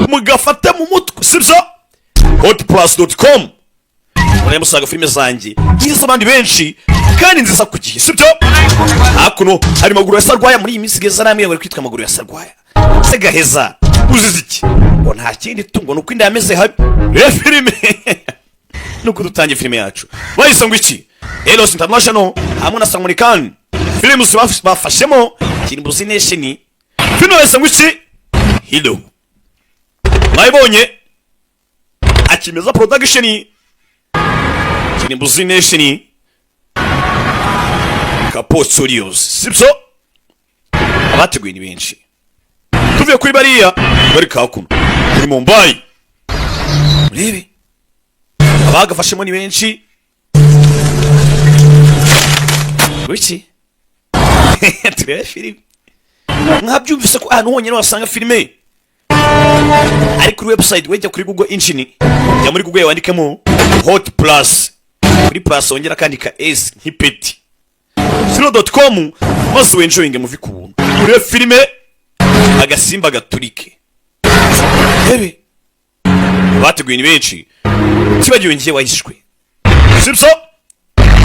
Mugafate mu mutwe, sibyo? Hotplus.com murebe, musanga filime zanjye n'iz'abandi benshi kandi nziza ku gihe, sibyo? Hakuno hari Maguru ya Sarwaya. Muri iyi minsi geza namwe bari kwitwa Maguru ya Sarwaya. Se gaheza uzize iki? Ngo nta kindi tungo, ni uko inda yameze habi. Reba filime nuko dutangiye filime yacu. Bahise ngo iki? Eros International hamwe na Salman Films bafashemo Kirimbuzi Nation. Filime bahise ngo iki? Hero. Mwayibonye, Akimeza Production, Kirimbuzi Nation, Kapo Studios, sibyo? Abateguye ni benshi. Tuvuye kuri bariya bari kakuno kuri Mumbai, murebe abagafashemo ni benshi. Wiki turebe filime. Mwabyumvise ko ahantu honyine wasanga filime ari kuri website. Wejya kuri Google Engine, jya muri Google wandikemo Hot Plus, kuri plus wongera akandika s nk'ipeti 0.com, maze wenjoyinge movie ku buntu, urebe filime Agasimba Gaturike. Rebe abateguye ni benshi, kibagiwe ngiye wahishwe, sibyo?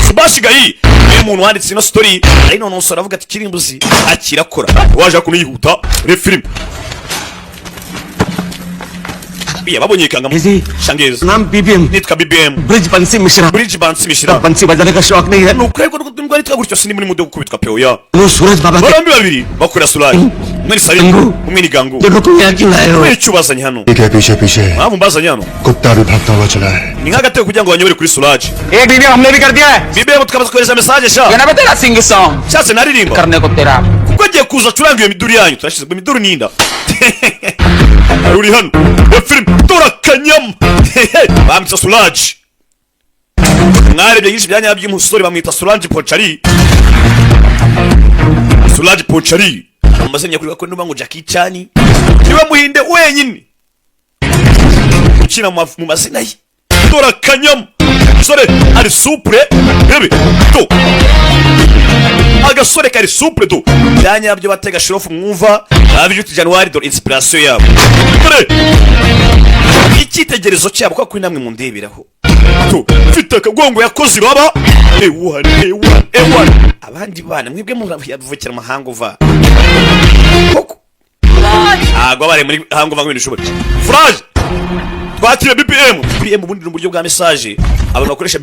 Subhash Ghai niwe muntu wanditse ino story, ari none umusore avuga ati Kirimbuzi akirakora waje kuno yihuta. Reba filime iya babonye ikanga. Easy. Shangezi. नाम BBM. Nitwa BBM. Bridge Bansi Mishra. Bridge Bansi Mishra. बंसी बजाने का शौक नहीं है। Ni ukureba nubwo nitwa gutyo, sindi muri mudo gukubitwa pe, oya. वो सूरज बाबा के Bombi babiri bakorera Suraj, umwe ni Salim, Gangu. Umwe ni Gangu. देखो तुम यहाँ क्यों लाए हो? Kubera icyo ubazanye hano? ठीक है, पीछे पीछे Mpamvu mbazanye hano, कुत्ता भी भागता हुआ चला है। Ni nk'agatego kugira ngo banyobore kuri Suraj. एक बीबीएम हमने भी कर दिया है। BBM tukamaze kohereza message sha. ये ना बे तेरा सिंग सॉन्ग Nshatse naririmba करने को तेरा। Kuko agiye kuza acuranga iyo miduri yanyu. Turashize ngo imiduri ninda hari uri hano ya filime. Dore akanyama bamwita Suraj. Mwarebye nyinshi bya nyabyo, umusore bamwita Suraj Pochari. Suraj Pochari amazina nyakuri ko nuba ngo Jackie Chan niwe muhinde wenyine ukina mu mazina ye. Dore akanyama, sore ari supure. Rebe do agasore kari supure do bya nyabyo. Batega shirofu mwumva abijuti January, dore inspiration yabo, dore icyitegererezo cyabo, kuko kuri namwe mundeberaho tu. Mfite akagongo yakoze ibaba ewan ewan ewan. Abandi bana mwebwe muvukira amahanga uva koko ntabwo bari muri hanga uva ngo ibintu bishoboke. Furaje twakira BPM. BPM ubundi ni uburyo bwa message abantu bakoresha,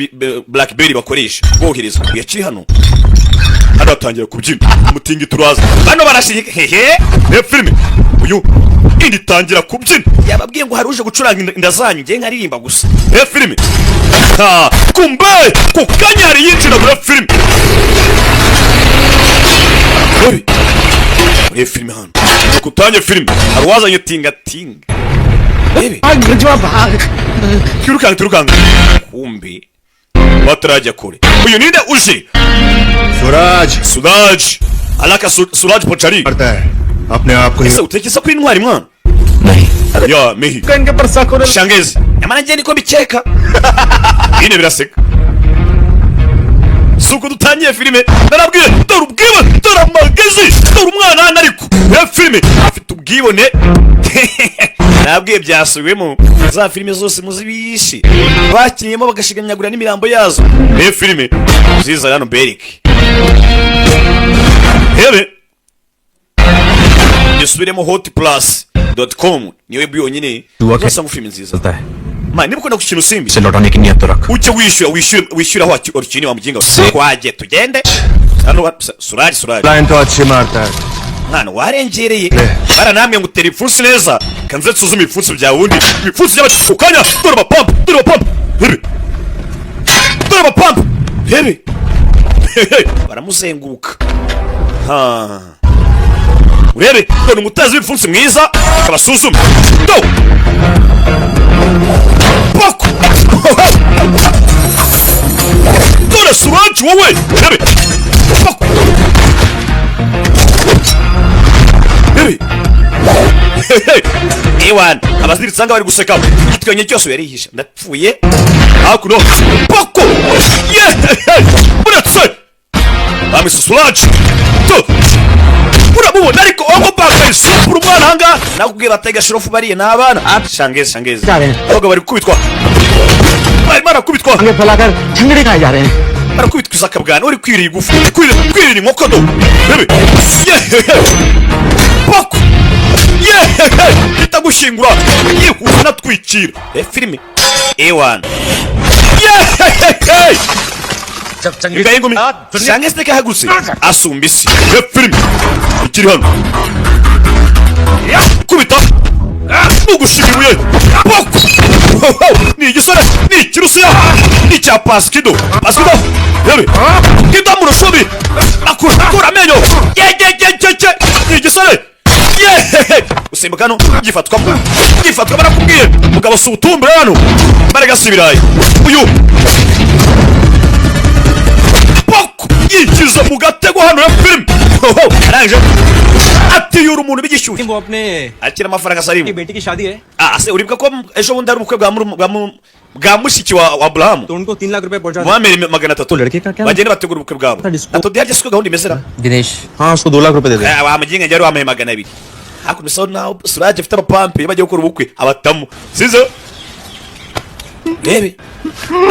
BlackBerry bakoresha bohereza. Yakiri hano hano atangira kubyina umutingi. Turaza bano barashinyika hehe. Reba filime, uyu indi itangira kubyina. Yababwiye ngo hari uje gucuranga inda zanyu, ngiye nkaririmba gusa. Reba filime, ha kumbe ku kanya hari yinjira muri filime. Rebe muri filime hano kutanye filime, hari uwazanye tinga tinga. Rebe. भाग ब्रिजवा, भाग। Twirukanka, twirukanka. Kumbe batarajya kure, uyu ninde uje? Suraj. Suraj alaka Suraj Pochari. करता है अपने आप को ही। Ese utekereza ko intwari mwana ya mehi? इनके पर शक होने Shangezi, nyamara njye niko mbikeka. Bine biraseka. Si uko dutangiye filime? Narabwiye, dore ubwibone, dore amagezi, dore umwana hano. Ariko ya filime afite ubwibone. Narabwiye byasubiwemo za filime zose muzibishi bakinnyemo bagashiganyagura n'imirambo yazo. Reba filime nziza hano berike. Hebe gisubiremo hotplus.com niyo web yonyine uzasanga filime nziza. चलता है। Man, niba ukunda gukina usimbi से लौटाने की नियत तो रख। Ujye wishyura, wishyure, wishyura aho warukiniye wa muginga we. Twagiye, tugende hano Suraj, Suraj. Line तो अच्छी मारता है। Mwana warengereye. Ne. Baranambwiye ngo utera ibipfunsi neza, kanze nsuzume ibipfunsi byawe. Ubundi ibipfunsi by'abakanya. Dore abapampa, dore abapampa, hebe, dore abapampa, hebe. Baramuzenguruka. Ha, urebe, dore umutezi w'ibipfunsi mwiza, akabasuzume. Do poko, dore Suraj wowe, hebe, poko. Baby. Ewan, abaziritse anga bari guseka. Igitwenge cyose yarihisha. Ndapfuye. Hakuno. Poko. Yeah. Uretse. Bamwise Suraj. To. Uramubona ariko Ong Bak isupura umwana ahangaha. Nakubwiye batega shirofu, bariye ni abana. Shangezi, shangezi. Cyane. Abagabo bari gukubitwa, barimo barakubitwa. आगे फैलाकर छंगड़ी खाए जा रहे हैं। Barakubitwa izakabwana uri kwirira igufu, kwirira inkoko do. Bebe yehehe, poko yehehe, itagushyingura yihuse natwikira. E filime ewana yehehe. Imbwa y'ingumi shange siteke yahagurutse asumba isi. E filime ikiri hano, kubita nugushima ibuye poko. Ni igisore, ni ikirusiya, ni icya Pasikido. Pasikido yewe kido mu rushubi akura amenyo yegegegege. Ni igisore yehehe, gusimbuka hano gifatwamo, gifatwa. Barakubwiye mugabo si ubutumbure hano, mbaraga si ibirayi. Uyu poko yikiza mu gatego hano ya filime arangije atiyura umuntu b'igishyushyu. वो अपने Akira amafaranga Salimu. बेटी की शादी है। Ah, se uribuka ko ejo bundi hari ubukwe bwa mushiki wa Aburahamu? तो उनको 3 लाख रुपए पहुंचा। Muhamere 300. लड़के का क्या? Bagende bategura ubukwe bwabo. Ato diarya siko gahunda imeze ra? Dinesh. हाँ, उसको 2 लाख रुपए दे दे। Eh, wa muginga njye wampaye 200. Hakuno bisa naho Suraje afite abapampe iyo bagiye gukora ubukwe abatamu sizo. Rebe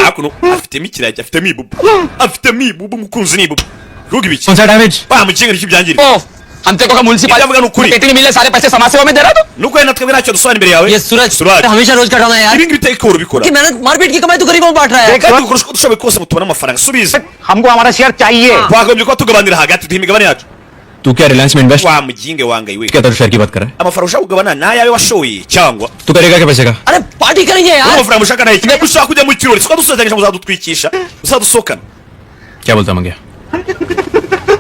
hakuno afitemo ikiragi, afitemo ibubu, afitemo ibubu. Umukunzi ni ibubu, kuvuga ibiki? कौन सा damage? Wa muginga nicyo byangirika. ओ हम तेरे को municipal Ibyo avuga ni ukuri. नहीं मिले, सारे पैसे समाज सेवा में दे रहा तो Nuko na twebwe ntacyo dusobanura imbere yawe. ये सूरज Suraj हमेशा रोज कटाना यार ibi ngibi iteka uhora ubikora कि मेहनत मारपीट की कमाई तो गरीबों में बांट रहा है। kandi dukora uko dushoboye kose ngo tubone amafaranga, subiza. हमको हमारा शेयर चाहिए। Twagombye kuba tugabanira hagati, duha imigabane yacu. तू क्या रिलायंस में invest Wa muginge wangaye we. क्या तो शेयर की बात कर रहा है? Amafaranga ushaka kugabana ni ayawe washoye cyangwa? तू करेगा क्या पैसे का? अरे पार्टी करेंगे यार। Amafaranga mushaka nayo ushaka kujya mu kirori, siko dusezeranyije ngo uzadutwikisha, uzadusohokana. क्या बोलता मंगया?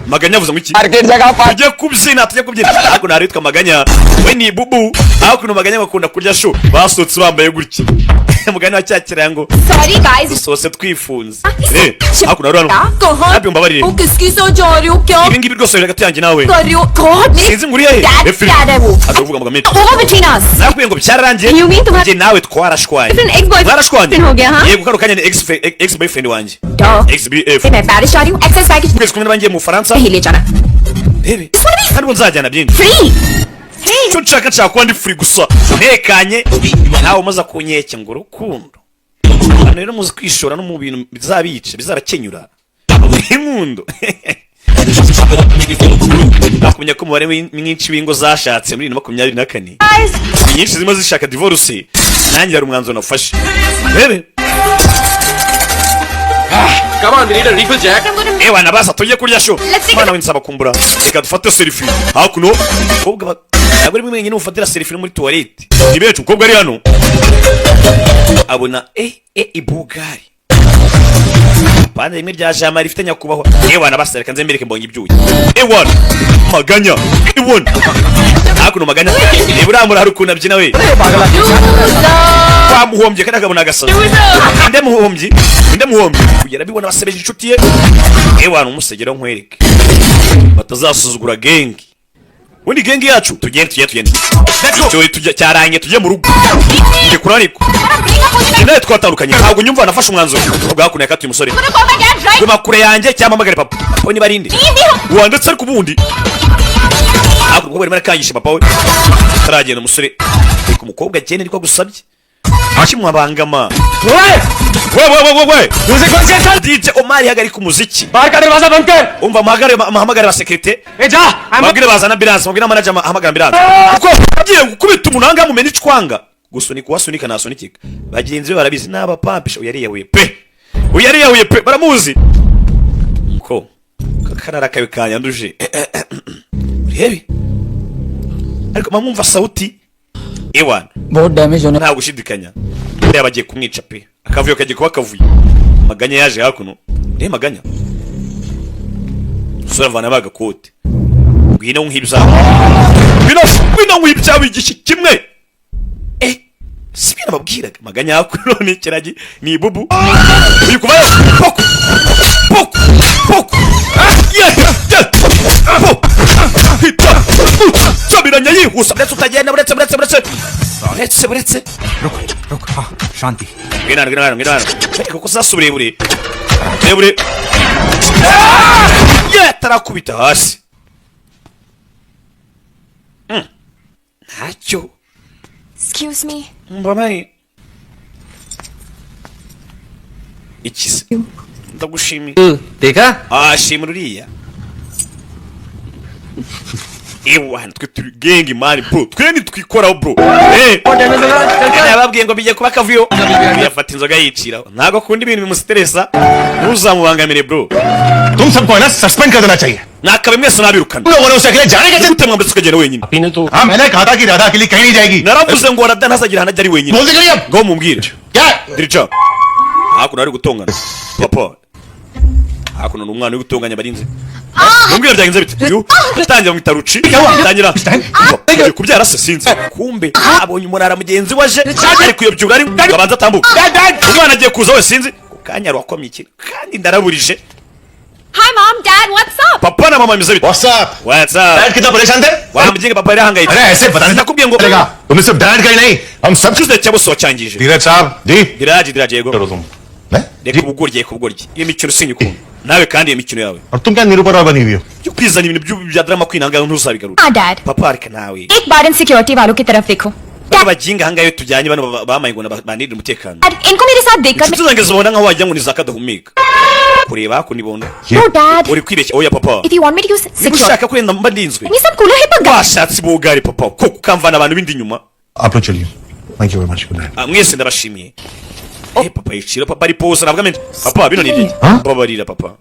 Maganya avuze ngo iki? Market जगह party. Tujye kubyina, tujye kubyina. Hakuno hari witwa Maganya, we ni bubu. Hakuno Maganya bakunda kurya shu, basohotse bambaye gutya mugani wa cya kirango. Sorry guys. Dusohotse twifunze. Eh, hakuno hari hano कहाँ happy, mbabarire. वो किसकी सोच जा रही हो क्या? Ibi ngibi rwose biri hagati yanjye nawe. कर रही हो God मेरी Sinzi ngo uri hehe. Dad Efi. क्या है वो? Aza kuvuga amagambo menshi. Over between us. Nakubwiye ngo byararangiye. You mean तुम्हारा Njye nawe twarashwanye. Different ex-boyfriend Mwarashwanye. हो गया, हाँ? Yego, kano kanya ni ex boyfriend wanjye, ex bf. मैं पेरिस जा रही हूँ, excess package Ukwezi kumwe n'abangiye mu Bufaransa. नहीं ले जाना। Rebe Just wanna be kandi ubu nzajyana byinshi. Free. Icyo nshaka, nshaka kuba ndi free gusa ntekanye, nawe umaze kunkeke ngo urukundo. Abantu rero muzi kwishora no mu bintu bizabica, bizabakenyura inkundo. Nakumenya ko umubare mwinshi w'ingo zashatse muri 2024 ni nyinshi zirimo zishaka divorce. Nanjye hari umwanzuro nafashe, rebe. Come on, we need a refill, Jack. Ewa nabasa tujye kurya sho. Let's take Mwana we nsaba kumbura, reka dufate selfie hakuno. Umukobwa ntabwo ari mwenyine ufatira selfie no muri toilette, ni benshi. Umukobwa ari hano abona eh ibugari pande rimwe rya jama rifite nyakubahwa. Ewa nabasa, reka nze mbereke mbonye ibyuya. Ewa Maganya, ewa hakuno Maganya, niba uramura hari ukuntu abyina we. Twamuhombye kandi akabona agasazi. Nde muhombyi, nde muhombyi kugera bibona basebeje inshuti ye. Ewa umusegera nkwereke batazasuzugura gang. Ubundi gang yacu, tugende, tugende, tugende. Icyo tujya cyarangiye, tujye mu rugo. Njye kuri ariko nawe twatandukanye, ntabwo nyumva, nafashe umwanzuro. Ubwo hakuno yakatuye umusore: guma kure yanjye cyangwa mpamagare papa. Papa we niba ari nde wanditse. Ariko ubundi hakuno umukobwa arimo arakangisha papa we ataragenda. Umusore, reka umukobwa agende, niko agusabye kimwabangama. We we we we we, DJ Omar, hagarika umuziki. बाहर का दरवाजा बंद कर। Umva, muhagare, muhamagare abasekirite. ए जा। Mabwire bazana ambulance, mabwire manager ahamagara ambulance kuko agiye gukubita umuntu ahangaha mumena icwanga. Gusunika uwasunika nasunikika, bagenzi be barabizi n'abapampisha. Uyu yariyahuye pe, uyu yariyahuye pe, baramuzi ko kakarara kawe kanyanduje. Urebe ariko mamwumva sauti ewana. बहुत damage होने Nta gushidikanya reba bagiye kumwica pe, akavuyo kagiye kuba akavuyo. Maganya yaje hakuno, reba Maganya usura avana bagakote. Ngwino nk'ibyawe, ngwino, ngwino nk'ibyawe igishyi kimwe. Eh, si ibintu nababwiraga. Maganya hakuno ni ikiragi, ni ibubu. Uyu kuvayo poko poko poko. Ah, yeah, yeah. Po. Hita. Nsubiranya yihuse uretse utagenda, uretse, uretse, uretse, uretse, uretse. रुक रुक, हाँ शांति। Ngwino hano, ngwino hano, ngwino hano. Ariko kuko sasa uburebure burebure ye tarakubita hasi. Ntacyo. Excuse me. Mbabare iki se? Ndagushimiye. देखा। Ah, shimira uriya. Ewana, twe turi gang man, bro, twe ntitwikoraho, bro. Eh, yababwiye ngo bijye kuba akavuyo. Yafata inzoga yiciraho, ntabwo akunda ibintu bimustressa, ntuzamubangamire, bro. तुम सबको है ना सस्पेंड कर देना चाहिए। Nakabe mwese nabirukana. तुम लोगों ने उसे अकेले जाने कैसे? Gute mwambutse ukagenda wenyine? हाँ, मैंने कहा था कि राधा अकेली कहीं नहीं जाएगी। Naravuze ngo Rada ntazagira ahantu ajya ari wenyine. बोल दी अब। Ngo mumbwire. क्या? Dirica hakuno ari gutongana, papa. Hakuno ni umwana uri gutonganya abarinzi. Mumbwire byagenze bite? Uyu atangira mwita Ruci, atangira ugiye kubyara se, sinzi. Kumbe abonye umurara mugenzi we aje ari kuyobyura, ari ngo abanze atambuke. Umwana agiye kuza we, sinzi ku kanya wakomye ikintu kandi ndaraburije. Hi mom, dad, what's up? Papa na mama, bimeze bite? What's up? What's up? Dad कितना परेशान थे। Wa muginga, papa yarahangayitse. अरे ऐसे पता नहीं Nakubwiye ngo चलेगा। तुमने सिर्फ डैड का ही नहीं, हम सब। Icyizere cya bose wacyangije. धीरज साहब जी। Diraje, Diraje, yego. करो तुम। मैं? Reka ubugoryi, reka ubugoryi. Iyo mikino sinyikunda nawe, kandi iyo mikino yawe और तुम क्या निरूपा रॉय बनी हुई हो? yo kwizana ibintu bya drama kwinanga, ntuzabigarura. हाँ dad. Papa, reka nawe. एक बार इन सिक्योरिटी वालों की तरफ देखो। Bano baginga ahangaha iyo tujyanye, bano bamaye ngo banirire umutekano. Dad, इनको मेरे साथ देखकर Inshuti zanjye zibona nkaho wagira ngo ni za kadahumeka kureba hakuno ibona. No dad. Uri kwibeshya, oya papa. If you want me to use Niba security ushaka ko wenda mba ndinzwe, ये सब cooler है पर washatse ibugare, papa, ko ukamvana abantu b'indi inyuma. आप लोग चलिए। Thank you very much, good night. Ah, mwese ndabashimiye. Eh, papa yicira, papa ari pose ntabwo amenye. Papa, bino ni ibiki? Mbabarira, papa.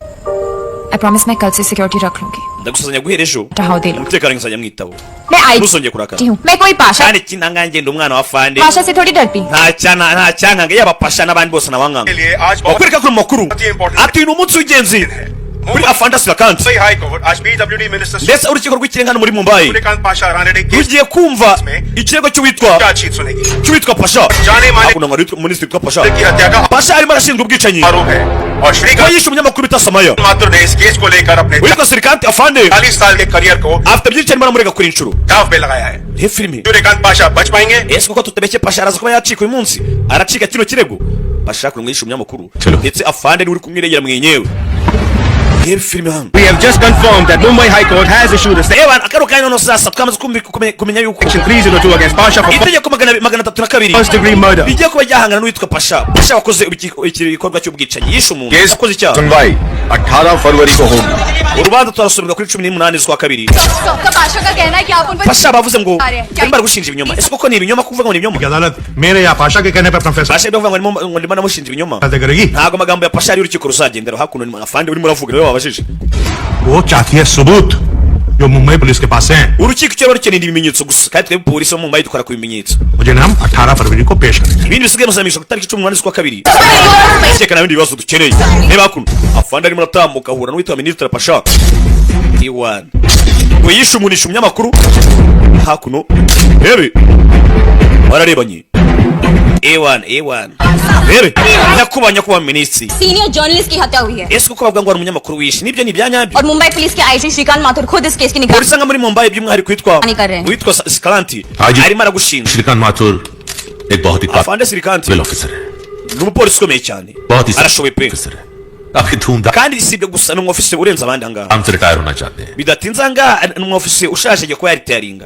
I promise मैं कल से सिक्योरिटी रख लूंगी। Ndagusuzanya guhera ejo Taho delo. umutekano nzajya mwitaho. मैं आई Ntuzongere kurakara. हूँ, मैं कोई Pasha Kandi ikindi, ahangaha ngenda umwana wa fande. Pasha से थोड़ी डरती। Nta cyana, nta cyankanga, yaba Pasha n'abandi bose nabankanga. Bakwereka ko mu makuru ati uyu ni umunsi w'ingenzi kuri afande Sirakanti. High court आज PWD minister Ndetse urukiko rw'ikirenga hano muri Mumbai Suryakant Pasha Ranade rugiye kumva ikirego cy'uwitwa chargesheet सुनेगी। cy'uwitwa Pasha. Jane mane- Hakuno ngo witwa minisitiri witwa Pasha. की हत्या का Pasha arimo arashinjwa ubwicanyi आरोप है और ko Shrikant yishe umunyamakuru bita Samaya. Mathur ने इस केस को लेकर अपने Witwa Sirikanti afande 40 साल के करियर को afite byinshi arimo aramurega kuri inshuro. दाव पे लगाया है। Reba filime. Suryakant Pasha बच पाएंगे? Ese koko tutabeshye, Pasha araza kuba yacika uyu munsi, aracika kino kirego? Pasha hakuno ngo yishe umunyamakuru, ndetse afande niwe uri kumwiregera mwenyewe. Reba filime hano. We have just confirmed that Mumbai High Court has issued a Reba akaro kanya noneho sasa twamaze kumenya yuko section 302 against Pasha for itegeko 302 first degree murder. rigiye kuba ryahangana n'uwitwa Pasha. Pasha wakoze igikorwa cy'ubwicanyi, yishe umuntu, yakoze icyaha. सुनवाई 18 फरवरी को होगी। Urubanza turasumirwa kuri 18 z'ukwa kabiri. Pasha का कहना है कि आप उन पर Pasha bavuze ngo barimo baragushinja ibinyoma. Ese koko ni ibinyoma, kuvuga ngo ni ibinyoma? अदालत मेरे या पाशा के कहने पर अपना फैसला Pasha bavuga ngo ngo ndimo namushinja ibinyoma. करेगी। Ntabwo amagambo ya Pasha ari urukiko ruzagendera. Hakuno ni afande urimo uravuga, niwe wabajije. वो चाहती है सबूत जो मुंबई पुलिस के पास हैं। Urukiko icyo ruba rukeneye ni ibimenyetso gusa, kandi twebwe polisi yo mu Mumbai dukora ku bimenyetso. मुझे हम 18 फरवरी को पेश करेंगे। Ibindi bisigaye muzamisha ku itariki 18 z'ukwa kabiri. Ukeka nta bindi bibazo dukeneye. Reba hakuno afande arimo aratambuka, ahura n'uwitwa minisitiri Pasha iwan ngo yishe umuntu, yishe umunyamakuru. Hakuno rebe bararebanye, ewan ewan, rebe nyakubahwa, nyakubahwa minisitiri. Senior journalist की हत्या हुई है Ese kuko bavuga ngo hari umunyamakuru wishe, nibyo, ni ibya nyabyo? और मुंबई पुलिस के आईजी श्रीकांत माथुर खुद इस केस की निगरानी Polisi nka muri Mumbai, by'umwihariko witwa Ani Karre. witwa Sikaranti Haji. arimo aragushinja. Shrikant Mathur एक बहुत ही Afande Sirikanti काबिल ऑफिसर है। ni umupolisi ukomeye cyane, बहुत ही arashoboye pe. Officer है, काफी धूमधाम Kandi si ibyo gusa, ni umwofisiye urenze abandi ahangaha. से रिटायर होना चाहते हैं। Bidatinze ahangaha ni umwofisiye ushaje, agiye kuba yaritayaringa.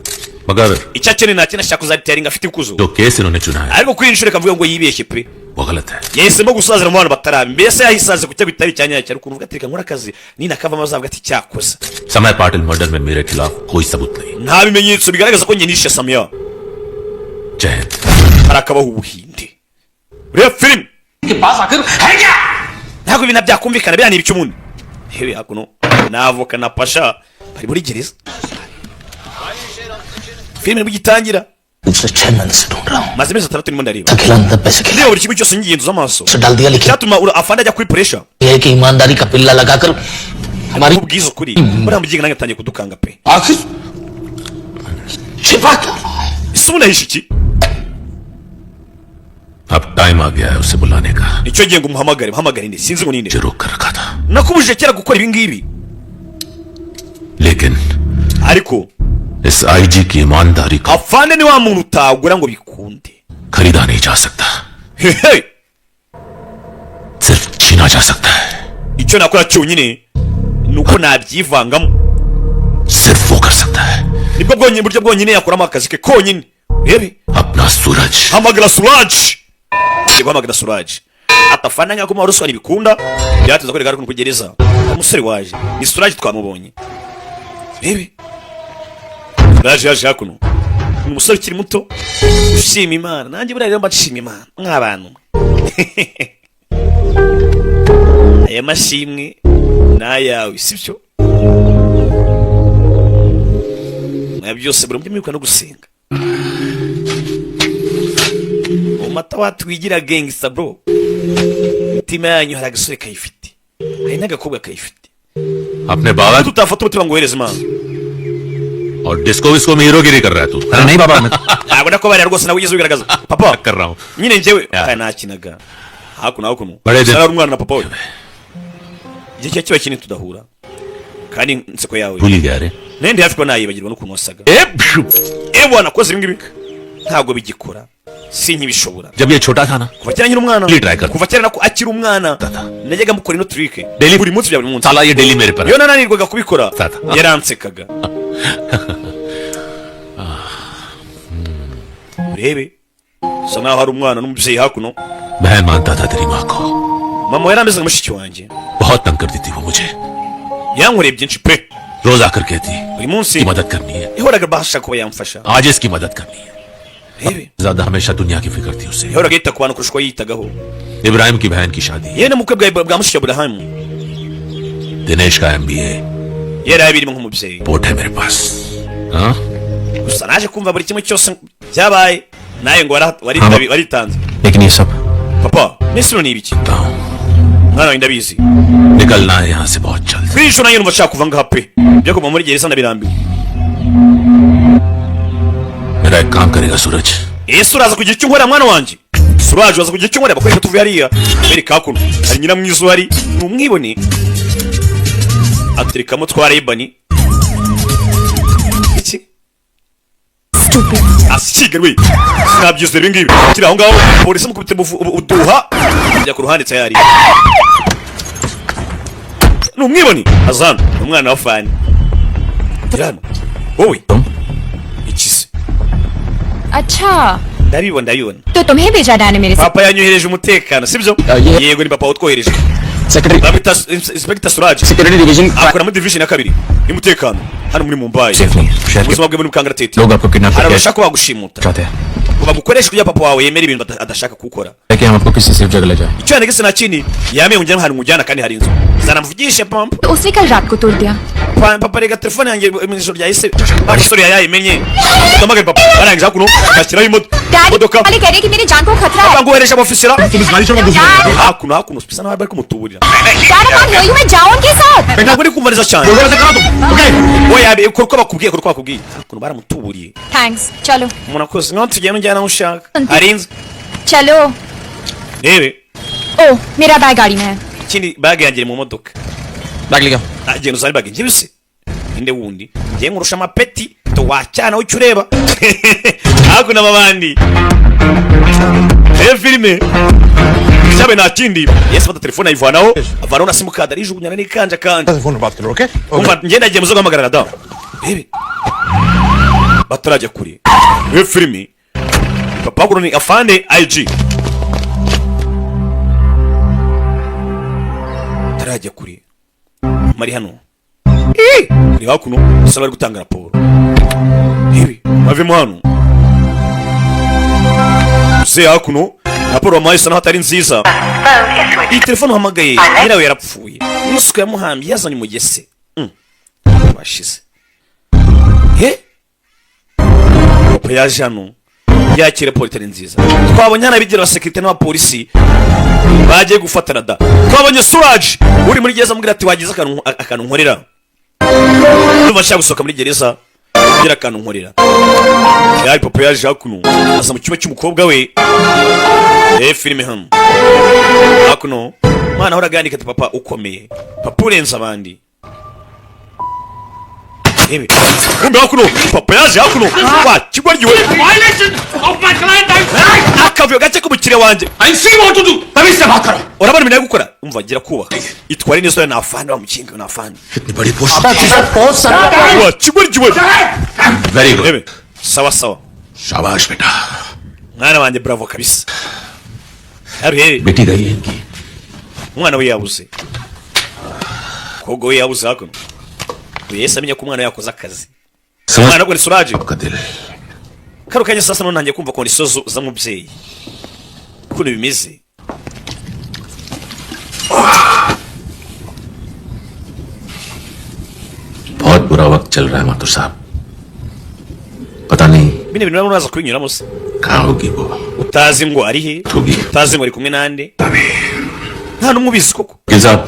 मगर Icyo akeneye nta kindi, ashaka kuzaritayaringa afite ikuzo. जो केस इन्होंने चुना है Ariko kuri iyi nshuro reka mvuge ngo yibeshye pe. वो गलत है। Yahisemo gusazira mu bantu batarabi, mbese yahisaze ku cyago kitari icyanya cyane ukuntu uvuga ati reka nkore akazi, ninakavamo azavuga ati cyakoze. समय पाटिल मर्डर में मेरे खिलाफ कोई सबूत नहीं। Nta bimenyetso bigaragaza ko njye nishe Samiya. जय Hind. Harakabaho Ubuhinde. Reba filime. Ntabwo ibintu byakumvikana, biriya ni ibice ubundi. Hewe, hakuno n'avoka na Pasha bari muri gereza, filime nibwo igitangira. पिछले छह महीने से ढूंढ रहा हूँ। Maze amezi 6 ndimo ndareba, अकेला अंदर पैसे खिला ndeba buri kimwe cyose ngigenzuza amaso उसे डाल दिया, लेकिन cyatuma afande ajya kuri pressure. यह है कि ईमानदारी का पिल्ला लगाकर हमारी Ubwiza ukuri, buriya muginga nanjye atangiye kudukanga pe. आखिर छिपा क्या रहा है? Ese ubundi ahishe iki? अब टाइम आ गया है उसे बुलाने का। Nicyo gihe ngo umuhamagare. Muhamagare nde? Sinzi ngo ninde. मुझे रोक कर रखा था। Nakubujije kera gukora ibi ngibi. लेकिन Ariko इस आईजी की ईमानदारी को afande ni wa muntu utagura ngo bikunde. खरीदा नहीं जा सकता, Hehe. सिर्फ छीना जा सकता है। Icyo nakora cyonyine ni uko nabyivangamo. सिर्फ वो कर सकता है। Nibwo bwonyine, buryo bwonyine yakuramo akazi ke konyine. Urebe. अपना सूरज। Hamagara Suraj. Agiye guhamagara Suraj, atafana nk'ako kumuha ruswa ntibikunda. Byatuza kwereka ko gereza umusore waje ni Suraj, twamubonye. Rebe, Suraj yaje hakuno, ni umusore ukiri muto ushima Imana. Nanjye buriya rero mba nshima Imana nk'abantu. Aya mashimwe ni ayawe, sibyo? Mwa byose buri mujye mwibuka no gusenga. Mu mata watwigira gangsta bro, imitima yanyu hari agasore kayifite, hari n'agakobwa kayifite. अपने बाबा Tutafata umutima ngo uhereze Imana. और disco visco में हीरोगिरी कर रहा है तू? अरे नहीं बाबा, मैं Ntabwo ndakubarira rwose, nawe wigeze ubigaragaza papa. कर रहा हूँ। Nyine njyewe Ya. aya nakinaga hakuno hakuno. Barede. Ari umwana na papa we, igihe kiba kiba kinini tudahura, kandi inseko yawe भूल ही गया रे। nende hafi kuba nayibagirwa n'ukuntu wasaga. ए, Ewa, nakoze ibi ngibi ntabwo bigikora, sinkibishobora. जब ये छोटा था ना, Kuva kera nkiri umwana. Daily try kar. Kuva kera nako akiri umwana Tata. najyaga mukora ino trick Daily. buri munsi, bya buri munsi. साला ये डेली मेरे पर Iyo nananirwaga kubikora, Tata. yaransekaga. Urebe, bisa naho hari umwana n'umubyeyi hakuno. बहन मानता था तेरी माँ को। Mama yari ameze nka mushiki wanjye. बहुत तंग करती थी वो मुझे। Yankoreye byinshi pe. रोज आकर कहती, Buri munsi की मदद करनी है, yahoraga abasha kuba yamfasha. आज इसकी मदद करनी है। Urebe. ज्यादा हमेशा दुनिया की फिक्र थी उसे। Yahoraga yita ku bantu kurusha uko yiyitagaho. Ibrahim की बहन की शादी, Yewe n'ubukwe bwa mushiki wa Burahamu, Dinesh का MBA, yari abirimo nk'umubyeyi. Report है मेरे पास। हाँ। Gusa naje kumva buri kimwe cyose byabaye, nawe ngo waritanze. लेकिन ये सब Papa, mbese ni ibiki? बताऊं? Mwana wanjye, ndabizi. निकलना है यहाँ से बहुत जल्द। Kuri inshuro nanjye numva nshaka kuva ngaha pe, byo kuva muri gereza ndabirambiwe. मेरा एक काम करेगा सूरज? Ese uraza kugira icyo unkorera, mwana wanjye Suraje? Uraza kugira icyo unkorera? Bakwereka tuvuye hariya, bereka hakuno hari nyiramwiza uhari, ni umwibone, aterekamo twa rebani iki asiga we, sinabyizera ibi ngibi kiri aho ngaho. Polisi mukubite uduha ajya ku ruhande tayari. Ni umwibone azana ni umwana wa fani. Gira hano wowe, iki se? अच्छा। Ndabibona, ndabibona. तो तुम्हें भेजा डैड ने मेरे साथ। Papa yanyohereje umutekano, sibyo? Ye- Yego, ni papa watwohereje. Secretary Bamwita Inspector Suraj. Security division. Akora muri division ya kabiri y'umutekano hano muri Mumbai. Safe नहीं है शहर के Ubuzima bwe buri mu kangaratete. लोग आपको kidnap Hari करके abashaka ko bagushimuta, चाहते हैं ngo bagukoreshe kugira papa wawe yemere ibintu adashaka gukora. कि हम आपको किसी सेफ जगह ले जाएं। Icyo yanegese nta kindi, yamenye ngujyana ahantu ngujyana kandi hari inzu zanamuvugishe pampa. तो उसने कल रात को तोड़ दिया। Papa, rega telefone yanjye mu ijoro ryahise abasore yayimenye. Ndamagare papa, barangije hakuno bashyiraho daddy imodoka. वाले कह रहे हैं कि मेरी जान को खतरा Papa है। ngohereje abofisera. तुम इस गाड़ी छोड़ो दूसरी। Hakuno hakuno bisa naho bari kumutuburira. Dad, I can't hear you, मैं जाऊं उनके साथ? Ntabwo ndi kumva neza cyane. करा तुम, okay? Oya, ukora uko bakubwiye, ukora uko bakubwiye. Hakuno baramutuburiye. Thanks, चलो। Umuntu akoze nkaho tugenda ujyana aho ushaka, hari inzu. चलो। Rebe. ओ, मेरा बैग गाड़ी में है। Ikindi, bag yanjye iri mu modoka. Bag ले गया। Agenda uzane bag njye se ninde wundi ngiye nkurusha amapeti to wacyana icyo ureba hakuno amabandi. Reba filime cyabe nta kindi, yesi afata telefone ayivanaho, avanaho na simukadi arijugunyana n'ikanja kanja. Phone पर बात करो, okay? Umva, ngenda agiye muzo guhamagara da. Rebe, batarajya kure. Reba filime, papa hakuno ni afande IG, batarajya kure mari hano. Reba hakuno gusa bari gutanga raporo. Rebe, bavemo hano uze hakuno, raporo bamuhaye isa naho atari nziza. Iyi telefone uhamagaye, nyirayo yarapfuye, n'isuku yamuhambye yazanye umugese. Bashize he. Papa yaje hano yakira raporo itari nziza. Twabonye hano abigira abasekirite n'abapolisi bagiye gufatana da. Twabonye Suraj uri muri gereza amubwira ati wagize akantu nkorera, ndumva nshaka gusohoka muri gereza, ngira akantu nkorera. Yari papa yaje hakuno, aza mu cyumba cy'umukobwa we. Filime hano hakuno, umwana ahora agandika ati papa ukomeye, papa urenze abandi. Rebe, kumbe hakuno papa yaje hakuno wa kigoryi we, akavuyo gake k'umukire. Umukiriya wanjye. I see what to do. तभी से बात करो. Urabona ibintu ari gukora, umva, gira kubaha, itware neza. Ni afande wamukinga, ni afande. इतनी बड़ी post. Wa kigoryi we. Very good. Rebe, sawa sawa. शाबाश बेटा. Mwana wanjye, bravo kabisa. Haruhere. बेटी गई है इनकी. Umwana we yabuze, kogo we yabuze hakuno. Uyu yahise amenya ko umwana we yakoze akazi. समझ Umwana we ni Suraje. आपका दिल. Kano kanya sasa none ntangiye kumva condition z'umubyeyi ukuntu bimeze. बहुत बुरा वक्त चल रहा है माथुर साहब. पता नहीं Bino bintu urabona uraza kubinyuramo se. कहाँ होगी वो. Utazi ngo ari he, होगी. Utazi ngo ari kumwe nande, nta n'umwe ubizi koko. वकील साहब,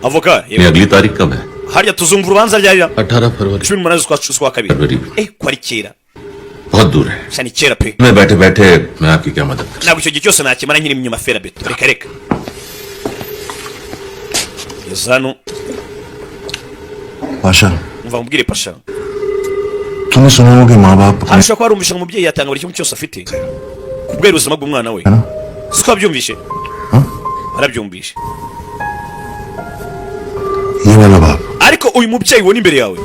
Avoka. ये अगली तारीख कब है? Harya tuzumva urubanza ryari? 18 फरवरी. 18 z'ukwa kabiri. February. Ko ari kera. बहुत दूर है. Sha, ni kera pe. मैं बैठे बैठे मैं आपकी क्या मदद कर Ntabwo icyo gihe cyose nakimara nkiri inyuma ferabeto. Reka reka, geza hano. Pasha, Umva mubwire Pasha. तूने सुना होगा कि माँ बाप Hano ushobora kuba warumvishe ngo umubyeyi yatanga buri kimwe cyose afite kubera ubuzima bw'umwana we, siko wabyumvishe? Warabyumvishe. ये वाला बाप Ariko uyu mubyeyi ubona imbere yawe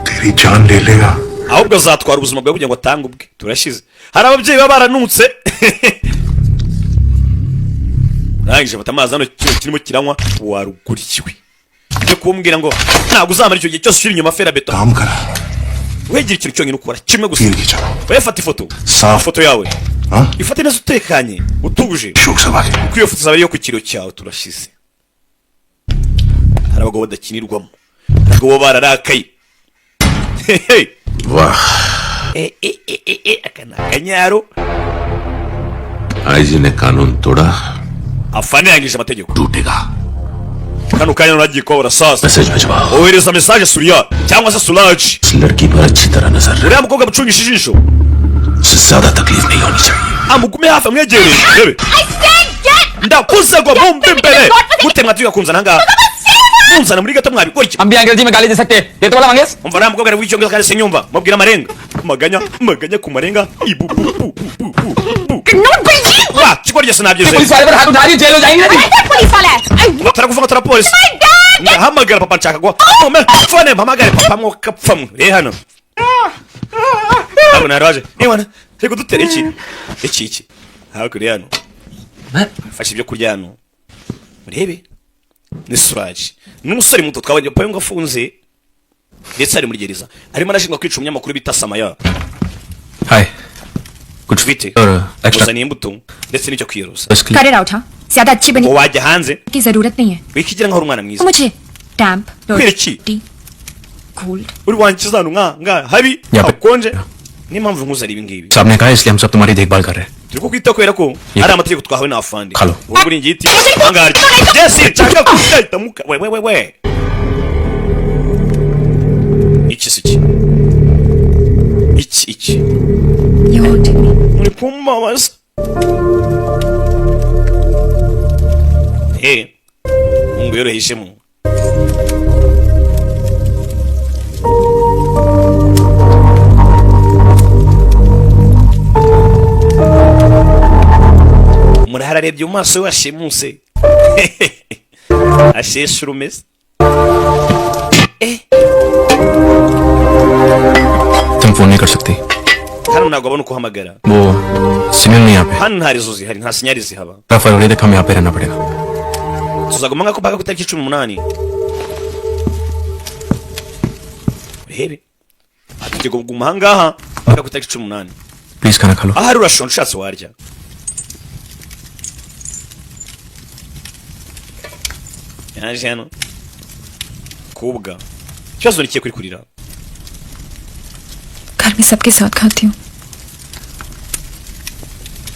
तेरी जान ले लेगा. Ahubwo azatwara ubuzima bwawe kugira ngo atange ubwe. Turashize. Hari ababyeyi baba baranutse. Urangije fata amazi hano, ikintu kirimo kiranywa warugurikiwe byo kumbwira ngo ntabwo uzamara icyo gihe cyose ushyira inyuma ferabeto. काम करा. Wegera ikintu cyonyine ukora kimwe gusa. तस्वीर खिंचाओ. Wowe fata ifoto. Sawa. Ifoto yawe हाँ ifate neza utekanye utuje, शोक सभा के. Kuko iyo foto izaba ari iyo ku kiro cyawe. Turashize. Hari abagabo badakinirwamo, hari abagabo bararakaye. Hehe. वाह. Eh, eh, eh, eh, eh, aka ni akanyaro. IG ने कानून तोड़ा. Afande yangije amategeko. टूटेगा. Kano kanya nuragiye kuba sasa. Message भिजवाओ. Ohereza message Surya cyangwa se Suraje. इस लड़की पर अच्छी तरह नजर रख. Uriya mukobwa mucungisha ijisho. उसे ज्यादा तकलीफ नहीं होनी चाहिए. Amugume hafi, amwegereye, rebe. I said get Ndakuze ngo mumve imbere gute mwatuye kunzana ahangaha, munzana muri gato mwabikora iki? हम भी अंग्रेजी में गाली दे सकते हैं, ये तो बोला Mangesh. Umva, uriya mukobwa ari w'icyongereza kandi sinyumva. Mubwira amarenga, maganya maganya ku marenga ibu bu bu bu bu bu bu. Not believe. Wa kigoryi, sinabyizeye. Police वाले पर हाथ उठा रही, जेल हो जाएंगी ना. ऐसा पुलिस वाला है. I Tarakuvuga turapolisi. My dad. Ndahamagara papa, nshaka guha fone, mpamagare papa mwuka pfamwe. Reba hano, ntabwo naraje niba ariko dutera iki iki iki hakurya hano. Fashe ibyo kurya hano, urebe, ni Suraje, ni umusore muto twabonye papa ngo afunze ndetse ari muri gereza, arimo arashinjwa kwica umunyamakuru bita Samaya. हाय कुछ Bite? और extra. Uzaniye imbuto ndetse n'icyo kwiyorosa. Cut it out. हाँ, ज्यादा अच्छी बनने Ngo wajya hanze. की जरूरत नहीं है. Wikigira nkaho uri umwana mwiza. मुझे damp, Kubera iki? Dirty, cold. Uri wankiza hano nka nga habi, Ya- hakonje, niyo mpamvu nkuzana ibi ngibi. साहब ने कहा इसलिए हम सब तुम्हारी देखभाल कर रहे हैं. Turi kukwita kubera ko Ye- ari amategeko twahawe na afande. Halo. Wowe uringiti ahangaha Jesse nshaka kugahita muka we we we we iki si iki iki iki. You haunted me. Muri kumbabaza. Mungu yorohejemo. Murahara arebye mu maso we ashimuse asheshe urumeze. तुम फोन नहीं कर सकती. Hano ntabwo abona uko uhamagara. वो सिग्नल नहीं यहाँ पे. Hano nta réseau zihari, nta signal zihaba. 15 फरवरी तक हम यहाँ पे रहना पड़ेगा. Tuzaguma nk'ako mpaka ku itariki 18. Urebe, tugiye kuguma ahangaha mpaka ku itariki 18. Please खाना खा लो. Ahari urashonje, ushatse warya. Yaje hano kubwa ikibazo nikiye kuri kurira. घर में सबके साथ खाती हूँ,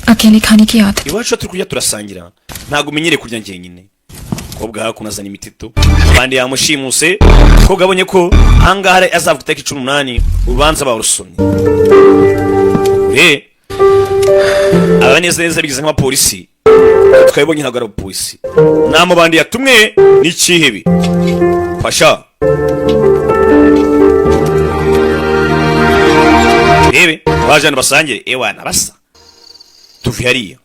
अकेले खाने की आदत. Iwacu iyo turi kurya turasangira, ntabwo umenyereye kurya njyenyine. Kobwa hakuno azana imitito, abandi yamushimuse. Kobwa abonye ko ahangaha azavuga itariki 18 urubanza barusomye. Aba neza neza bigize nk'abapolisi twabibonye, ntabwo ari abapolisi, ni amabandi yatumwe n'ikihebe fasha. Rebe baje hano basangire, ewana basa tuve hariya.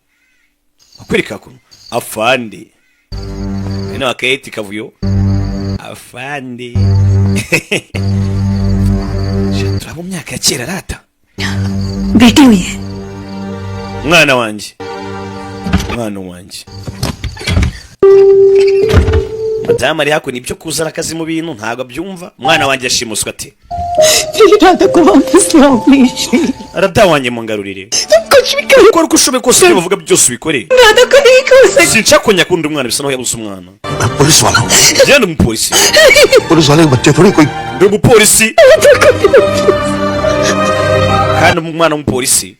Bakwereka kuno afande ino akayeti kavuyo afande. Sha, turaba mu myaka ya kera rata. बेटी हुई है। Mwana wanjye, mwana wanjye. Madamu ari hakuno, ibyo kuzana akazi mu bintu ntabwo abyumva. Mwana wanjye yashimuswe ate? Radha को वापस लाओ please. Radha wanjye mungarurire. कुछ भी करो। Ukora uko ushoboye kose, ibyo bavuga byose ubikore. Radha को नहीं खो सकती। Sinshaka kongera kundi umwana bisa naho yabuze umwana. मैं पुलिस वाला हूँ। Njyewe ndi umupolisi. Police वाले के बच्चे थोड़ी कोई। Ndi umupolisi kandi umwana w'umupolisi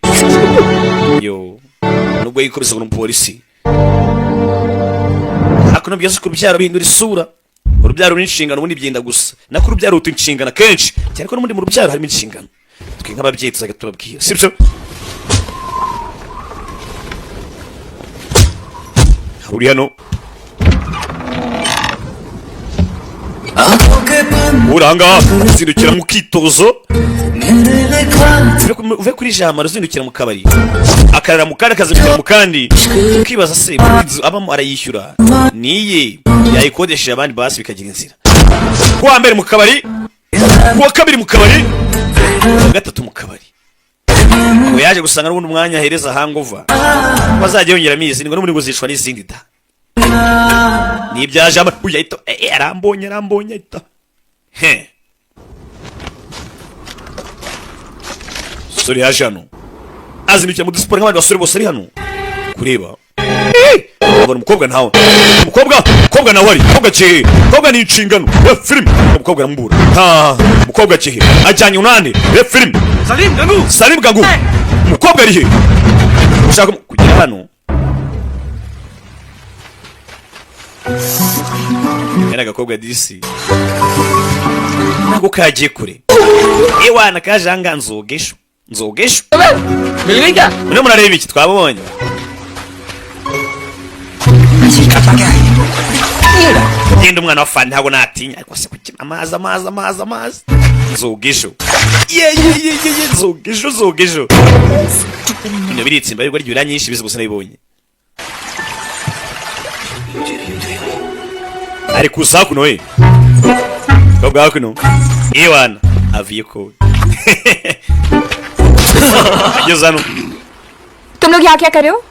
yo nubwo yikomeza ngo ni umupolisi, hakuno byose ku rubyaro bihindura isura. Urubyaro n'inshingano ubundi byenda gusa nako urubyaro ruta inshingano kenshi cyane ko n'ubundi mu rubyaro harimo inshingano. Twe nk'ababyeyi tuzajya tubabwira, sibyo? Uri hano, uri ahangaha uzindukira mu kitozo, uve kuri jamara uzindukira mu kabari, akarara mu kandi, akazindukira mu kandi, ukibaza se muri inzu abamo arayishyura niye yayikodesheje abandi, basi bikagira inzira. Kuwa mbere mu kabari, kuwa kabiri mu kabari, kuwa gatatu mu kabari, ngo yaje gusanga n'ubundi umwanya ahereza hangover bazajya yongeramo izindi, ngo n'ubundi ngo zicwa n'izindi da ni ibya jama. Uyu ahita arambonye, arambonye, ahita he. Sore yaje hano azindukira mu dusiporo nk'abandi basore bose ari hano kureba. Abona umukobwa ntawe, umukobwa, umukobwa nawe ari umukobwa kihe? Umukobwa ni inshingano we filime, umukobwa aramubura nta umukobwa kihe ajyanye unande we filime. Salim Gangu, Salim Gangu, umukobwa ari he? Ushaka kugera hano yari agakobwa disi ntabwo kagiye kure. Ewana kaje ahangaha nzogesho nzogesho. Murimo murareba iki? Twabonye genda umwana wa fani ntabwo natinya, ariko se kuki amazi amazi amazi amazi nzogesho ye ye ye ye ye nzogesho nzogesho ibintu biritsimba ariko ryura nyinshi bizi gusa nabibonye ari kuza hakuno we kobwa hakuno ewana aviye koga ageze hano. तुम लोग यहाँ क्या कर रहे हो?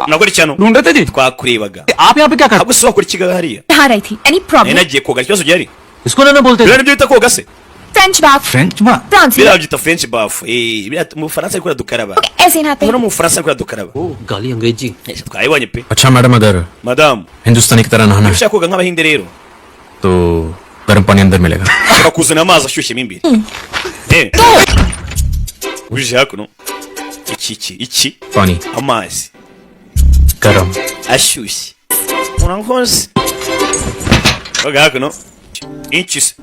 Nakora iki hano? ढूंढ रहे थे जी। Twakurebaga. आप यहाँ पे क्या कर Ahubwo se wakora ikiga hariya? नहा रही थी। Any Nari problem? nagiye koga, ikibazo gihari? इसको ना ना बोलते Biriya nibyo bita koga se? French bath. French माँ France. Biriya babyita French bath. Biriya mu Bufaransa ariko dukaraba. ऐसे नहाते no हैं। Mu Bufaransa ariko dukaraba. गाली अंग्रेजी। Twabibonye pe. अच्छा मैडम, अगर madamu हिंदुस्तानी की तरह नहाना है ushaka koga nk'abahinde rero तो गर्म पानी अंदर मिलेगा। bakuzanira amazi ashyushye mo imbere. Uje hakuno iki iki iki पानी amazi गर्म ashyushye urakoze koga hakuno iki se?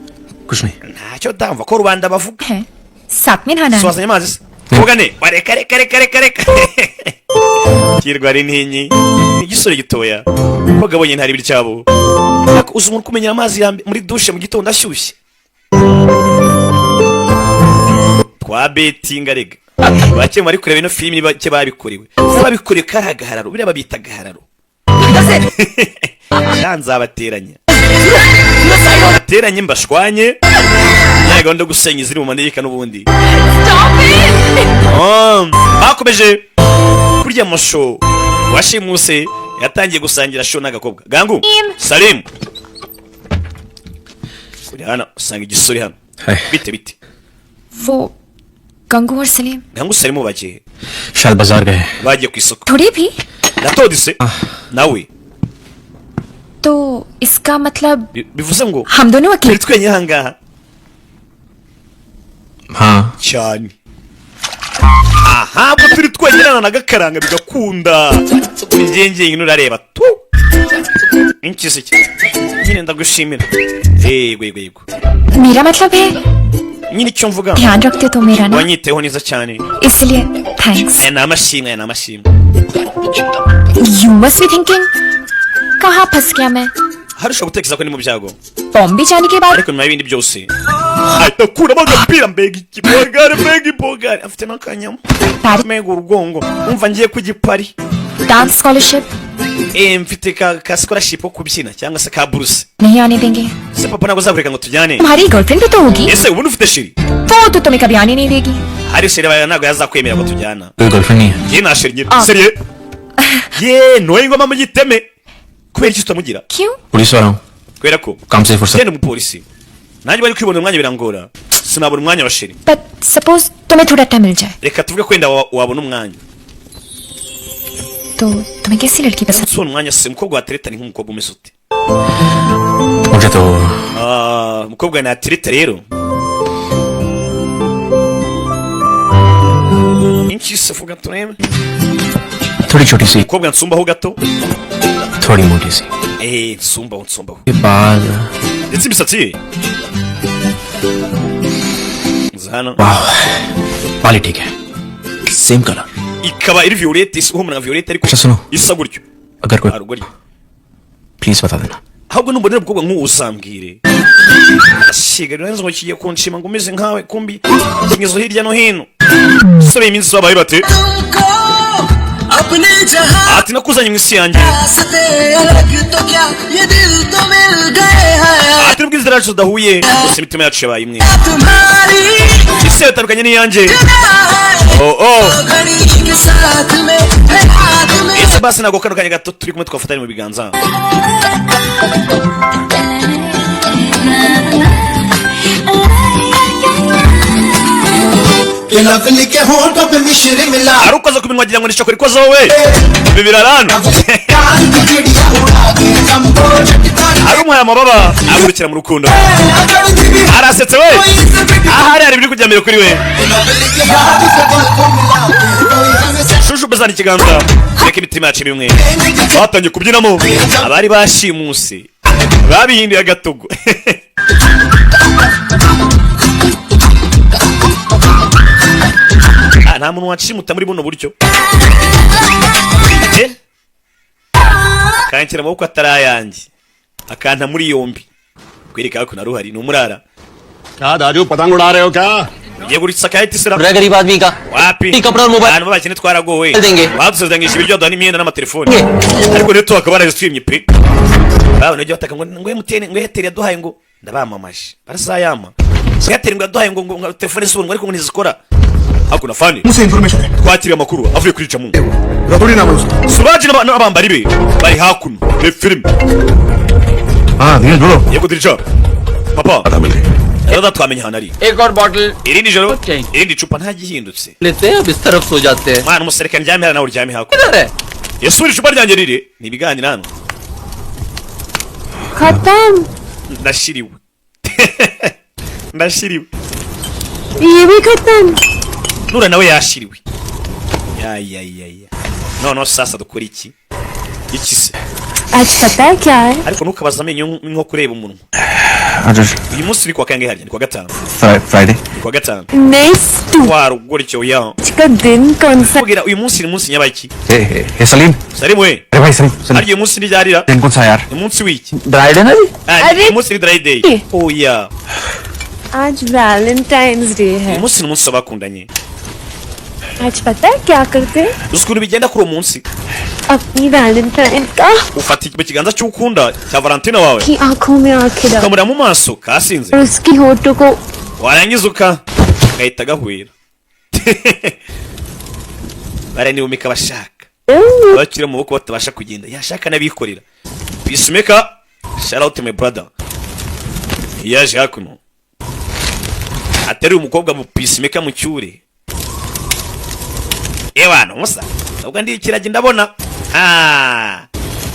कुछ नहीं। Ntacyo ndamva ko rubanda bavuga. है साथ में नहाना है। Suhazanya amazi se koga ne wareka reka reka reka reka kirwa ari ntinyi ni igisore gitoya koga abonye ntari ibiri cyabo. Ariko uzi umuntu kumenyera amazi ya muri dushe mu gitondo ashyushye twa betinga rega bake bari kureba ino filimi bake babikorewe babikorewe kari agahararo biriya babita agahararo sha nzabateranya bateranye mbashwanye ya gahunda yo gusenya iziri mu manegeka n'ubundi. Bakomeje kurya amasho washimuse yatangiye gusangira sho n'agakobwa gangu Salim uri hano usanga igisore hano Hey. bite bite. वो गंगू और Salim Gangu Salim bagiye शायद बाजार गए। Bagiye ku isoko. थोड़े भी natodise nawe तो इसका मतलब bivuze ngo हम दोनों अकेले turi twenyine ahangaha. हाँ। Cyane aha ubwo turi twenyine na gakaranga bigakunda njye nurareba tu inkizi ki nyine ndagushimira yego yego yego. मेरा मतलब है nyine icyo mvuga ध्यान रखते तो मेरा ना wanyiteho neza cyane. इसलिए thanks. Aya ni amashimwe, aya ni amashimwe. You must be thinking कहाँ फंस गया मैं। Hari ushobora gutekereza ko ni mu byago Bombay जाने के बाद ariko nyuma y'ibindi byose ahita akuramo agapira mbega ikibogare mbega ibogare afite n'akanyama Pari. mbega urugongo umva ngiye ku gipari. Dance scholarship Eh, mfite ka scholarship ko kubyina cyangwa se ka buruse. नहीं आने देंगे। Se papa ntabwo azakureka ngo tujyane? तुम्हारी girlfriend भी तो होगी। Ese ubundi ufite chérie? वो तो तुम्हें कभी आने नहीं देगी। Hari chérie bawe ntabwo yazakwemera ngo tujyana. कोई girlfriend नहीं है। Njye nta chérie ngira. Ah. Sérieux ye noye ingoma mu giteme, kubera iki tutamugira? क्यों? Police वाला हूँ। Kubera ko काम से फुर्सत ngenda umupolisi, nanjye bari kwibonera umwanya birangora, sinabona umwanya wa chérie. But suppose तुम्हें थोड़ा टाइम मिल जाए Reka tuvuge ko wenda wabona umwanya, तो तुम्हें कैसी लड़की पसंद? usubona umwanya se, umukobwa watereta ni nk'umukobwa umeze ute? मुझे तो Ah, umukobwa natereta rero inshyi vuga turebe. थोड़ी छोटी सी, Umukobwa nsumbaho gato, थोड़ी मोटी सी, eh, nsumbaho nsumbaho, ये बाल, ndetse imisatsi ye nza hano. वाह, बाल ही ठीक है, same colour. Ikaba iri violette, ihumura nka violette ariko अच्छा सुनो, isa gutyo. अगर कोई haruguru please बता देना। Ahubwo numbonera umukobwa nk'uwo uzambwire. Asiga rero ngo kigiye kunshima ngo umeze nkawe, kumbi kingezo hirya no hino. Sore iminsi babaye bate, ati nakuzanye mu isi yanjye, ati nubwo inzira yacu zidahuye, gusa imitima yacu yabaye imwe, isi yatandukanye n'iyanjye. Oh, ese basi ntabwo kano kanya gato turi kumwe twafatanye mu biganza? Lovely के होठों पे मिश्री मिला Ari ukoza ku minwa wagira ngo ni shokora ikoze wowe, ibi birarana. कान की चिड़िया उड़ा दे हमको झटका। Ari umuhaye amababa agurukira mu rukundo, arasetse we, ahari hari ibiri kujya mbere kuri we. Lovely के हाथ से पल को मिला कोई हमसे Shushu bezana ikiganza, reka imitima yacu imwe. Batangiye kubyinamo, abari bashimuse babihinduye agatogo. Ah, nta muntu wanshimuta muri buno buryo. Eh? Kanshyira amaboko atari ayanjye akanta muri yombi, kwereka ko naruhari ni umurara. क्या दाजू, पतंग उड़ा रहे हो क्या? Ugiye guritsa kayiti sera? रहा गरीब आदमी का Wapi. कपड़ा और mobile Abantu b'abakene twaragowe. Denge. Badusezeranyije ibiryo, baduha n'imyenda n'amatelefoni, ariko rero tukaba barazitwimye pe. Babona ibyo bataka ngo MTN, ngo Airtel yaduhaye, ngo ndabamamaje barasayama, ngo Airtel ngo yaduhaye ngo telefone z'ubuntu, ariko ngo ntizikora. Hakuno fani मुझसे information है। Twakiriye amakuru avuye kuri Jamu. Raturi नाम है उसका। Suraji n'abambari be bari hakuno ni filime. हाँ धीरज, बोलो। Yego dirija papa. पता मिल गई। Rero twamenya ahantu ari. एक और bottle Irindi joro, irindi cupa, nta gihindutse. लेते हैं, अब इस तरफ सो जाते हैं। Mwana umusereka ndyame hano, nawe uryame hakuno. इधर है। Ese uri icupa ryanjye riri ni ibiganiro hano? खत्म। Ndashiriwe, ndashiriwe. ये भी खत्म। Nura nawe yashiriwe. Ya ya ya ya, noneho sasa dukora iki? Iki se? आज पता है क्या है? Ariko ntukabaze amenyo nko kureba umunwa. आज Uyu munsi ni kuwa kangahe harya? Ni kuwa gatanu? Friday. Ni kuwa gatanu. Next Warugoricyo ya का दिन कौन सा? kubwira uyu munsi ni munsi nyabaki? Hey Salim. Salimu we. अरे भाई सलीम, Salim. Harya uyu munsi ni ryarira? दिन कौन सा यार? Ni umunsi w'iki? Dry day ना जी। Ah, Ari- uyu munsi ni dry day. Oya. आज Valentine's day है। Uyu munsi ni umunsi w'abakundanye. आज पता है क्या करते हैं? Uzi ukuntu bigenda kuri uwo munsi? अपनी वैलेंटाइन का Ufata mu kiganza cy'ukunda cya Valentina wawe, की आंखों में आंखें डाल ukamureba mu maso kasinze, और उसकी होठों को warangiza uka gahita gahwera baranibumika, bashaka abakiri mu maboko batabasha kugenda, yashaka n'abikorera. Peacemaker, shout out to my brother, yaje hakuno ateruye umukobwa mu peacemaker mu cyure. Ewana musa, ubwo ndi ikiragi ndabona. Ah,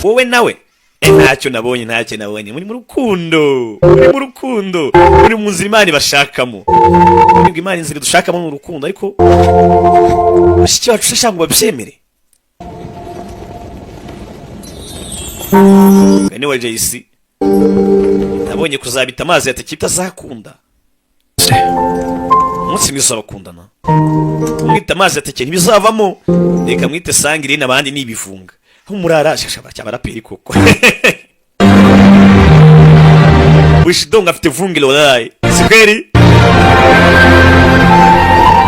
wowe nawe. Eh, ntacyo nabonye, ntacyo nabonye. Muri mu rukundo, muri mu rukundo, muri mu nzira Imana ibashakamo. Ngo Imana inzira dushakamo ni urukundo, ariko bashiki bacu shasha ngo babyemere. Bene wa JC nabonye kuzabita amazi yateke itazakunda. Umunsi mwiza w'abakundana, mwita amazi yateke ntibizavamo, reka mwite sangirine, abandi ni ibivunga aho murara shasha baraperi koko. Wishidonga afite vungilo wallahi, si kweli?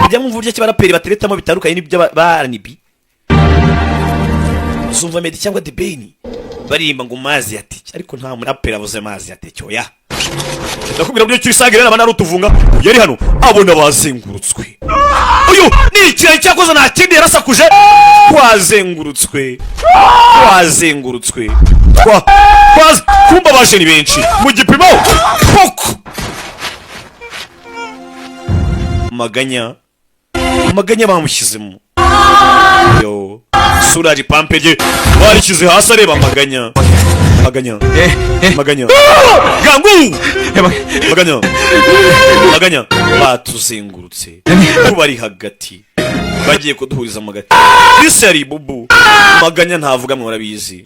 Mujya mwumva uburyo ki abaraperi bateretamo bitandukanye n'ibyo ba R&B. Uzumva Meddy cyangwa The Ben baririmba ngo mazi ya teke, ariko nta muraperi avuze mazi ya teke. Oya, ndakubwira buryo cyisanga rero abana rutufunga yari hano abona bazengurutswe. Uyu ni ikirayi cyakoze, nta kindi, yarasakuje. Twazengurutswe, twazengurutswe, twa twaze kumba baje ni benshi mu gipimo poko. Maganya, maganya bamushyizemo. Yo Suraji, pampe rye barishyize hasi, areba maganya, maganya, maganya, gangu, maganya, maganya, batuzengurutse, tubari hagati, bagiye kuduhuriza mu gati. Bisi yari ibubu. Maganya ntavuga, murabizi,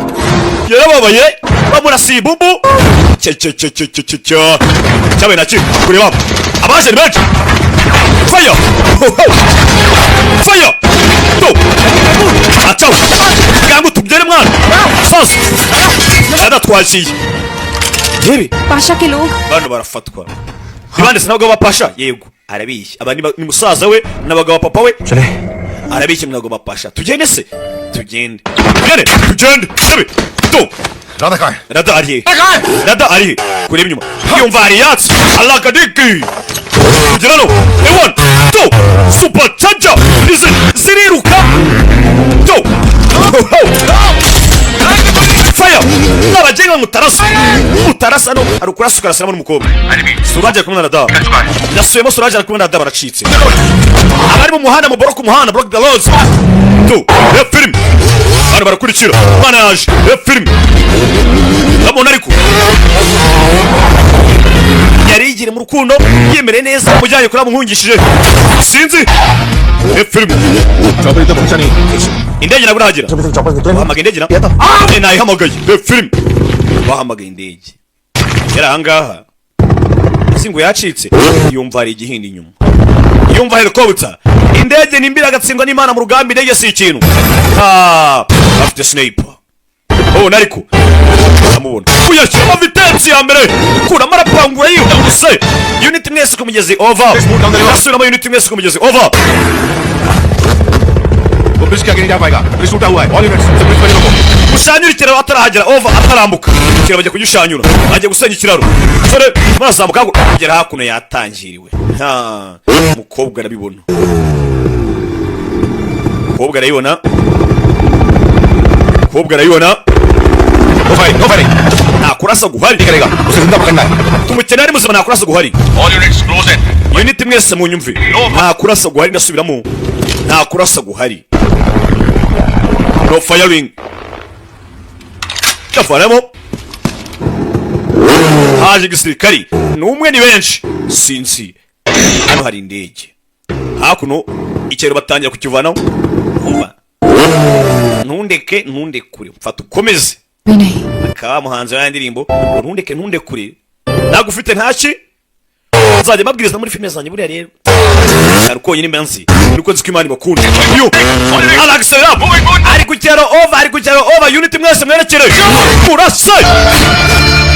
yarababaye. Bamurasiye ibubu. Cye cye cye cye cye cye cye cyabaye naki kureba abaje ni benshi. Fire, fire to acaho gangu, tubyere mwana sasa adatwaziye yewe. Pasha के लोग Bano barafatwa ni bande? Sinabwo bapasha? Yego, arabishye. Aba ni musaza we n'abagabo papa we arabishye. Ntabwo bapasha. Tugende se, tugende, tugende, tugende tugende to. Radha कहाँ है? Rada ari he? Rada ari he? Kureba inyuma yumva hari yatsi alakadiki kugera no ewan to super charger izi ziriruka to fire n'abagenga. Mutarasa, mutarasa no hari ukurasa ukarasiramo n'umukobwa. Suraje ari kumwe na Rada. Yasubiyemo, Suraje ari kumwe na Rada, baracitse. Abari mu muhanda muboroka umuhanda, block the roads to reba film. Hano barakurikira, umwana yaje, reba film, ndamubona, ariko yari yigiriye mu rukundo, yemereye neza, mujyanye kuri amuhungishije, sinzi. Reba film. Chaudhary तो पहुंचा नहीं. Indege ntabwo irahagera. Bahamagaye indege na nayihamagaye. Reba film, bahamagaye indege yari ahangaha. Ese ngo yacitse? Yumva hari igihindi inyuma, yumva helicopter, indege nimbira agatsindwa n'Imana mu rugamba. Indege si ikintu. Ah, afite sniper ubona, ariko amubona uyashyiramo vitesse ya mbere, kuramo, arapangura yihuse. Unit mwese ku mugezi, over. Asubiramo, unit mwese ku mugezi, over. वो ब्रिज के आगे नहीं जा पाएगा, ब्रिज टूटा हुआ है. All units, bridge पर रोको. Mushanyura ikiraro atarahagera, over. Atarambuka ikiraro, bajya kugishanyura, ajya gusenya ikiraro. Sore barazamuka kugera hakuno, yatangiriwe. Ha, umukobwa arabibona, umukobwa arabibona, umukobwa arabibona. No firing, no firing. Nta kurasa guhari. करेगा, उसे जिंदा पकड़ना है. Tumukene ari muzima, nta kurasa guhari. All units, close in. Unit mwese munyumve, nta kurasa guhari. Ndasubiramo, nta kurasa guhari, no firing. Ndavanamo, haje igisirikari, ni umwe, ni benshi, sinzi. Hano hari indege hakuno, ikiraro batangira kukivanaho. Umva, ntundeke, ntundekure, mfata ukomeze. भी नहीं. Akaba muhanzi wa ndirimbo ngo ntundeke ntundekure ntabwo ufite ntaki nzajya mbabwiriza muri filime zanjye. Buriya rero hari uko nyine mba nzi, nuko nzi ko Imana ibakunda. Yo aragisera, ari ku cyaro, over. Ari ku cyaro, over. Unit mwese mwerekere murase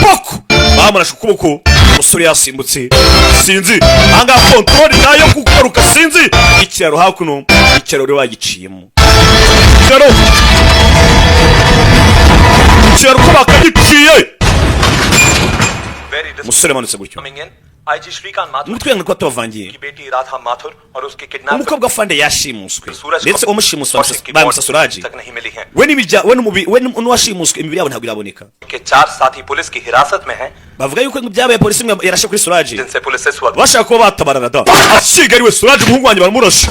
poko. Bamurashe ukuboko, umusore yasimbutse, sinzi. Ahangaha control nayo kugaruka, sinzi. Ikiraro hakuno, ikiraro rero bagiciyemo, ikiraro, ikiraro uko bakagiciye, umusore amanutse gutyo. IG Shrikant Mathur Umutwe ko tubavangiye की बेटी Radha Mathur और उसके kidnapper Umukobwa afande yashimuswe, Suraj ndetse umushimuswe Kaushik की bamusa body Suraji तक नहीं मिली है. We n'ibijya we n'umubi we n'uwashimuswe, imibiri yabo ntabwo iraboneka. के चार साथी पुलिस की हिरासत में हैं, Bavuga yuko byabaye polisi imwe yarashe kuri Suraji, जिनसे पुलिस इस वक्त bashaka kuba batabarana da ashigariwe. Suraji umuhungu wanjye baramurashe.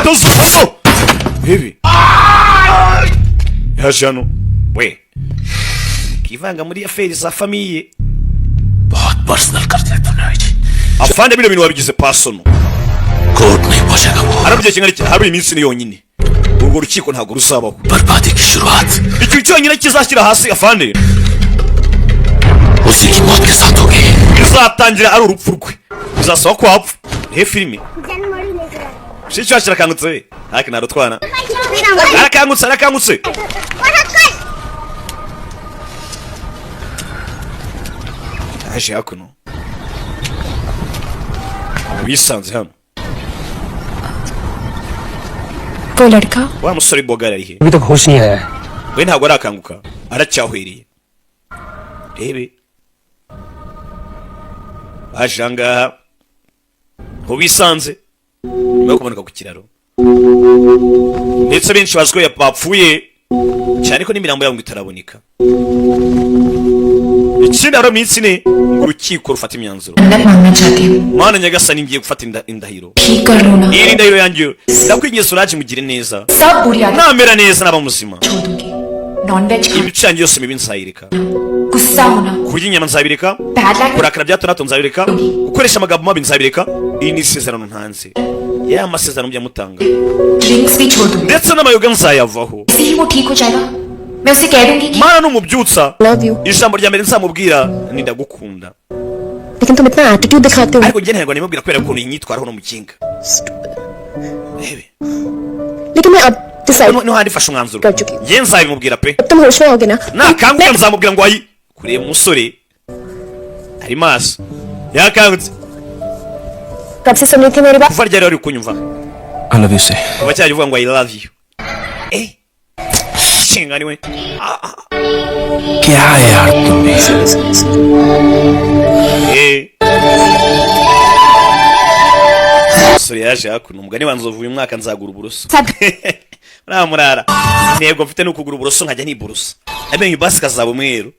Tuzo bibi yaje hano we kivanga muri affaires za famille. बहुत personal कर दिया तुमने आई. Afande, bino bintu wabigize personal. Court नहीं पहुंचेगा वो. Harabye kingana iki? Hari iminsi ni yonyine, urwo rukiko ntabwo ruzabaho. बर्बादी की शुरुआत Ikintu cyonyine kizashyira hasi afande उसी की मौत के साथ होगी. bizatangira ari urupfu rwe, bizasaba ko wapfa. He filime shiki wacu arakangutse we, ariko ntarutwana, arakangutse, arakangutse. Yaje hakuno, wisanze hano. वो लड़का Wa musore bogari ari he? अभी तक होश नहीं आया है. We ntabwo arakanguka, aracyahwereye. Rebe baje ahangaha ngo bisanze nyuma yo kumanuka ku kiraro, ndetse benshi bazi ko bapfuye cyane ko n'imirambo yabo ngo itaraboneka. Ikindi, hari iminsi 4 ngo urukiko rufate imyanzuro. मन्नत मांगना चाहती हूँ। Mana nyagasani, ngiye gufata indahiro. ठीक कर लो ना। Iyi ni indahiro yanjye, ndakwinginze uraje mugire neza. सब बुरी आदत Namera neza, naba muzima, छोड़ दूंगी। Non veg खा imico yanjye yose mibi nzayireka, गुस्सा होना, kurya inyama nzabireka, bad language kurakara bya hato na hato nzabireka, gukoresha amagambo mabi nzabireka. Iyi ni isezerano ntanze, ya masezerano mujya mutanga. Drinks भी छोड़ दूंगी। Ndetse n'amayoga nzayavaho. ऐसे ही वो ठीक हो जाएगा, मैं उसे कह दूंगी कि Mana, numubyutsa, Love you. ijambo rya mbere nzamubwira ni ndagukunda. लेकिन तुम इतना एटीट्यूड दिखाते हो। Ariko njye ntabwo nimubwira kubera ukuntu yinyitwaraho no mukinga. Rebe. लेकिन मैं अब decide Noneho handi fashe umwanzuro. कर चुकी हूँ। Njye nzabimubwira pe. अब तुम होश में आओगे ना? Nakanguka nzamubwira ngo ayi kureba umusore ari maso yakangutse. कब से सुन रही थी मेरी बात? Kuva ryari wari kunyumva? I love you से। Kuva cyari uvuga ngo "I love you". Eh, shinga niwe. क्या यार तुम भी। Eh, umusore yaje hakuno, umugani wa nzovu, uyu mwaka nzagura uburoso. सब Murara murara, intego mfite ni ukugura uburoso nkajya niborosa amenyo, basi kazaba umweru.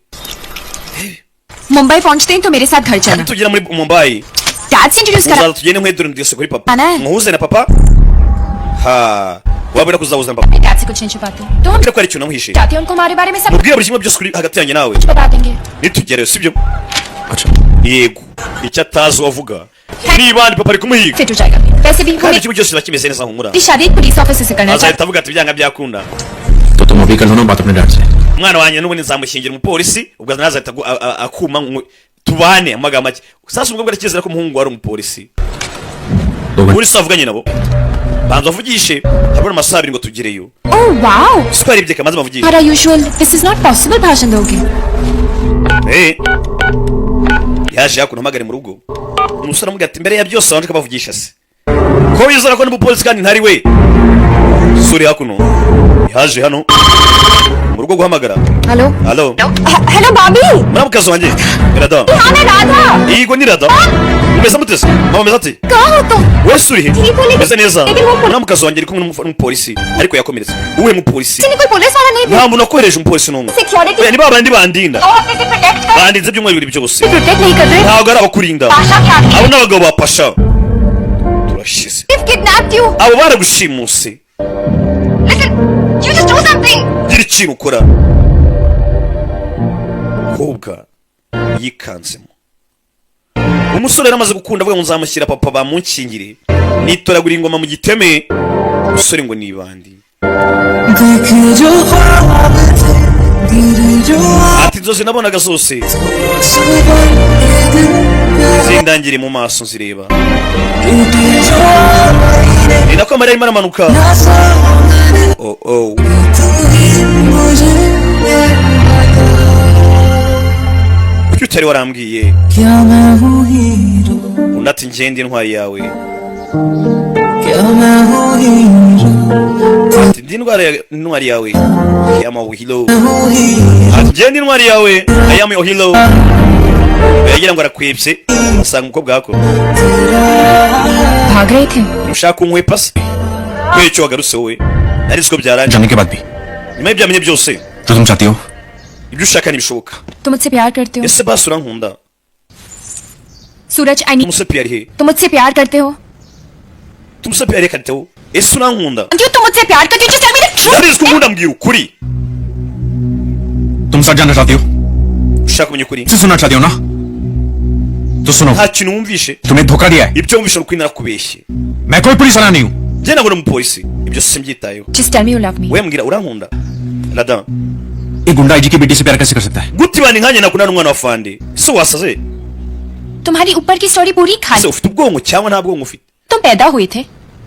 Mumbai पहुंचते ही तो मेरे साथ घर चलना। Tugera muri Mumbai, dad से introduce करा uzaza tugende nkwedure ndetse kuri papa. Ana. Muhuze na papa. Ha, wabura kuzahuza na papa. Dad से कुछ नहीं छुपाते तो हम Mbwira ko hari ikintu namuhishe. चाहते हैं उनको हमारे बारे में सब Mubwire buri kimwe byose kuri hagati yanjye nawe. कुछ बता देंगे। Nitugerayo, sibyo? अच्छा। Yego, icyo atazi uwavuga niba ni papa ari kumuhiga. Fit हो जाएगा, वैसे भी वो Kandi ikigo cyose kiba kimeze neza, humura. मेरी शादी एक पुलिस ऑफिसर से करना चाहते Azahita avuga ati byanga byakunda. तो तुम अभी कर लो ना बात अपने डैड से। Umwana wanjye n'ubundi nzamushyingira umupolisi, ubwo nazahita akuma tubane amagambo make. Sasa ubwo aracyizera ko umuhungu wari umupolisi. 2 घंटे। Polisi avuganye nabo, banza avugishe, habura amasaha 2 ngo tugereyo. Oh wow. Siko yarebye kamaze bavugishe. हमारा usual this is not possible भाषण दोगे। Eh. Yaje hakuno hamagare mu rugo, umusore amubwira ati mbere ya byose wabanje ukabavugisha se ko wizera ko ndi umupolisi kandi ntari we. Suri hakuno yaje hano mu rugo guhamagara. Hello. Halo. Hello भाभी। Muramukazi wanjye Rada. हाँ, मैं Radha. Yego, ni Rada. Umeze mute se mama? Umeze ate? कहाँ हो तुम? Wese uri he? ठीक हूँ, लेकिन- Umeze neza. लेकिन वो Muramukazi wanjye ari kumwe n'umupolisi ariko yakomeretse. Uwuhe mupolisi? किसी ने कोई पुलिस वाला नहीं Nta muntu wakohereje umupolisi n'umwe. Security Oya, ni ba bandi bandinda. 2 हफ्ते से protect कर Bandinze ibyumweru 2 byose. Protect नहीं कर रहे। Ntabwo ari abakurinda. Pasha के आदमी। Abo ni abagabo ba Pasha. Turashize. Kidnapped you. Abo baragushimuse. Listen, you just do something. Gira ikintu ukora. Kobwa yikanzemo umusore yari amaze gukunda, avuga ngo nzamushyira papa bamunkingire, nitoragura ingoma mu giteme. Umusore ngo ni ibandi. देखे जो ख्वाब थे गिरे जो Ati inzozi nabonaga zose सुबह के दिन zindangire mu maso nzireba. टूटे जो आईने Ni nako amarira arimo aramanuka. ना सामने Oh oh. तू ही मुझे बता। Kuki utari warambwiye? क्या मैं हूँ hero? Undi ati ngende intwari yawe. क्या मैं हूँ hero? Ati ndi intwari yawe, I am your hero. हूँ hero. Ati ngende intwari yawe, I am your hero. Yagira ngo arakwibye, asanga umukobwa wako. भाग रहे थे। Ushaka kunkwepa se? Kubera icyo wagarutse wowe, nari ko byarangiye. जाने के बाद भी Nyuma y'ibyamenye byose, जो तुम चाहती हो ibyo ushaka ntibishoboka. तुम मुझसे प्यार करते हो? Ese basi urankunda? Suraj, I need Tumuse piyari he? तुम मुझसे प्यार करते हो? Tumuse piyari kariteho, ese urankunda? क्यों, तुम मुझसे प्यार करते हो? Just tell me the truth. Ndabizi ko unkunda, mbwira ukuri. तुम सच जानना चाहती हो? Ushaka kumenya ukuri? से सुनना चाहती हो ना? तो सुनो। Nta kintu wumvishe. तुम्हें धोखा दिया है। Ibyo wumvishe ni ukuri, narakubeshye. मैं कोई पुलिस वाला नहीं हूँ। Njye ntabwo uri umupolisi, ibyo simbyitayeho. Just tell me you love me. We mbwira urankunda, Rada. एक गुंडा आईजी की बेटी से प्यार कैसे कर सकता है? Gute ibana nkanjye nakundana n'umwana wa fande? Ese wasaze? तुम्हारी ऊपर की स्टोरी पूरी Ese खाली। Ufite ubwonko cyangwa nta bwonko ufite? तुम पैदा हुए थे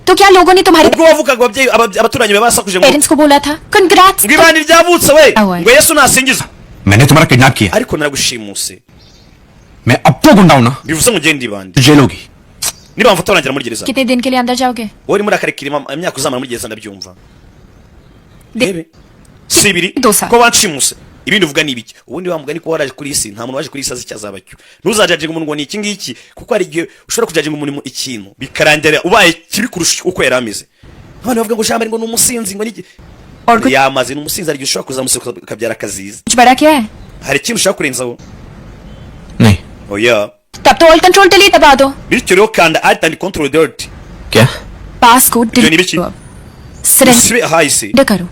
तो क्या लोगों ने तुम्हारे Ubwo wavukaga, ababyeyi abaturanyi bawe basakuje ngo parents को बोला था congrats? Ngo ibana ryavutse we, Awe. Ngo Yesu nasingizwe? मैंने तुम्हारा किडनैप किया। Ariko naragushimuse. मैं अब तो गुंडा हूं ना? Bivuze ngo ugende ibandi. Jail होगी। Niba bamfata barangira muri gereza. कितने दिन के लिए अंदर जाओगे? Wowe urimo urakarekera imyaka uzamara muri gereza, ndabyumva. Rebe Si ibiri दो साल ko banshimuse, ibindi uvuga ni ibiki? Ubundi wa mugani ko waraje kuri iyi si, nta muntu waje kuri iyi si azi icyo azaba cyo. Ntuzajajinga umuntu ngo ni iki ngiki, kuko hari igihe ushobora kujajinga umuntu ikintu bikarangira ubaye kibi kurusha uko yari ameze. Abantu bavuga ngo Jambo ngo ni umusinzi, ngo ni iki. और कुछ Yamaze ni umusinzi, hari igihe ushobora kuzamuseka ukabyara akaziza. बड़ा क्या है? Hari ikintu ushaka kurenzaho? नहीं। Oya. तब तो alt control delete दबा दो। Bityo rero kanda Alt and Control Delete. क्या? पास को Ibyo ni delete ibiki? करो अब। Surrender Usibe ahahise. करो।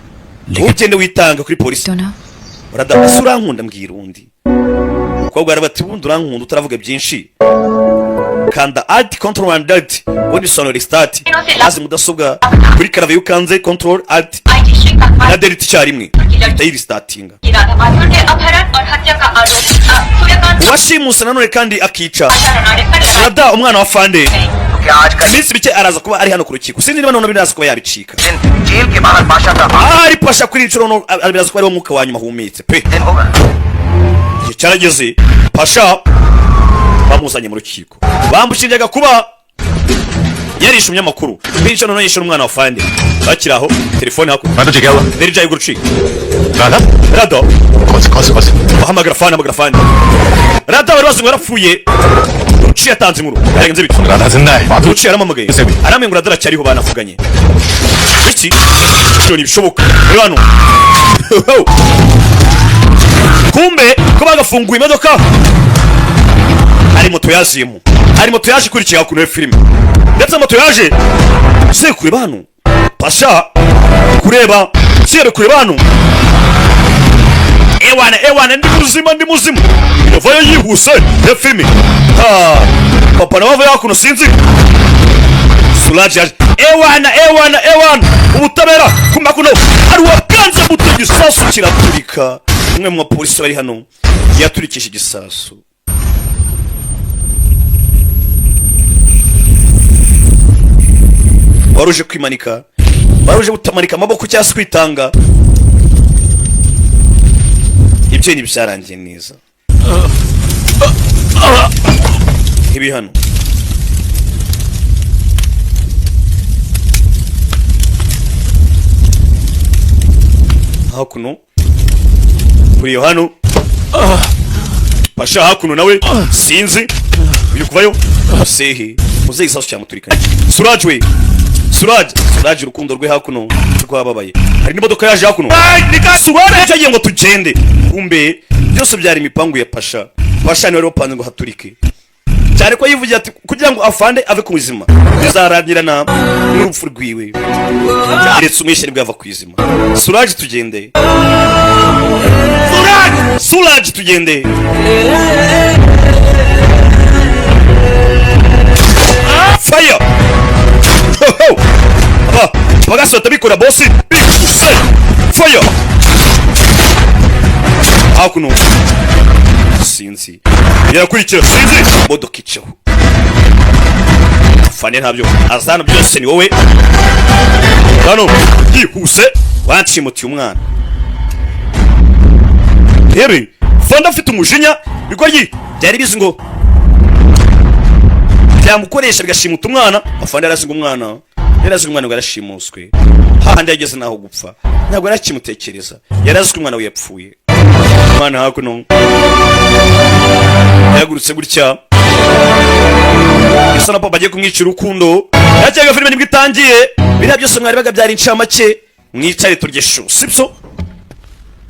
Wowe ugende witanga kuri polisi. तो ना Urada ese urankunda? Mbwira. Undi umukobwa aravuga ati ubundi urankunda utaravuga byinshi. Kanda Alt Control and Delete, ubundi bisobanura restart. Maze mudasobwa kuri clavier iyo ukanze Control, Alt na Delete icyarimwe, ihita yirestartinga. Uwashimuse nanone kandi akica Rada, umwana wa Fande, iminsi mike araza kuba ari hano ku rukiko. Sinzi niba none biraza kuba yabicika. Jail के बाहर पाशा का Ahari Pasha kuri inshuro no biraza kuba ariwo mwuka wa nyuma ahumetse pe. दिन होगा। Igihe cyarageze, Pasha bamuzanye mu rukiko, bamushinjaga kuba yarishe umunyamakuru, bityo noneho yishe umwana wa Fande. Bakiri aho, telefone hakurya. मैं तो क्या हुआ? Derija y'urucika. Radha. Rado. कौन से कौन से कौन से? Bahamagara Fande, hamagara Fande. Rada bari bazi ngo yarapfuye. Ruciye yatanze inkuru, byagenze bite? Radha जिंदा है। Ruciye yaramamagaye, arambwira ngo Rada aracyariho, banavuganye. Iki ibyo ntibishoboka. Reba hano, kumbe ko bagafunguye imodoka, hari moto yaziyemo, hari moto yaje ikurikiye hakuno ya filime, ndetse moto yaje se kureba hano. Pasha kureba siyere kureba hano. Ewana ewana, ndi muzima, ndi muzima. Iravayo yihuse ya filime. Ha, papa nawe avayo hakuno, sinzi. Suraji yaje. Ewana ewana ewana, ubutabera. Kumba kuno hari uwakanze buto, igisasu kiraturika. Umwe mu bapolisi bari hano yaturikisha igisasu. Wari uje kwimanika, wari uje gutamanika amaboko cyangwa se kwitanga. Ibyo ntibyarangiye neza. Ibi hano hakuno kuri iyo hano, Pasha hakuno nawe sinzi uyu kuvayo sehe muzehe, igisasu cyamuturikanye. Suraj we, Suraj, Suraj, urukundo rwe hakuno rwababaye. Hari n'imodoka yaje hakuno. Suraj yagiye ngo tugende, kumbe byose byari imipangu ya Pasha. Pasha niwe wari wapanze ngo haturike, cyane ko yivugiye ati kugira ngo afande ave ku buzima bizarangirana n'urupfu rwiwe, ndetse umwishe nibwo yava ku izima. Suraj tugende, Suraj, Suraj tugende. Fire! Aba bagasota bikora bosi bikuse. Fire hakuno, sinzi birakurikira, sinzi modoka icaho. Fane ntabyo azana, byose ni wowe hano yihuse wanshimutiye umwana. Yewe Fanda afite umujinya bigoryi, byari bizi ngo byamukoresha bigashimuta umwana. Afande yarazi ngo umwana, yarazi ngo umwana ngo yarashimuswe. Hahandi yageze naho gupfa ntabwo yarakimutekereza, yarazi ko umwana we yapfuye. Umwana hakuno yahagurutse gutya, isa na papa agiye kumwicira urukundo. Yakiraga filime nibwo itangiye. Biriya byose mwari bagabyara incamake, mwicare turye shu, sibyo?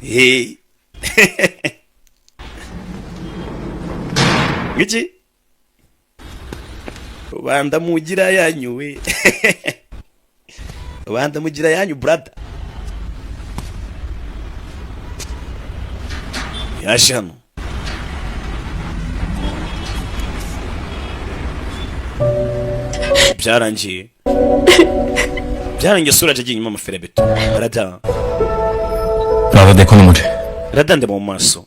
Hey. Ngiki rubanda mugira yanyu we, rubanda mugira yanyu. Brother yaje hano. Byarangiye, byarangiye. Suraje agiye inyuma amaferbeto arada. Radha देखो ना मुझे। Rada, ndeba mu maso.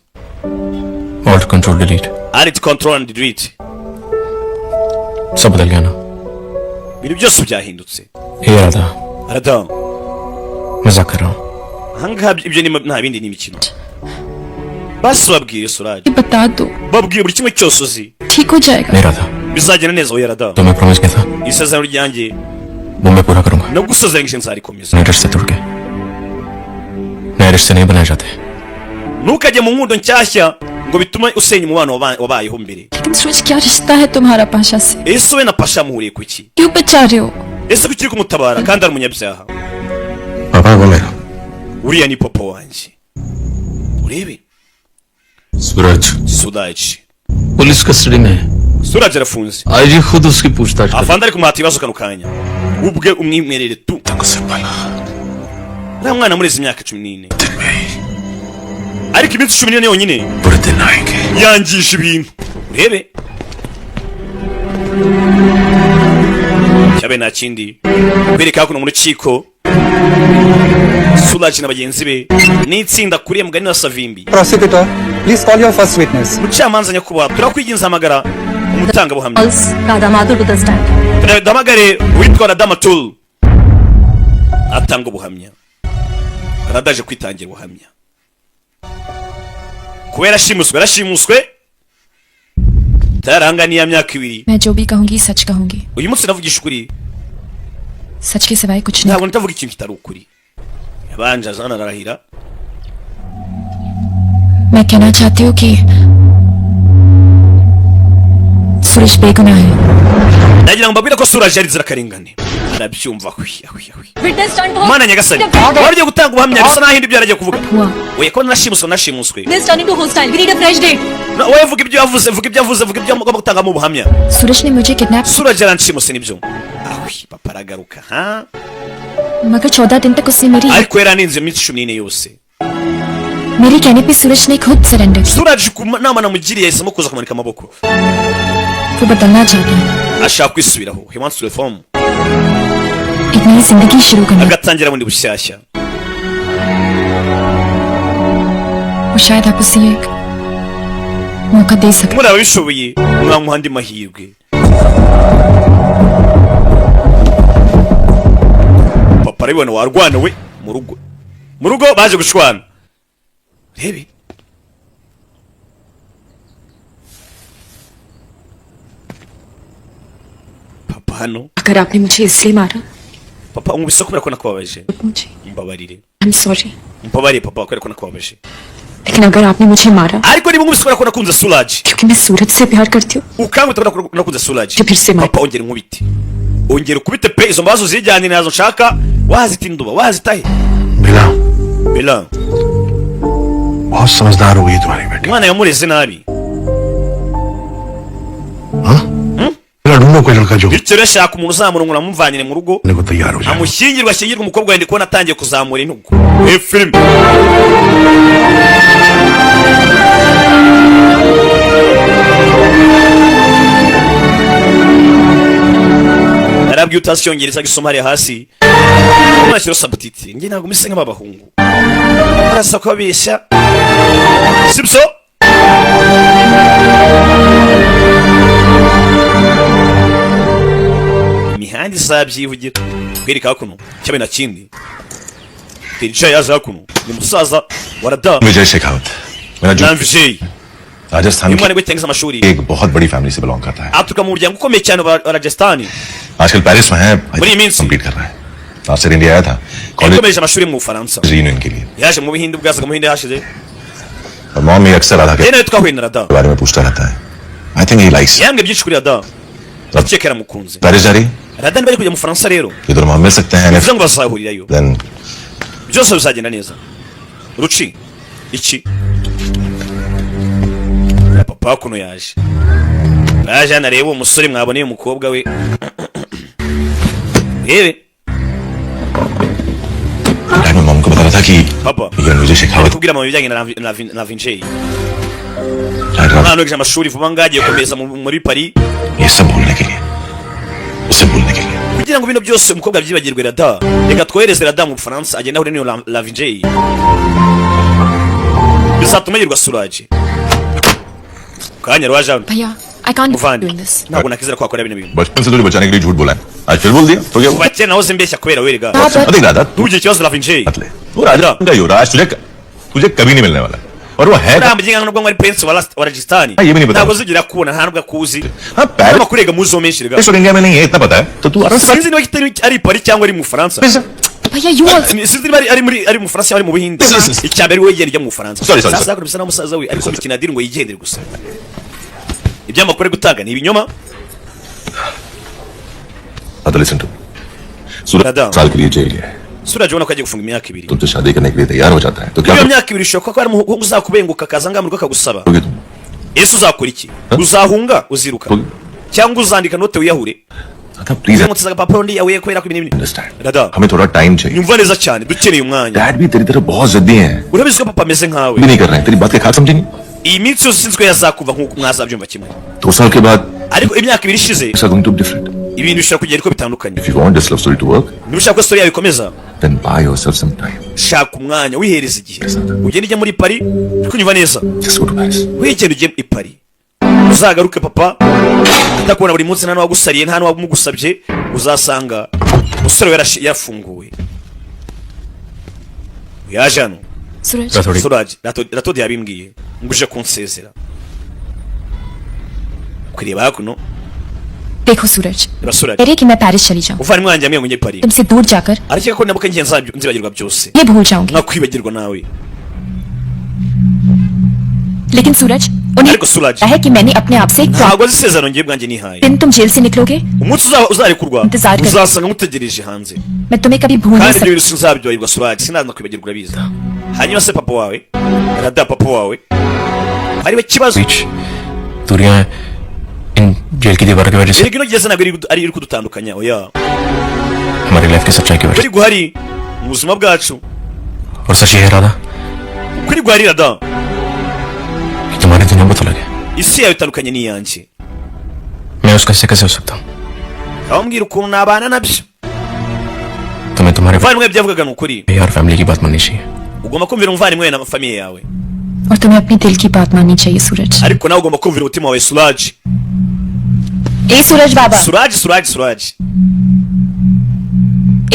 Alt control delete. Alt Control and Delete. सब बदल गया ना? Ibintu byose byahindutse. ये राधा। Rada. मजाक कर रहा हूँ। Ahangaha ibyo ni nta bindi, ni imikino. Basi babwiye Suraje. बता दो। Babwiye buri kimwe cyose uzi. ठीक हो जाएगा। नहीं Radha. Bizagenda neza. Oya Rada. तुम्हें प्रॉमिस किया था। Isezerano ryanjye वो मैं पूरा करूंगा। nagusezeranyije nzarikomeza. नए रिश्ते टूट गए, नए रिश्ते नहीं बनाए जाते। Ntukajye mu nkundo nshyashya ngo bitume usenya umubano wabayeho mbere. लेकिन सूरज क्या रिश्ता है तुम्हारा पाशा से? Ese we na Pasha muhuriye ku ki? क्यों बचा रहे हो? Ese kuki uri kumutabara kandi ari umunyabyaha? पापा वो मेरा Uriya ni papa wanjye, urebe. Suraj Sudaji police custody में है। Suraj arafunze. IG खुद उसकी पूछताछ कर Afande ari kumuhata ibibazo kano kanya, ubwe umwimerere tu. Uriya mwana mureze imyaka 14, ariko iminsi 14 yonyine बुरे दिन आएंगे। Yangije ibintu, urebe cyabe nta kindi kwereka hakuno mu rukiko. Suraj na bagenzi be n'itsinda kuriye mugani na Savimbi. Prosecutor, please call your first witness. Mucamanza nyakubahwa, turakwiginze, hamagara umutangabuhamya. Radha Mathur to the stand. Duhamagare uwitwa Radamatul atanga ubuhamya. Rada aje kwitangira ubuhamya kuba yarashimuswe, yarashimuswe tayaranga myaka 2. मैं जो भी कहूंगी सच कहूंगी। Uyu munsi ndavugisha ukuri. सच के सिवाय कुछ नहीं। Ntabwo ndavuga ikintu kitari ukuri. Yabanje azana ararahira. मैं कहना चाहती हूँ कि सूरज बेगुनाह है। Ndagira ngo mbabwire ko Suraj yari inzirakarengane. Arabyumva, ahwi ahwi ahwi. Witness stunt. Mana nyagasani, wari ugiye gutanga ubuhamya bisa naho ibyo yaragiye kuvuga. हुआ। Oya, ko nashimuswe, nashimuswe. This turning to hostile, we need a fresh date. Wowe vuga ibyo yavuze, vuga ibyo yavuze, vuga ibyo mugomba gutangamo ubuhamya. सूरज ने मुझे kidnap Suraj yaranshimuse nibyo, ahwi papa aragaruka ha. मगर 14 दिन तक उसने मेरी Ariko yaraninze iminsi 14 yose. मेरे कहने पे सूरज ने खुद surrender किया। Suraj ku nama namugiriye yahisemo kuza kumanika amaboko. वो बदलना चाहता है। Ashaka kwisubiraho, he wants to reform. एक नई जिंदगी शुरू करना। Agatangira bundi bushyashya. वो शायद आप उसे एक मौका दे सकते। Muri ababishoboye mwamuha andi mahirwe. Papa arabibona, warwana we mu rugo, mu rugo baje gushwana, rebe. Papa hano. अगर आपने मुझे इसलिए मारा Papa unkubise kubera ko nakubabaje. मुझे Mbabarire. I am sorry. Mbabarire papa kubera ko nakubabaje. लेकिन अगर आपने मुझे मारा Ariko niba unkubise kubera ko nakunze Suraj, क्योंकि मैं सूरज से प्यार करती हूँ, ukankubita kubera ko nakunze Suraj, फिर से मार। Papa ongera inkubite, ongera ukubite pe, izo mbabazi uzijyane, ntazo nshaka. Wazita induba, wazitahe. Bela, Bela, बहुत समझदार हो गई है तुम्हारी बेटी। Umwana yamureze nabi. बेला, ढूंढो कोई लड़का जो Bityo rero shaka umuntu uzamurongora, amumvanire mu rugo, को तैयार हो जाए। amushyingirwe, ashyingirwe umukobwa wenda kubona atangiye kuzamura intugu. Filime narabwiye utazi icyongereza gisoma hariya hasi nashyiraho subtitle. Njye ntabwo mise nk'abahungu barasa kubabeshya, sibyo? Imihanda izabyivugira kwereka hakuno cyabe na kindi Terija yaje hakuno ni musaza warada. Vijay Shekhawat मेरा जो Na Vijay, Rajasthan uyu mwana we amashuri की एक बहुत बड़ी family से belong करता है। Aturuka mu muryango ukomeye cyane wa Rajasthan. आजकल पेरिस में है। muri iyi minsi complete कर रहा है। Last year India आया था college yakomeje amashuri mu Bufaransa. Reunion के लिए। Yaje mu Buhinde, ubwo yazaga mu Buhinde hashize. और मॉम ये अक्सर राधा के Rero nawe twahuye na Rada. बारे में पूछता रहता है। I think he likes. Yambwiye byinshi kuri Rada, ndakeka yaramukunze. Paris जा रही है। Rada niba ari kujya mu Bufaransa rero, ये दोनों वहां मिल सकते हैं। Bivuze ngo bazahurirayo, then byose bizagenda neza. Ruci iki na papa kuno yaje, yaje hano areba uwo musore mwaboneye umukobwa we, rebe. Dad, मैं मॉम को बता रहा था कि Papa, ये विजय Shekhawat ari kubwira mama ibijyanye na Vinjay. Dad, umwana wiga amashuri vuba ngaho agiye gukomeza muri Paris. ये सब भूलने के लिए, उसे भूलने के लिए। Kugira ngo bino byose umukobwa abyibagirwe, Rada, reka twohereze Rada mu Bufaransa, agenda ahure n'iyo Lavinjay, bizatuma yirwa Suraj kanya rwaje hano. भैया, I can't Muvandi, doing this. Ntabwo nakizera ko wakora bino bintu. बचपन से तुझे बचाने के लिए झूठ बोला है, आज फिर बोल दिया तो क्या हुआ? Kuva kera nahoze mbeshya kubera werega. देख राधा, Ntugire ikibazo Lavinjay. मत ले। वो राजा का युवराज तुझे तुझे कभी नहीं मिलने वाला और वो है Uriya muginga nubwo ngo ari prince wa Rajasthan, Ah, yewe ni ntabwo uzigira kubona, nta nubwo akuzi. हाँ, Paris amakuru yega muzo menshi rega. और इंडिया में नहीं है, इतना पता है, तो तू आराम से Sinzi niba kitari ari i Paris cyangwa ari mu Bufaransa. भैया you also Sinzi niba ari muri ari mu Bufaransa cyangwa ari mu Buhinde. Icya mbere, we yigenda ujya mu Bufaransa. Sorry, sorry, Sasa sorry. hakuno bisa naho musaza we ariko mikina deal ngo yigendere gusa. Ibyamakuru ari gutanga ni ibinyoma. तो listen to सूरज दादा। साल के लिए जेल गया है। Suraj ubona ko agiye gufunga imyaka 2. तुमसे शादी करने के लिए तैयार हो जाता है तो क्या Muri iyo myaka 2 bishoboka ko hari umuhungu uzakubenguka akaza ngaha mu rugo akagusaba. करोगे तुम? Ese uzakora iki? Uzahunga, uziruka, cyangwa uzandika note wiyahure? दादा, please. Uzamutse agapapuro ndiyahuye kubera ko ibintu n'ibindi. Understand. Dada. हमें थोड़ा टाइम चाहिए। Nyumva neza cyane, dukeneye umwanya. Dad भी तेरी तरह बहुत जिद्दी हैं। Urabizi ko papa ameze nkawe. भी नहीं कर रहे हैं, तेरी बात के खाक समझेंगे। Iyi minsi yose sinzi ko yazakuva nk'uko mwazabyumva kimwe. 2 साल के बाद Ariko imyaka 2 ishize are going to be different. ibintu bishobora kugenda uko bitandukanye. If you want this love story to work, Niba ushaka ko story yawe ikomeza, then buy yourself some time. shaka umwanya, wihereza igihe, ugende ujya muri Paris. Uri kunyumva neza? Just go to Paris. Wigenda ujye i Paris, uzagaruke papa atakubona buri munsi, nta n'uwagusariye, nta n'uwamugusabye. Uzasanga umusore we yafunguwe, yaje hano. Suraj. Suraj Ratodi yabimbwiye ngo uje kunsezera kureba hakuno. देखो सूरज, Reba Suraj. कह रही कि मैं पेरिस चली जाऊं, Umuvandimwe wanjye yambwiye ngo njye Paris. तुमसे दूर जाकर Arakeka ko nabuka ngiye nzibagirwa byose. ये भूल जाऊंगी। Nkakwibagirwa nawe. लेकिन सूरज, उन्हें Ariko Suraj, पता है कि मैंने अपने आप से एक ntabwo azi isezerano ngiye bwanjye nihaye. दिन तुम जेल से निकलोगे, Umunsi uzarekurwa, Intizar kar- uzasanga ngutegereje hanze. मैं तुम्हें कभी भूल नहीं Kandi ibyo सकती। bintu sinzabyibagirwa, Suraj, sinaza kwibagirwa, urabizi. Hanyuma se papa wawe, Rada, papa wawe ariwe kibazo. बीच दूरियां इन जेल की दीवारों की वजह से Erega ino gereza ntabwo ari iri kudutandukanya, oya. हमारी लाइफ की सच्चाई की वजह Kuri guhari mu buzima bwacu. से। और सच ये है राधा, Kuri guhari, Rada, कि तुम्हारी दुनिया बहुत अलग है। isi yawe itandukanye n'iyanjye. मैं उसका हिस्सा कैसे हो सकता हूँ? Abambwira ukuntu nabana nabyo. तुम्हें तुम्हारे Umuvandimwe byavugaga ni ukuri. भाई और फैमिली की बात माननी चाहिए। Ugomba kumvira umuvandimwe we na famille yawe. और तुम्हें अपने दिल की बात माननी चाहिए सूरज। Ariko nawe ugomba kumvira umutima wawe, Suraj. ए सूरज बाबा। Suraj, Suraj, Suraj.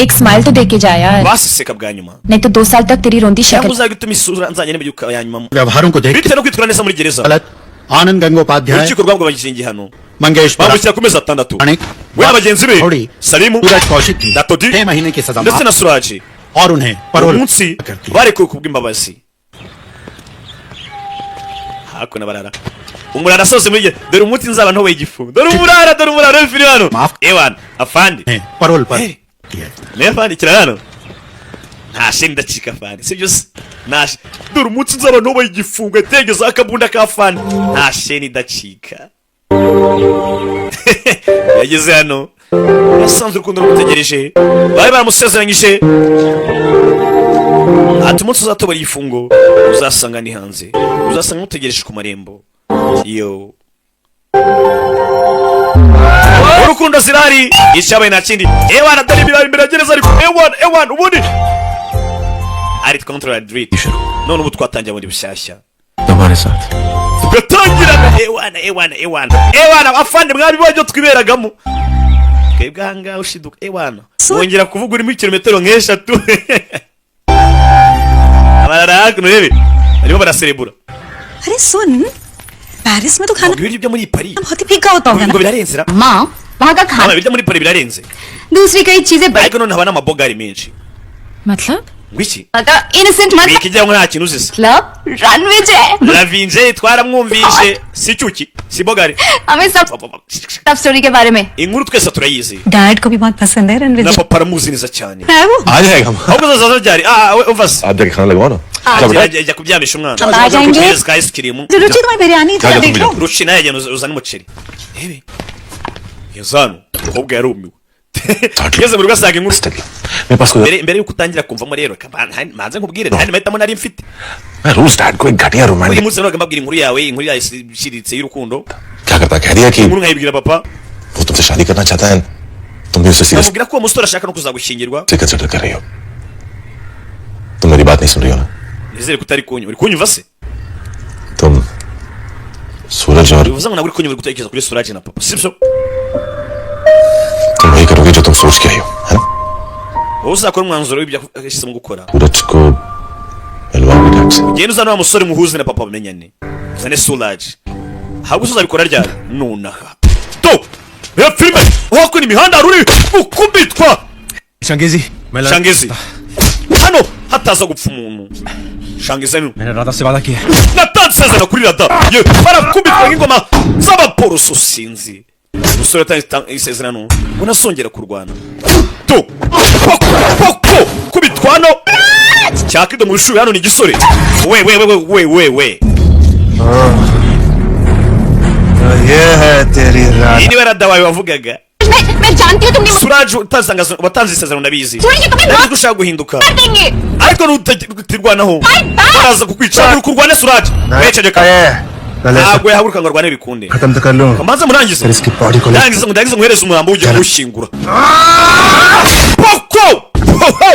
एक स्माइल तो दे के जा यार। Basi seka bwa nyuma. नहीं तो 2 साल तक तेरी रोंदी Cyangwa शक्ल uzajya utuma isura nzajya n'ibyuka ya nyuma. व्यवहारों को देखते Bitewe no kwitwara neza muri gereza, गलत आनंद Gangopadhyay, urukiko rwamugabanyije igihano, Mangesh bamushyira ku mezi 6, Manik, we na bagenzi be थोड़ी Salimu, सूरज कौशिक की Datodi 6 महीने की सजा ndetse na Suraj, और उन्हें parole umunsi कर दी। barekuwe kubw'imbabazi. Hakuno barara, umurara asoze muri dore umunsi nzaba ntoboye igifu. Dore umurara, dore umurara w'ifiri hano. Maaf. Ewana afande. Parole पर Hey. दिया। Niyo afande, kira hano, nta sheni ndacika afande, sibyo se? Nta dore umunsi nzaba ntoboye igifungo, yategezeho akabunda ka afande, nta sheni ndacika. Yageze hano yasanze urukundo rumutegereje, bari baramusezeranyije ati umunsi uzatobora igifungo uzasanga ni hanze, uzasanga mutegereje ku marembo. Yo, urukundo zirahari, icyabaye nta kindi. Ewana, dore ibirayi imbere ya gereza, ariko ewana, ewana, ubundi ari control delete. None ubu twatangiye bundi bushyashya. तुम्हारे साथ। Tugatangirana, ewana, ewana, ewana, ewana, afande, mwabibonye ibyo twiberagamo twebwe ahangaha. Ushiduka, ewana, wongera kuvuga urimo kilometero nk'eshatu. Abarara hakuno, rebe barimo baraserebura. अरे सुन, पेरिस में तो खाना Ngo ibiryo byo muri Paris बहुत ही फीका होता होगा ngo ना? Birarenze ra. माँ, वहाँ का खाना Mama, ibiryo muri Paris birarenze. दूसरी कई चीजें बड़ी Ariko none haba n'amabogari menshi. मतलब? Ngo iki? Innocent मत Bikijya ngo nta kintu uzi se. मतलब Ranvijay. Ravinje twaramwumvishe, si cyuki, si bogari. हमें सब लव स्टोरी के बारे में। Inkuru twese turayizi. Dad को भी बहुत पसंद है Na Ranvijay. Papa aramuzi neza cyane. है वो। आ जाएगा। Ahubwo uzaza ryari? Ah, we umva se. आप जाके खाना लगवाओ ना। चलो बेटा। Jya kuryamisha umwana. आ जाएंगे। Kuhereza ka ice cream. रुचि, तुम्हारी बिरयानी जा, जा, तुम देख भी लो। जाओ। Ruci nawe yagenda uzane umuceri. Rebe yazano, umukobwa yarumiwe ngeze mu rugo asanga inkuru. मेरे पास कोई Mbere yuko utangira kumvamo rero, reka manze nkubwire, nta mahitamo nari mfite. मैं रोज डैड को एक घटिया Buri romantic munsi nabaga mbabwira inkuru yawe, inkuru yawe ishiritse y'urukundo. क्या करता, कह दिया कि Inkuru nkayibwira papa. वो तुमसे शादी करना चाहता है, तुम भी उसे serious Namubwira ko uwo musore ashaka no kuzagushyingirwa. Consider कर रही हो। तुम मेरी बात नहीं सुन रही हो ना? Nizere ko utari kunyumva. Uri kunyumva se? तुम सूरज और Bivuze ngo ntabwo uri kunyumva, uri gutekereza kuri Suraj na papa, sibyo? तुम वही करोगे जो तुम सोच के आई हो, है ना? Wowe uzakora umwanzuro w'ibyo yashyizemo gukora. सूरज को मिलवाओगे डैड से? Ugende uzane wa musore, muhuze na papa, bamenyane, uzane Suraj. Ahubwo uzabikora ryari? Nonaha. To reba filime, aho hakuna imihanda hari uri gukubitwa. Changezi, Shangezi hano hataza gupfa umuntu. Shangezi hano. मैंने राधा से वादा किया है। Natanze isezerano kuri Rada ye. Barakubitwa nk'ingoma z'abaporoso. Sinzi, umusore yatanze isezerano ngo nasongera kurwana. Tu poko poko kubitwa hano cyakido mu bishubi. Hano ni igisore. We we we we we we. ये है तेरी Iyi Radha. niba Rada wawe wavugaga. मैं जानती हूँ तुमने Suraje watanze isezerano, ndabizi. Suraj, तुम्हें Ndabizi ko ushaka guhinduka, मार देंगे। ariko nutirwanaho baraza kukwica. Uri kurwana, Suraje, wececeka. पहले Ntabwo yahaguruka ngo arwane bikunde. खत्म तो कर लूं। Kamanza murangize. फिर इसकी बॉडी को ले Ndangiza, ndangiza nguhereze umurambo ujye kuwushyingura. Poko ho.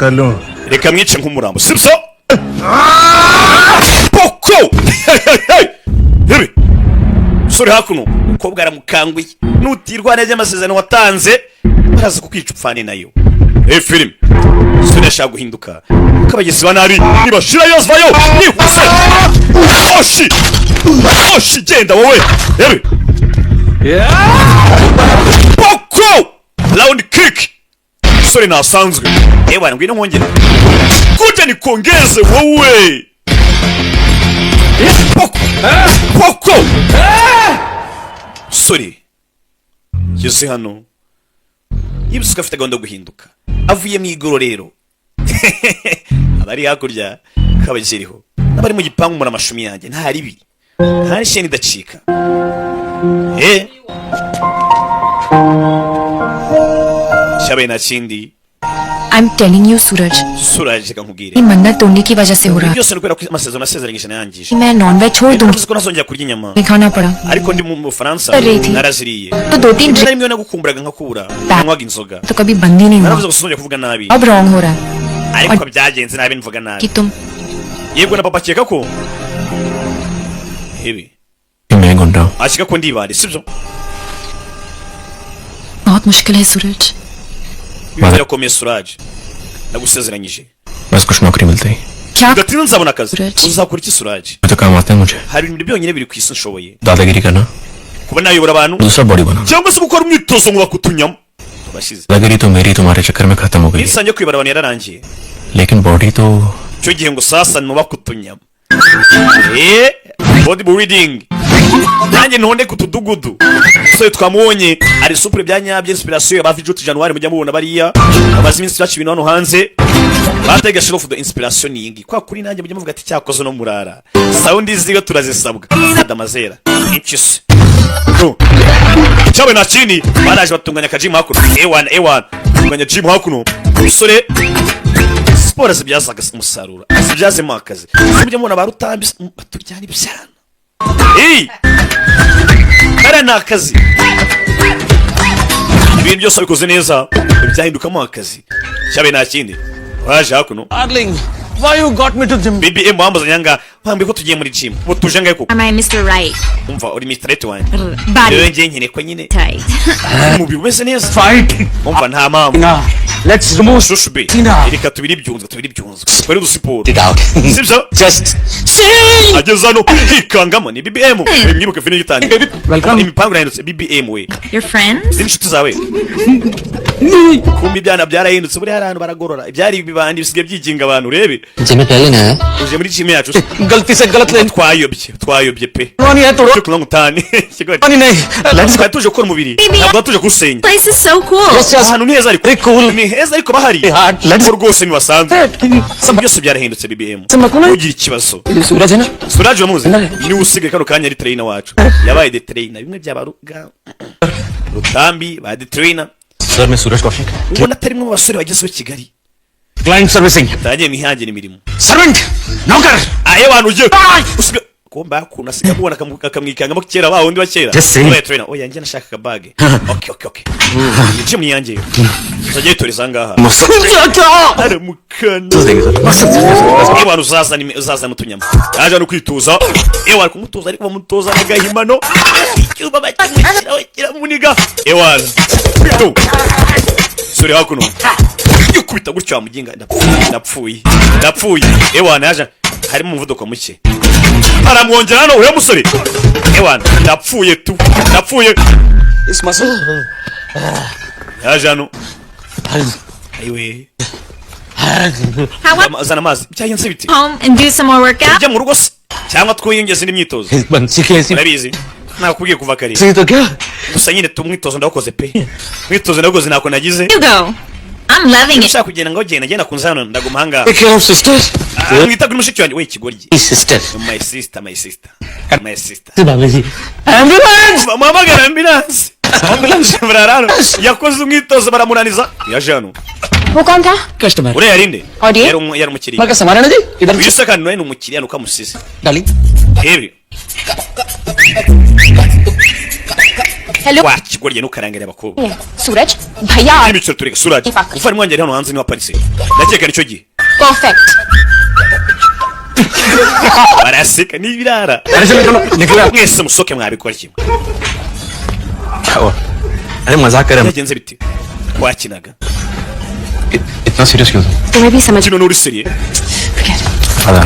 कर लूं। Reka mwice nk'umurambo, sibyo? Poko hebe sore hakuno umukobwa aramukanguye: nutirwa neza amasezerano watanze baraza kukwica upfane nayo. Eh, filime sore ashaka guhinduka kuko abagizi ba nabi nibashirayo vayo nihuse. Oshi oshi, genda wowe. Hebe poko round kick. Sore nasanzwe. Ewa, ngwino nkongere kuja nikongeze wowe. Poko poko. Sore ngeze hano yibutse ko afite gahunda yo guhinduka, avuye mu igororero. Abari hakurya kabakiriho n'abari mu gipangu muri amashumi yanjye, nta ribi, nta sheni idacika. Eh, cyabaye nta kindi. I am telling you Suraj, Suraje, reka nkubwire. ये मन्नत तोड़ने की वजह से हो रहा Byose ni ukubera ko amasezerano nasezeranyije nayangije. है। मैं नॉन वेज छोड़ दूंगी। Navuze ko ntazongera kurya inyama, खाना पड़ा। ariko ndi mu Bufaransa Reti. naraziriye. तो दो तीन Rimwe na rimwe nagukumburaga nkakubura, nanywaga inzoga. तो कभी बंद ही नहीं हुआ। Naravuze ngo sinzongera kuvuga nabi, अब रॉन्ग हो रहा है ariko byagenze nabi, mvuga nabi. कि तुम Yego, na papa akeka ko hebe मैं गुंडा हूँ। Akeka ko ndibare, sibyo? बहुत मुश्किल है सूरज। Ibintu birakomeye Suraje, ndagusezeranyije. बस कुछ नौकरी मिलती ही क्या? Bidatinze nzabona akazi. Suraje. Uzakora iki, Suraje? तो काम आते हैं मुझे। Hari ibintu byonyine biri ku isi nshoboye: दादागिरी करना, kuba nayobora abantu, दूसरा बॉडी बनाना। cyangwa se gukora umwitozo nkubaka utunyama tubashyize. दादागिरी तो मेरी तुम्हारे चक्कर में खत्म हो गई है। Nisange kuyobora abantu yararangiye, लेकिन बॉडी तो icyo gihe ngo sasa nubaka utunyama, eh, body building, nanjye ntonde ku tudugudu. Umusore twamubonye ari supure bya nyabyo, inspiration ya ba Vijuti January mujya mubona bariya bamaze iminsi baca ibintu hano hanze batega shirofu. Do inspiration ni iyi ngiyi kwa kuri nanjye mujya muvuga ati cyakoze no murara sound ziga turazisabwa. Adamazera impyisi. Do. Cyabaye nta kindi, baraje batunganya akagym hakuno. Ewana ewana, batunganya gym hakuno. Umusore siporo zibyazaga umusaruro, azibyazemo akazi. Mujya mubona ba Rutambi baturyana ibyana. Hey! Kariya ni akazi. Ibintu byose wabikoze neza byahindukamo akazi. Cyabaye nta kindi, waje hakuno. Darling, why you got me to gym? BBM wambuzanye nga bambwiye ko tugiye muri gym, ubu tuje ngahe koko? Am I Mr. Right? Umva, uri Mr. Right wanjye. Body Rero njye nkeneye ko nyine tight. umubiri umeze neza. Fight. Umva, nta mpamvu. Nah, let's remove Shushu be. Tina. Reka tubiri ibyunzwe, tubiri ibyunzwe, twere udusiporo. It out. Sibyo? Just sing. Ageze hano hikangamo ni BBM. Mwibuke filime gitangiye. Welcome. Imipango irahindutse, BBM we. Your friends? Ni inshuti zawe. Kumbe ibyana byarahindutse, buriya hari ahantu baragorora ibyari ibibandi bisigaye byiginga abantu. Urebe. Gym में पहले ना है। Uje muri gym yacu? गलती से गलत lane. Twayobye, twayobye pe. नहीं है तोड़ो। Cyo kunywa utani. नहीं नहीं, let's Twari tuje gukora umubiri, ntabwo tuje kuwusenya. Place is so cool. Yes yes. Ahantu ni heza ariko. Very cool. Ni heza ariko bahari Hard. Let's ko rwose ntibasanzwe, byose byarahindutse. BBM, ugira ikibazo. सूरज है ना? Suraje uramuzi, niwe usigaye kano kanya ari trainer wacu. Yabaye the trainer, bimwe by'abaruga Rutambi ba the trainer. Sir, मैं सूरज Kaushik. Ubona atari mwe mu basore bagezeho Kigali. Client servicing. Tangiye mwihangire imirimo. Servant, नौकर। Ayo bantu ugiye usiga kumba ukuntu asiga mubona akamwikangamo kera ba wundi wa kera. Just saying. Wabaye trainer. Oya, njye nashakaga bag. Okay, ni gym yanjye, uzajya yitoreza ngaha. Aramukana. Ewana, uzazana utunyama. Yaje hano kwituza. Ewana, kumutoza ariko bamutoza agahimano, icyuma bakimushyiraho kiramuniga. Ewana tu sore hakuno yukubita gutyo wamuginga. Ndapfuye, ndapfuye, ndapfuye. Ewana, yaje harimo umuvuduko muke, aramwongera hano uriya musore. Ewana, ndapfuye tu, ndapfuye. इस muscle Yaje hano. Ayiwe. How about Zana amazi. Byagenze bite? home and do some more workout? Ujya mu rugo se cyangwa twiyongeze indi myitozo? बंसी कैसी Urabizi, nakubwiye kuva kare. सही तो क्या Gusa nyine tu umwitozo ndawukoze pe, umwitozo ndawukoze, ntako nagize. You go. I'm loving it. Ushaka kugenda ngo genda, genda kunza hano, ndaguma ahangaha. Take care of sister. Ah, mwita kuri mushiki wanjye we, ikigoryi. Sister. My sister, my sister, my sister. भाभी जी, ambulance. Muhamagara ambulance. Ambulance. Bararano yakoze umwitozo baramunaniza, yaje hano. वो कौन था? Customer. Uriya yarinde. Audience? Yari umukiriya. मैं सामान है ना जी इधर. Uyu se kandi nawe ni umukiriya, nuko amusize. Darling. Rebe. Hello. Wa kigoryi, ntukarangarire abakobwa. सूरज भैया. N'imikino tureka. Suraj, umuvandimwe wanjye ari hano hanze, niwe aparitse, ndakeka nicyo gihe. Perfect. Baraseka n'ibirara. अरे चलो चलो, निकला. Mwese musoke, mwabikora kimwe. क्या हुआ? अरे मजाक कर रहे हैं. Byagenze bite? Twakinaga. इतना serious क्यों? तुम्हें भी समझ Kino nturi sérieux.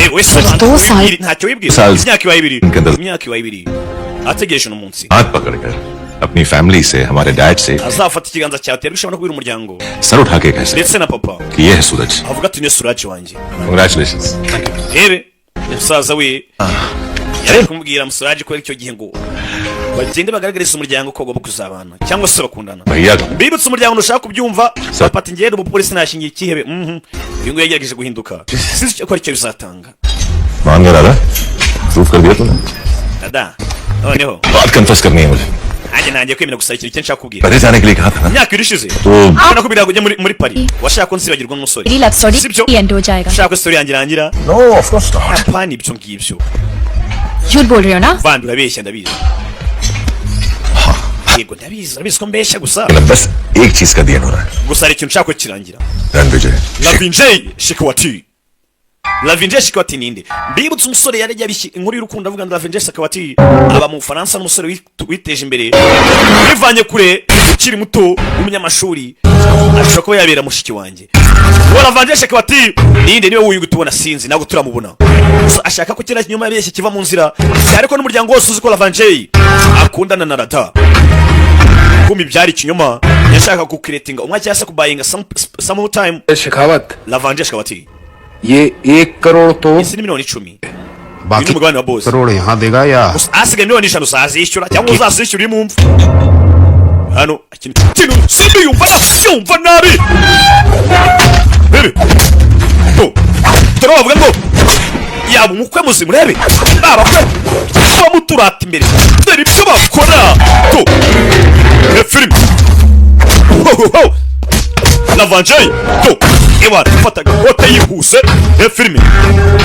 Eh, wese. दो साल Ntacyo wibwira. Sal- Imyaka ibaye 2, Ngenda- imyaka ibaye 2 ategereje uno munsi. हाथ पकड़कर अपनी family से, हमारे dad से Azafata ikiganza cyawe aterwa ishema no kubwira umuryango sir उठा के कैसे ndetse na papa, कि ये है सूरज. avuga ati niyo Suraji wanjye. Congratulation. Rebe, musaza we yari kumubwira Musuraji ko icyo gihe ngo bagende bagaragariza umuryango ko bagomba kuzabana cyangwa se bakundana. भैया. Bibutse umuryango, ntushaka kubyumva. Sa- Papa ati ngende umupolisi nashingiye ikihebe. Uyu nguyu yagerageje guhinduka, sinzi ko aricyo bizatanga. मान गया दादा? Proof कर दिया तूने. Dada, noneho बात confess करनी है मुझे. nanjye nangiye kwemera gusa ikintu icyo nshaka kubwira. Paris जाने के लिए कहा था ना? Imyaka 2 ishize तो nakubwira ngo ujye muri Paris, washaka ko nsibagirwa n'umusore. मेरी love story Sibyo? And हो जाएगा. Ushaka ko story yanjye irangira? No, of course not. Apana ibyo ngibyo. झूठ बोल रही हो ना? Vandi, urabeshya, ndabizi. Yego, ndabizi, urabizi ko mbeshya gusa. बस एक चीज का ध्यान हो रहा है. Gusa hari ikintu nshaka ko kirangira. Ranvijay. Lavinjay Shikwati, Lavinjay Shikwati ninde? Mbibutse, umusore yari yabishye inkuru y'urukundo avuga ngo Lavinjay Shikwati aba mu Bufaransa, n'umusore witeje imbere, wivanye kure, ukiri muto, w'umunyamashuri, ashobora kuba yabera mushiki wanjye. Uwo Lavinjay Shikwati ninde? Niwe wuyu tubona, sinzi, ntabwo turamubona. Gusa ashaka ko kiriya kinyoma yabeshye kiva mu nzira, cyane ko n'umuryango wose uzi ko Lavinjay akundana na Rada. Kumi byari ikinyoma, yashaka kukiretinga umwe cyangwa se kubayinga some time. Shekhawat. Lavinjay Shikwati. ये 1 करोड़ तो Isi ni miliyoni 10. Uyu बाकी ni umugabane wa boss. Crore यहाँ देगा या Gusa asigaye miliyoni 5 uzazishyura cyangwa uzazishyura uri mu mva. Hano ikintu kintu simbi yumva na yumva nabi. Bebe to dore bavuga ngo yaba umukwe muzima, urebe babakwe bamuturata imbere, dore ibyo bakora to. Filime. Ho, ho, ho. Lavanjay to ewa fata agakote yihuse. Filime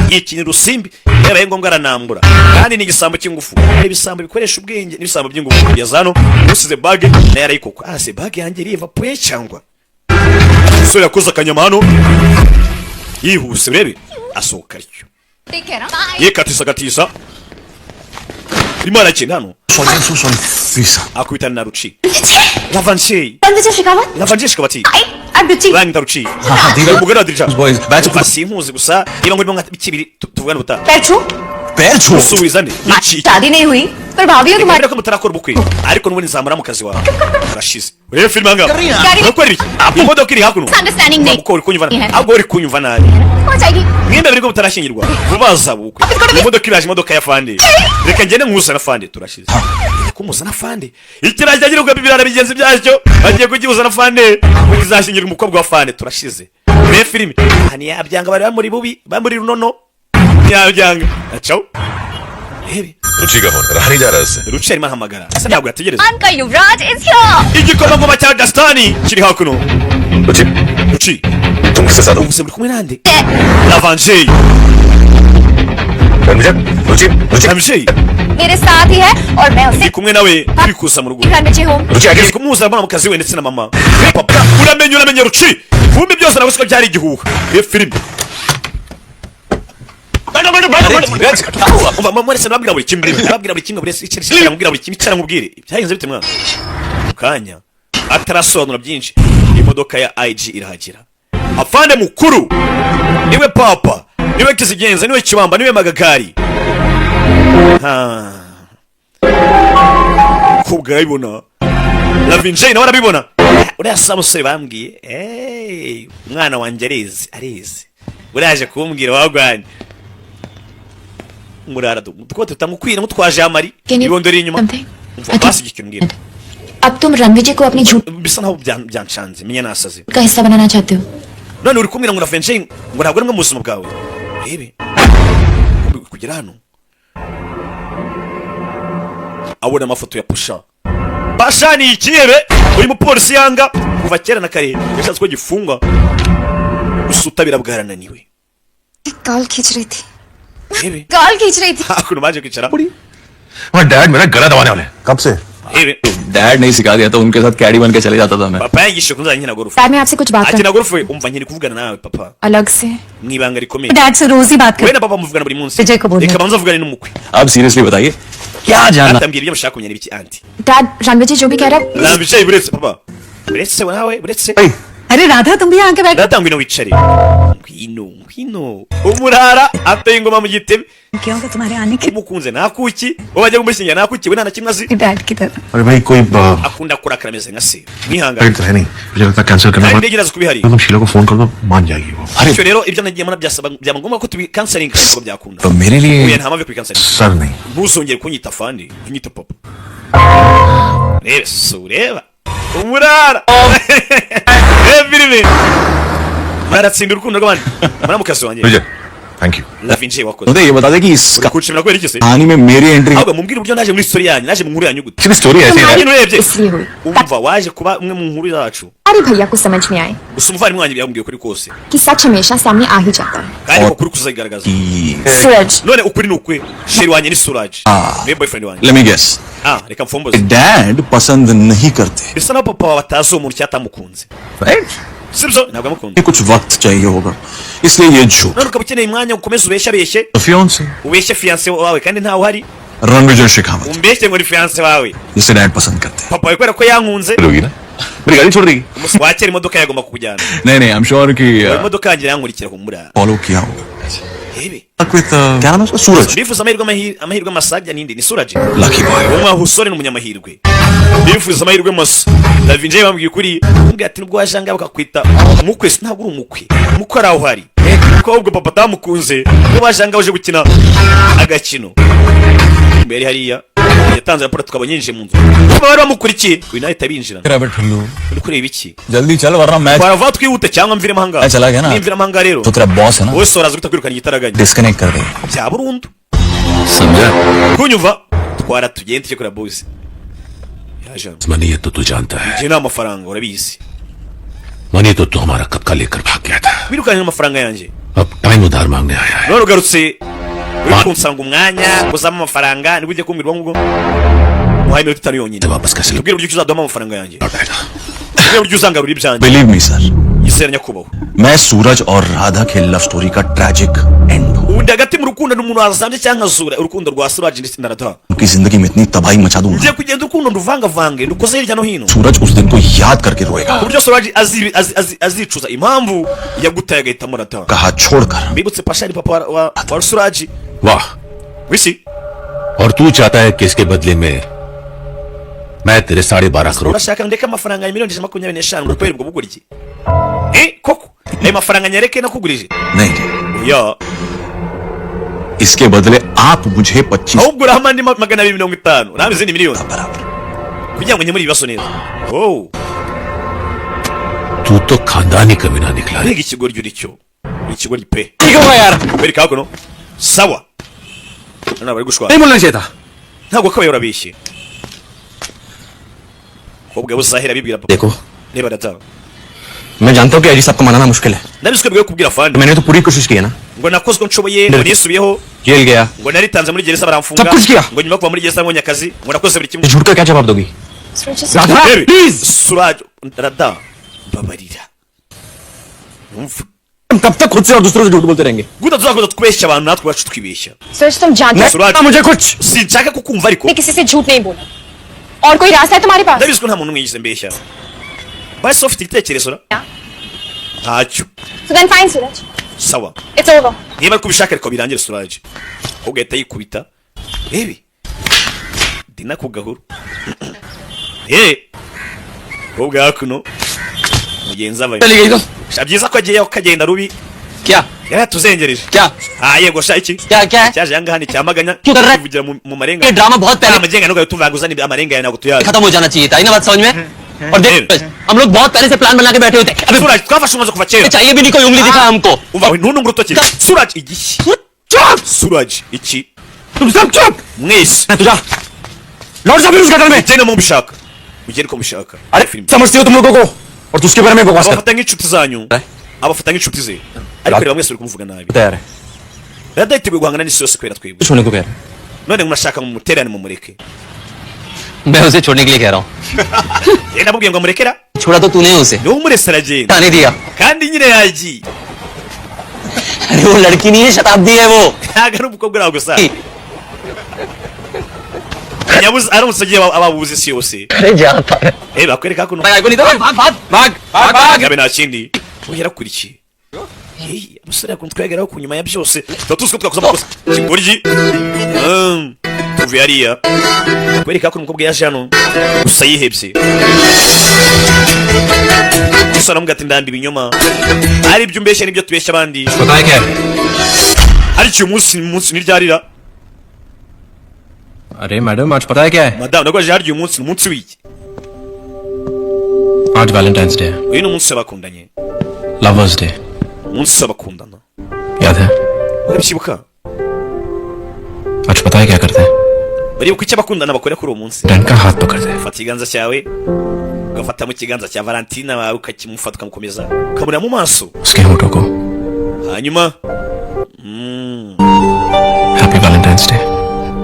yikinira urusimbi, yabaye ngombwa aranambura, kandi ni igisambo cy'ingufu. Hari ibisambo bikoresha ubwenge n'ibisambo by'ingufu. Kugeza hano usize bag nayo arayikokwa. Ah, se bag yanjye iriva puye cyangwa umusore yakoze akanyama hano yihuse, urebe asohoka atyo yikatisa gatisa, arimo aragenda hano akubitana na Ruci Lavanjay. Ranvijay Shekhawat. Lavanjay Shikwati. I'm Ruchi. Banyita Ruci, umugore wa Dirija. Umva, simpuzi gusa niba ngo nka kibiri tuvugane ubutaha. पैर छू. पैर छू. Usubiza nde iki? शादी नहीं हुई पर भाभी हो तुम्हारी. Reka ko mutarakora ubukwe, ariko n'ubundi nzamura mu kazi wawe. Urashize. Urebe filime ahangaha. Urakora ibiki? Imodoka iri hakuno. Understanding नहीं. Uko uri kunyumva nabi, ahubwo uri kunyumva nabi. हो जाएगी. Mwembi ariko mutarashyingirwa, vuba hazaba ubukwe. Imodoka iraje, imodoka ya fande. Reka ngende nkuzana fande. Turashize kumuzana fande. Ikirayi cyagira ubwo ibirara bigenzi byacyo bagiye kugihuza na fande ngo kizashyingirwa umukobwa wa fande. Turashize. Urebe filime aha, ntiyabyanga, bari bamuri bubi, bamuri runono, ntiyabyanga. Acaho rebe. रुचि का phone रहा नहीं जा रहा उससे. Ruci arimo ahamagara ese ntabwo yategereza. का युवराज is here. Igikomangoma cya Rajasthani kiri hakuno. रुचि. Ruci. तुम किसके साथ हो? Ubuse muri kumwe nande? Lavanjay. Ranvijay, रुचि, रुचि. Lavanjay. मेरे साथ ही है और मैं उसे Ndi kumwe nawe, turi kuza mu rugo. Ranvijay home. रुचि आगे. Ndi kumuhuza mbona mukazi we ndetse na mama, papa. Uramenye, uramenye Ruci, vumbi byose nawe siko byari igihuha. Iyo filime. Umva mama, mwese nababwira buri kimwe, nababwira buri kimwe, buri wese icara, nkubwira buri kimwe, icara nkubwire byagenze bite mwana. Mu kanya atarasobanura byinshi, imodoka ya IG irahagera. Afande mukuru niwe papa, niwe kizigenza, niwe kibamba, niwe magagari. Ha. Kubwa arabibona, Lavinjay nawe arabibona. Uriya sa musore bambwiye. Hey, umwana wanjye arizi, arizi. Uraje kumbwira wagwanye murara duko tutamukwira mutwaje amari Can you ibondora inyuma. something? Umva basi ikintu mbwira. अब तुम रणविजय को अपनी झूठ Bisa naho byancanze, menya nasaze. का हिस्सा बनाना चाहते हो। None uri kumbwira ngo uravenje, ngo ntabwo ari mwe mu buzima bwawe. Rebe kugera hano abona amafoto ya Pusha. Pasha ni ikihebe uyu mupolisi yanga kuva kera na kare, yashatse ko gifungwa gusa utabira bwarananiwe. Call खींच रही थी। Rebe call खींच रही थी। Hakuno baje kwicara. वहाँ dad मेरा गला दबाने वाले हैं। कब से? Rebe dad नहीं सिखा दिया तो उनके साथ कैडी बन के चले जाता था मैं। Papa yanyigishe ko nzajya nkina golf. Dad मैं आपसे कुछ बात कर Akina golf we. Umva, nkiri kuvugana nawe papa अलग से। Mu ibanga rikomeye. Dad से रोज ही बात Wowe कर na papa muvugana buri munsi. Vijay ko बोलना। Reka banza avugane n'umukwe. अब seriously बताइए क्या जानना Atambwira ibyo mushaka kumenya n'ibiki aunty. Dad Ranvijay जो भी कह रहा है Nambicaye, buretse papa, buretse nawe, buretse. अरे राधा, तुम भी यहाँ आके बैठ। Data, ngwino wicare, ngwino, ngwino. Umurara ateye ingoma mu gitebe. क्यों तुम्हारे आने के Umukunze ntakuki, uwo bajya kumushyingira ntakuki, we nta na kimwe azi. Dad की तरह। अरे भाई, कोई Akunda kurakara ameze nka se, mwihangane. Flight तो है नहीं, मुझे लगता है कैंसिल करना Kandi पड़ेगा। indege iraza kuba ihari. तुम शीला को फोन कर दो, मान जाएगी वो। Bityo rero ibyo nagiye mbona byasaba, byaba ngombwa ko tubikanselinga, ntabwo byakunda. तो मेरे लिए Oya, nta mpamvu yo kubikanselinga. Sir नहीं। Ntuzongere kunyita fandi, unyita papa. Reba si ureba umurara, reba filime, muratsinda urukundo rw'abandi, muramukazi wanjye. Vijay, thank you. Lavinjiye, wakoze. तो ये बता दे कि इस Uri kunshimira kubera iki se? कहानी में मेरी entry Ahubwo mumbwire uburyo naje muri story yanyu, naje mu nkuru yanyu gute? Actually story ऐसी है। Nyine urebye इसलिए हुई। umva, waje kuba umwe mu nkuru zacu. अरे भैया को समझ में आए Gusa umuvandimwe wanjye byamubwiye kuri kose कि सच हमेशा सामने आ ही जाता है। Kandi ko kuri kuzagaragaza. Suraj. None ukuri ni ukwe, chéri wanjye ni Suraj, niwe boyfriend wanjye. Let me guess. Ah, reka mfumbuze. Dad पसंद नहीं करते। Bisa naho papa wawe atazi uwo muntu cyangwa atamukunze. Right. Sibyo, ntabwo amukunze. कुछ वक्त चाहिए होगा, इसलिए ये झूठ। None ukaba ukeneye umwanya ngo ukomeze ubeshye abeshye. Fiance Ubeshye fiancé wawe kandi ntawe uhari. Ranvijay Shekhawat Umbeshye ngo ni fiancé wawe. जिसे डैड पसंद करते हैं। Papa wawe kubera ko yankunze. होगी ना, मेरी गाड़ी छोड़ देगी। Umunsi wakera imodoka yagomba kukujyana. नहीं नहीं, I am sure कि Imodoka yanjye irankurikira humura. Follow किया होगा। Rebe with क्या नाम है उसका, सूरज। Bifuza amahirwe, amahirwe masajya nindi ni Suraje. Lucky boy. Uwo musore ni umunyamahirwe, bifuza amahirwe masa. Davinje bambwiye ukuri, mbwira ati nubwo waje ahangaha bakakwita umukwe, si ntabwo uri umukwe, umukwe ari aho uhari, kuko ahubwo papa atamukunze. Ubwo waje ahangaha uje gukina agakino imbere hariya yatanze raporo, tukaba yinjiye mu nzu kuba bari bamukurikiye, uyu nawe ahita binjira. Uri kureba iki? जल्दी चल वरना match Twarava twihute cyangwa mviremo ahangaha. चला गया ना। Nimviramo ahangaha rero तो तेरा बॉस है ना, wowe soraza guhita kwirukana igitaraganya disconnect कर देगा। Bya burundu. समझा? Kunyumva, twara tugende tujye kureba boys yaje hano. Money तो तू जानता है। Njye nta mafaranga, urabizi. Money तो तू हमारा कब का लेकर भाग गया था। Wirukanye amafaranga yanjye. अब टाइम उधार मांगने आया है। None ugarutse uri kunsanga umwanya uzamo amafaranga, nibwo ugiye kumbwira ubwo ngubwo muhaye iminota 5 yonyine. वापस कैसे Tubwire uburyo uzaduhamo amafaranga yanjye. लौटाएगा? Tubwire uburyo uzangarura ibyanjye. Believe me sir, Yizera nyakubahwa, मैं सूरज और राधा के लव स्टोरी का ट्रेजिक एंड हूँ। Ubu ndi hagati mu rukundo n'umuntu wazambye cyangwa nkazura urukundo rwa Suraji ndetse na Radha. उनकी जिंदगी में इतनी तबाही मचा दूंगा, Ngiye kugenda urukundo nduvangavange, ndukoze hirya no hino, सूरज उस दिन को याद करके रोएगा। ku buryo Suraji azicuza impamvu yagutaye agahitamo Radha. का हाथ छोड़कर Mbibutse, Pasha ni papa wa Suraji. वाह। Wisi और तू चाहता है कि इसके बदले में मैं तेरे 12.5 crore Urashaka ndeke amafaranga ya miliyoni 125 ngo kubera ubwo bugoryi? Eh, koko ayo mafaranga nyereke nakugurije? नहीं, Oya. इसके बदले आप मुझे 25 Ahubwo urahama andi 250, urahama izindi miliyoni बराबर kugira ngo nkemure ibibazo neza. Oh, तू तो खानदानी कमीना निकला रे। Mbega ikigoryi uri cyo, uri ikigoryi pe. Bereka hakuno, sawa, none bari gushwana. नहीं बोलना चाहिए था। Ntabwo kabaye, urabeshye kobwa buzahera bibwira papa. देखो, Reba data, मैं जानता हूँ कि अजी साहब को मनाना मुश्किल है। Ndabizi ko bigoye kubwira afande. मैंने तो पूरी कोशिश की है ना। Ngo nakozwe nshoboye, ngo nisubiyeho. Jail गया। Ngo naritanze muri gereza baramfunga. Sab kuch kiya. Ngo nyuma yo kuva muri gereza nabonye akazi, ngo nakoze buri kimwe. झूठ का क्या जवाब दोगी? Suraj. Rebe, please. Suraj, Rada, mbabarira. Umva, हम कब तक खुद से और दूसरों से झूठ बोलते रहेंगे? Gute tuzakomeza twibeshya abantu natwe ubwacu twibeshya? सूरज, तुम जानते हो Suraj, मुझे कुछ sinshaka kukumva ariko. मैंने किसी से झूठ नहीं बोला। और कोई रास्ता है तुम्हारे पास? Ndabizi ko nta muntu n'umwe yigeze mbeshya. Basi ufite igitekerezo ra? Ntacyo. So then fine, Suraj. Sawa. It's over. Niba ariko ubishaka ariko birangire. Suraj ahubwo ahita yikubita rebe dina ku gahuru, eh, ahubwo hakuno Mugenzi ava. चली गई तो Sha, byiza ko agiye akagenda rubi. क्या? Yaratuzengereje. क्या? Ah, yego sha, iki क्या क्या है? cyaje ahangaha ni cyamaganya. क्यों कर रहा है? Kuvugira mu marenga. ये ड्रामा बहुत पहले Amagenga ntugaye tuvuga uzana amarenga yawe, ntabwo tuyazi. खत्म हो जाना चाहिए था। आई ना बात समझ में? और देख, हम लोग बहुत पहले से प्लान बना के बैठे हुए थे। अबे Suraj, twafashe umwanzuro kuva kera. चाहिए भी नहीं कोई उंगली दिखा हमको। Umva we, ntuntunge urutoki Suraj. Igishyi Suraj, iki तुम सब चुप। Mwese. तू जा, लौट जा फिर उस गटर में। Ugende mu mbishaka, ugende uko mubishaka. अरे Filime. समझती हो तुम लोगों को और तू उसके बारे में बकवास कर। Abafata nk'inshuti zanyu, abafata nk'inshuti ze, ariko reba mwese uri kumuvuga nabi. तैयार है। Rada yiteguye guhangana n'isi yose kubera twebwe. छोड़ने को कह रहा है। None murashaka mumuterane, mumureke. मैं उसे छोड़ने के लिए कह रहा हूँ। Yenda namubwiye ngo amurekera. छोड़ा तो तूने उसे। Niwe umurese aragenda. आने दिया। Kandi nyine yagiye. अरे वो लड़की नहीं है, शताब्दी है वो। Ntabwo ari umukobwa uri aho gusa nyabuze, aramutse agiye ababuze isi yose. अरे जा। Eh, bakwereka kuno. भाग को नहीं तो भाग भाग भाग भाग भाग। Gabe nta kindi yarakurikiye. Hey, umusore yakunze twegeraho ku nyuma ya byose tuba tuzi ko twakoze amakosa kigoryi. Tuvuye hariya kwereka ko umukobwa yaje hano gusa yihebye gusa, aramubwira ati ndamba ibinyoma ari ibyo umbeshya n'ibyo tubeshya abandi. पता है क्या है? Ariko uyu munsi ni umunsi ntiryarira. अरे मैडम, आज पता है क्या है? Madamu, nagwaje harya uyu munsi ni umunsi w'iki? आज Valentine's day है। Uyu ni umunsi w'abakundanye. Lovers day. Umunsi w'abakundana. याद है? Urabyibuka? आज पता है क्या करते हैं? Baribuka icyo abakundana bakora kuri uwo munsi? Done का हाथ पकड़ते हैं। Ufata ikiganza cyawe, ugafata mu kiganza cya Valentina wawe, ukakimufata, ukamukomeza, ukamureba mu maso. उसके होठों को। Hanyuma happy Valentine's day.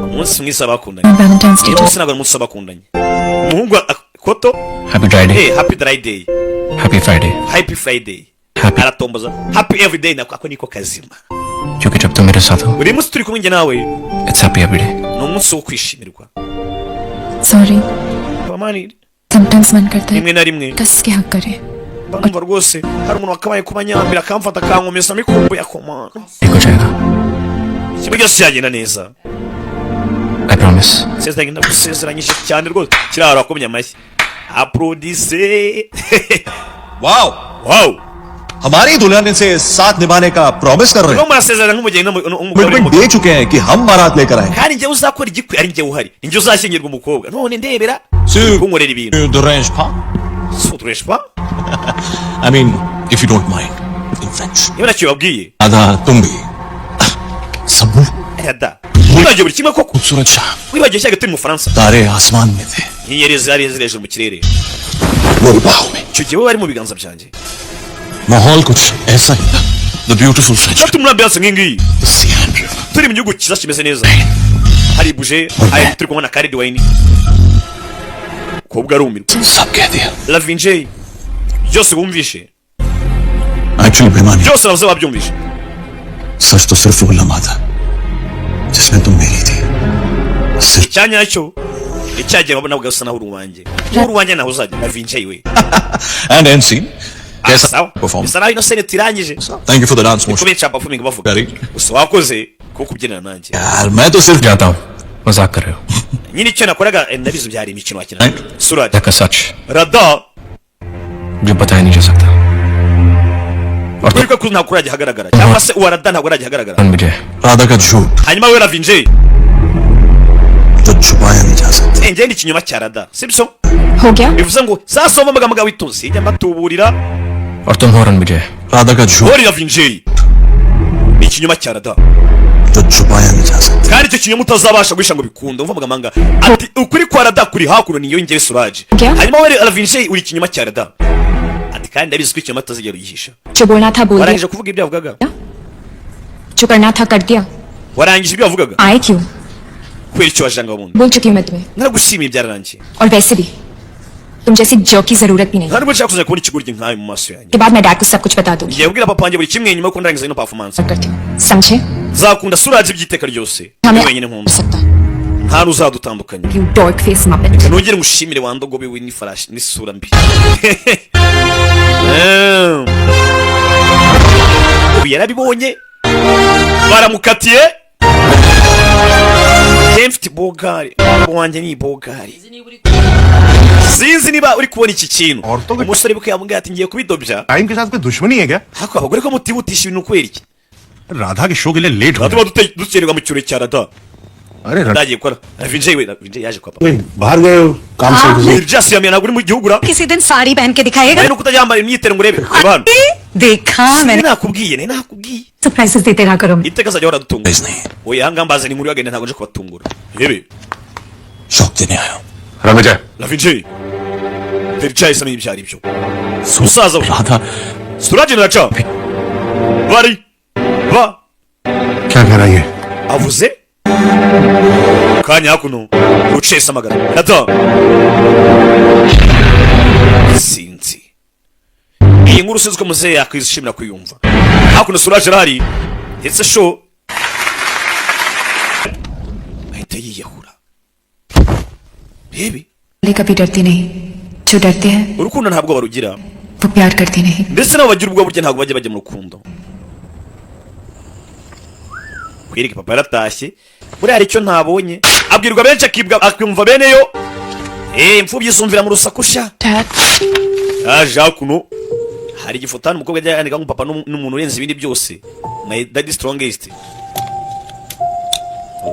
Umunsi mwiza w'abakundanye. Valentine's Day. Uyu munsi ntabwo ari umunsi w'abakundanye umuhungu koto. Happy dry day. Eh, happy dry day. Happy Friday. Happy Friday. Happy Aratomboza happy every day, nako ako niko kazima. क्योंकि जब तुम मेरे साथ हो, Buri munsi turi kumwe njye nawe, it's happy every day. Ni umunsi wo kwishimirwa. Sorry. Mani. Sometimes मन करता है Rimwe na rimwe कस के हक करे। Mba numva rwose hari umuntu wakabaye kuba nyambira, akamfata, akankomeza mikumbuye akomana. ठीक हो जाएगा। Kimwe cyose cyagenda neza. I promise. Sezeranye, ndagusezeranyije cyane rwose. Kiraro akomye amashyi, applaudisse. Wow. Wow. हमारी दुल्हन से साथ निभाने का प्रॉमिस कर रहे Urimo हैं। murasezerana nk'umugeni n'umugabo commitment n'umugabo. दे चुके हैं कि हम बारात लेकर आएंगे। Kandi njyewe uzakora igikwe ari njyewe uhari, ni njye uzashyingirwa umukobwa, none ndebera kunkorera ibintu. Dérange pas. Suturesha. I mean, if you don't mind, in French. Niba ntacyo babwiye. आधा तुम भी सब Rada, wibagiwe buri kimwe koko? खूबसूरत शाम। Wibagiwe cyaga turi mu Bufaransa? तारे आसमान में थे। Inyenyeri zari ziri hejuru mu kirere. मेरी बाहों में। Icyo gihe wowe wari mu biganza byanjye. माहौल कुछ ऐसा ही था, the beautiful French. Turi muri ambiance nk'iyi ngiyi, turi mu gihugu cyiza kimeze neza, hari buje, hari turi kunywa na ka red wine. Kobwa arumirwa. सब कह दिया। Lavinjey, byose wumvishe. Actually बेमानी। Byose bavuze babyumvishe. सच तो सिर्फ वो लम्हा था जिसमें तुम मेरी थी, सिर्फ। Icyanya cyo icyagiye wabona usa naho uri uwanjye, uri uwanjye, naho uzajya Lavinjey we. And and scene. कैसा Sawa. Perform. Bisa naho ino scene turangije. Thank you for the dance motion. Kubenshi performing bavuga gusa wakoze kuko kubyinana nanjye. यार, मैं तो सिर्फ जाता हूँ, मजाक कर रहे हो। Nyine icyo nakoraga, ndabizi byari imikino wakina Suraj. का सच Rada जो बताया नहीं जा सकता और kuri ko ntabwo urajya ahagaragara, cyangwa se uwa Rada ntabwo urajya ahagaragara. विजय। राधा का झूठ Hanyuma we Lavinjey जो छुपाया नहीं जा सकता। Njye ni ikinyoma cya Rada, sibyo? हो गया। Bivuze ngo sasa wumva amagambo witonze ijya mbatuburira. और तुम हो रणविजय। राधा का झूठ Hori Lavinjey ni ikinyoma cya Rada जो छुपाया नहीं जा सकता। Kandi icyo kinyoma utazabasha guhisha ngo bikunde. Umva amagambo ati ukuri kwa Rada kuri hakuno, niyo ngewe Suraj. Hanyuma we Lavinjey uri ikinyoma cya Rada, ati kandi ndabizi ko ikinyoma utazigera ugihisha. जो बोलना था बोल दिया। Warangije kuvuga ibyo yavugaga? जो करना था कर दिया। Warangije ibyo yavugaga? आए क्यों? Kubera icyo wajanga bundi? बोल चुकी हूँ मैं तुम्हें। Naragushimiye, byararangiye. और वैसे भी तुम जैसी जॉ की जरूरत भी नहीं। Nta nubwo nshaka kuzajya kubona ikigoryi nkawe mu maso yanjye. के बाद मैं डैड को सब कुछ बता दूंगी। Ngiye kubwira papa wanjye buri kimwe nyuma yo kundangiza ino performance. करती हूँ, समझे? Nzakunda Suraj by'iteka ryose, ni wenyine nkunda, nta n'uzadutandukanya. You dog face muppet. Nongere ngushimire wa ndogobe we n'ifarashi n'isura mbi. Ubu yarabibonye, baramukatiye. Njye mfite bogari, umugabo wanjye ni bogari. Sinzi niba uri kubona iki kintu. Umusore bwe yamubwiye ati ngiye kubidobya. Time के साथ कोई दुश्मनी है क्या? Ariko abagore ko mutihutisha ibintu, kubera iki? Radha के शो के लिए late हो Tuba dukererwa mu kirori cya Radha. अरे Ndagiye gukora Vijay, we Vijay yaje kwa papa. बाहर गए हो काम से? Byasiyamiye, ntabwo uri mu gihugu ura. किसी दिन साड़ी पहन के दिखाएगा। Nawe nuko utajyambara imyitero ngo urebe. Reba hano. देखा मैंने। Nakubwiye, nari nakubwiye. Surprises देते रहा करो। Iteka azajya ahora adutunga. Oya, ahangaha mbazana inkuru y'agahinda, ntabwo nje kubatungura. Rebe. Shock देने आया हूं। Ramajay La Vijay Vijay amenya ibyo ari byo musaza we. Radha Suraj na Raja bari ba क्या कह रही है? Avuze kanya hakuno ucesa amagara Radha. Sinzi iyi nkuru, sinzi ko muzehe yakwishimira kuyumva. Hakuno Suraj arahari ndetse show ahita yiyahura. Rebe. कभी डरती नहीं, जो डरते हैं Urukundo ntabwo barugira. वो प्यार करते नहीं। Ndetse nabo bagira ubwo burya ntabwo bajya bajya mu rukundo. Kwereka papa yaratashye, buriya hari icyo ntabonye. Abwirwa benshi akibwa akumva beneyo. Eh, imfubyi zumvira mu rusaku sha. Yaje hakuno, hari igifoto hano umukobwa ajya yandika ngo papa n'umuntu urenze ibindi byose, my daddy strongest.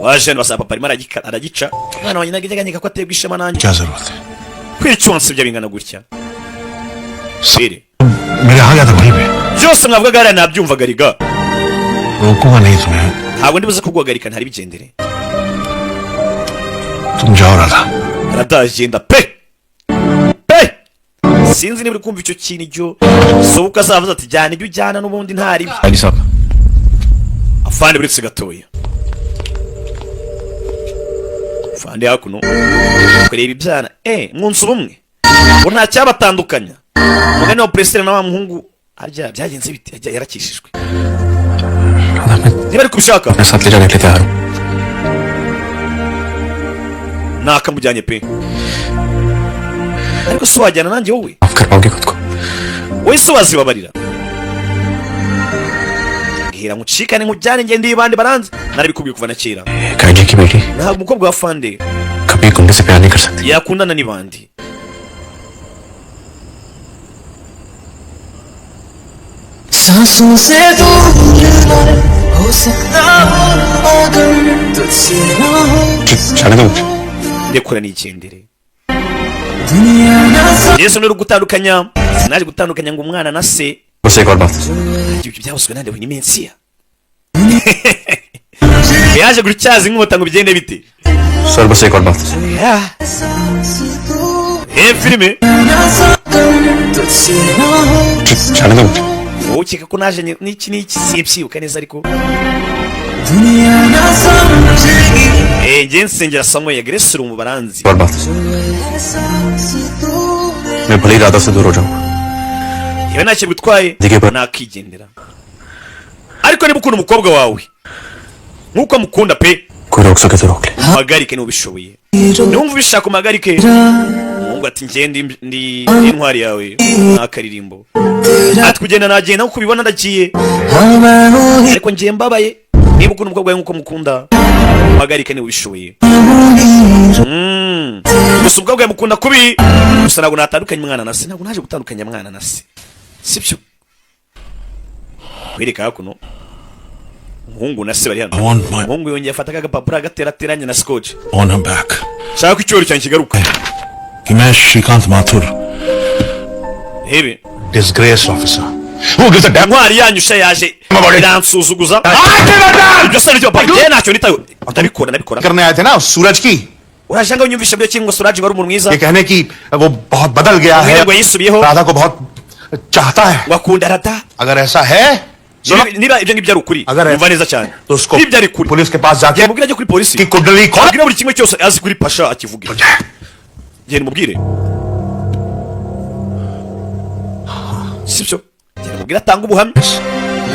Waje hano basaba papa arimo aragica. Umwana wanjye ntabwo ajya anyega ko aterwa ishema nanjye. क्या जरूरत है? Kwica wansibya bingana gutya sire? मेरे आ गया था वहीं पे। Byose mwavugaga hariya nabyumvaga riga. रोकूंगा नहीं तुम्हें। Ntabwo ndibuze kuguhagarika, ntari bigendere. तुम जाओ Radha. Aradagenda pe pe. Sinzi niba uri kumva icyo kintu. Icyo sobuka azavuze ati jyana ibyo ujyana n'ubundi ntari. Ali साहब Afande, buretse gatoya. Afande hakuno kureba ibyana mwunze ubumwe ngo nta cyabatandukanya. Umugani wa Priscilla na wa muhungu harya byagenze bite? Harya yarakishijwe? Radha मैं Niba ari kubishaka अपने साथ ले जाने के लिए तैयार हूँ। Nakamujyanye pe, ariko si wajyana nanjye wowe? माफ कर पाओगे खुद को? Wowe se wazibabarira? Mbwira nkucikane nkujyane, ngende ibandi baranze, narabikubwiye kuva na kera. काइजी की बेटी Ntabwo umukobwa wa fande कभी गुंडे से प्यार नहीं कर सकती। Yakundana n'ibandi. सांसों से दूर हो सकता हूँ अगर तुझसे ना हो। जाने दो मुझे। Ndekura nigendere. दुनिया ना Yesu ni uri gutandukanya, sinaje gutandukanya ngo umwana na se. बस एक और बात। Ibyo byavuzwe nande we? Ni Mensiya yaje gutyaza inkota ngo bigende bite? Sir बस एक और बात। Eh, filime. तुझसे ना हो। जाने दो मुझे। Wowe ukeka ko naje n'iki n'iki, simbyibuka neza ariko. दुनिया ना समझेगी। Eh, njye nsengera Samuel Grace mu baranzi. और बात, मैं भले ही राधा से दूर हो जाऊं। Yewe, ntacyo bitwaye. Nzige Nakigendera, ariko niba ukunda umukobwa wawe nk'uko amukunda pe, कोई रोक सके तो रोक ले। Umpagarike niba ubishoboye, niwumva ubishaka umpagarike. Umuhungu ati njye ndi intwari yawe n'akaririmbo. Ati kugenda nagenda, nkuko ubibona ndagiye, ariko njye mbabaye. Niba ukunda umukobwa wawe nk'uko mukunda, umpagarike niba ubishoboye. Gusa umukobwa wawe mukunda kubi. Gusa ntabwo natandukanya umwana na se, ntabwo naje gutandukanya mwana na se, sibyo? Kwereka hakuno umuhungu na se bari hano. I want my Umuhungu yongeye afata akagapapuro agaterateranya na scotch. Honour back. Shaka ko icyubahiro cyanjye kigaruka. कि मैं श्रीकांत Mathur Rebe. Disgrace officer who gives a damn. Intwari yanyu sha yaje iransuzuguza. Ibyo se nibyo papa? Njye ntacyo nitayo, ndabikora, ndabikora. करने आए थे ना सूरज की। Uraje ngo unyumvishe byo kingo Suraj wari umuntu mwiza. ये कहने की वो बहुत बदल गया है, ngo yisubiyeho, Radha को बहुत चाहता है। Ngo akunda Radha. अगर ऐसा है सुनो, Niba ibyo ngibyo ari ukuri, Agarara. umva neza cyane, तो उसको nibyo ari ukuri, police के पास जाके mubwire ajye kuri polisi कि कुंडली खोल। Abwire buri kimwe cyose azi kuri Pasha akivuge. Genda umubwire, sibyo? Genda umubwire atange ubuhamya.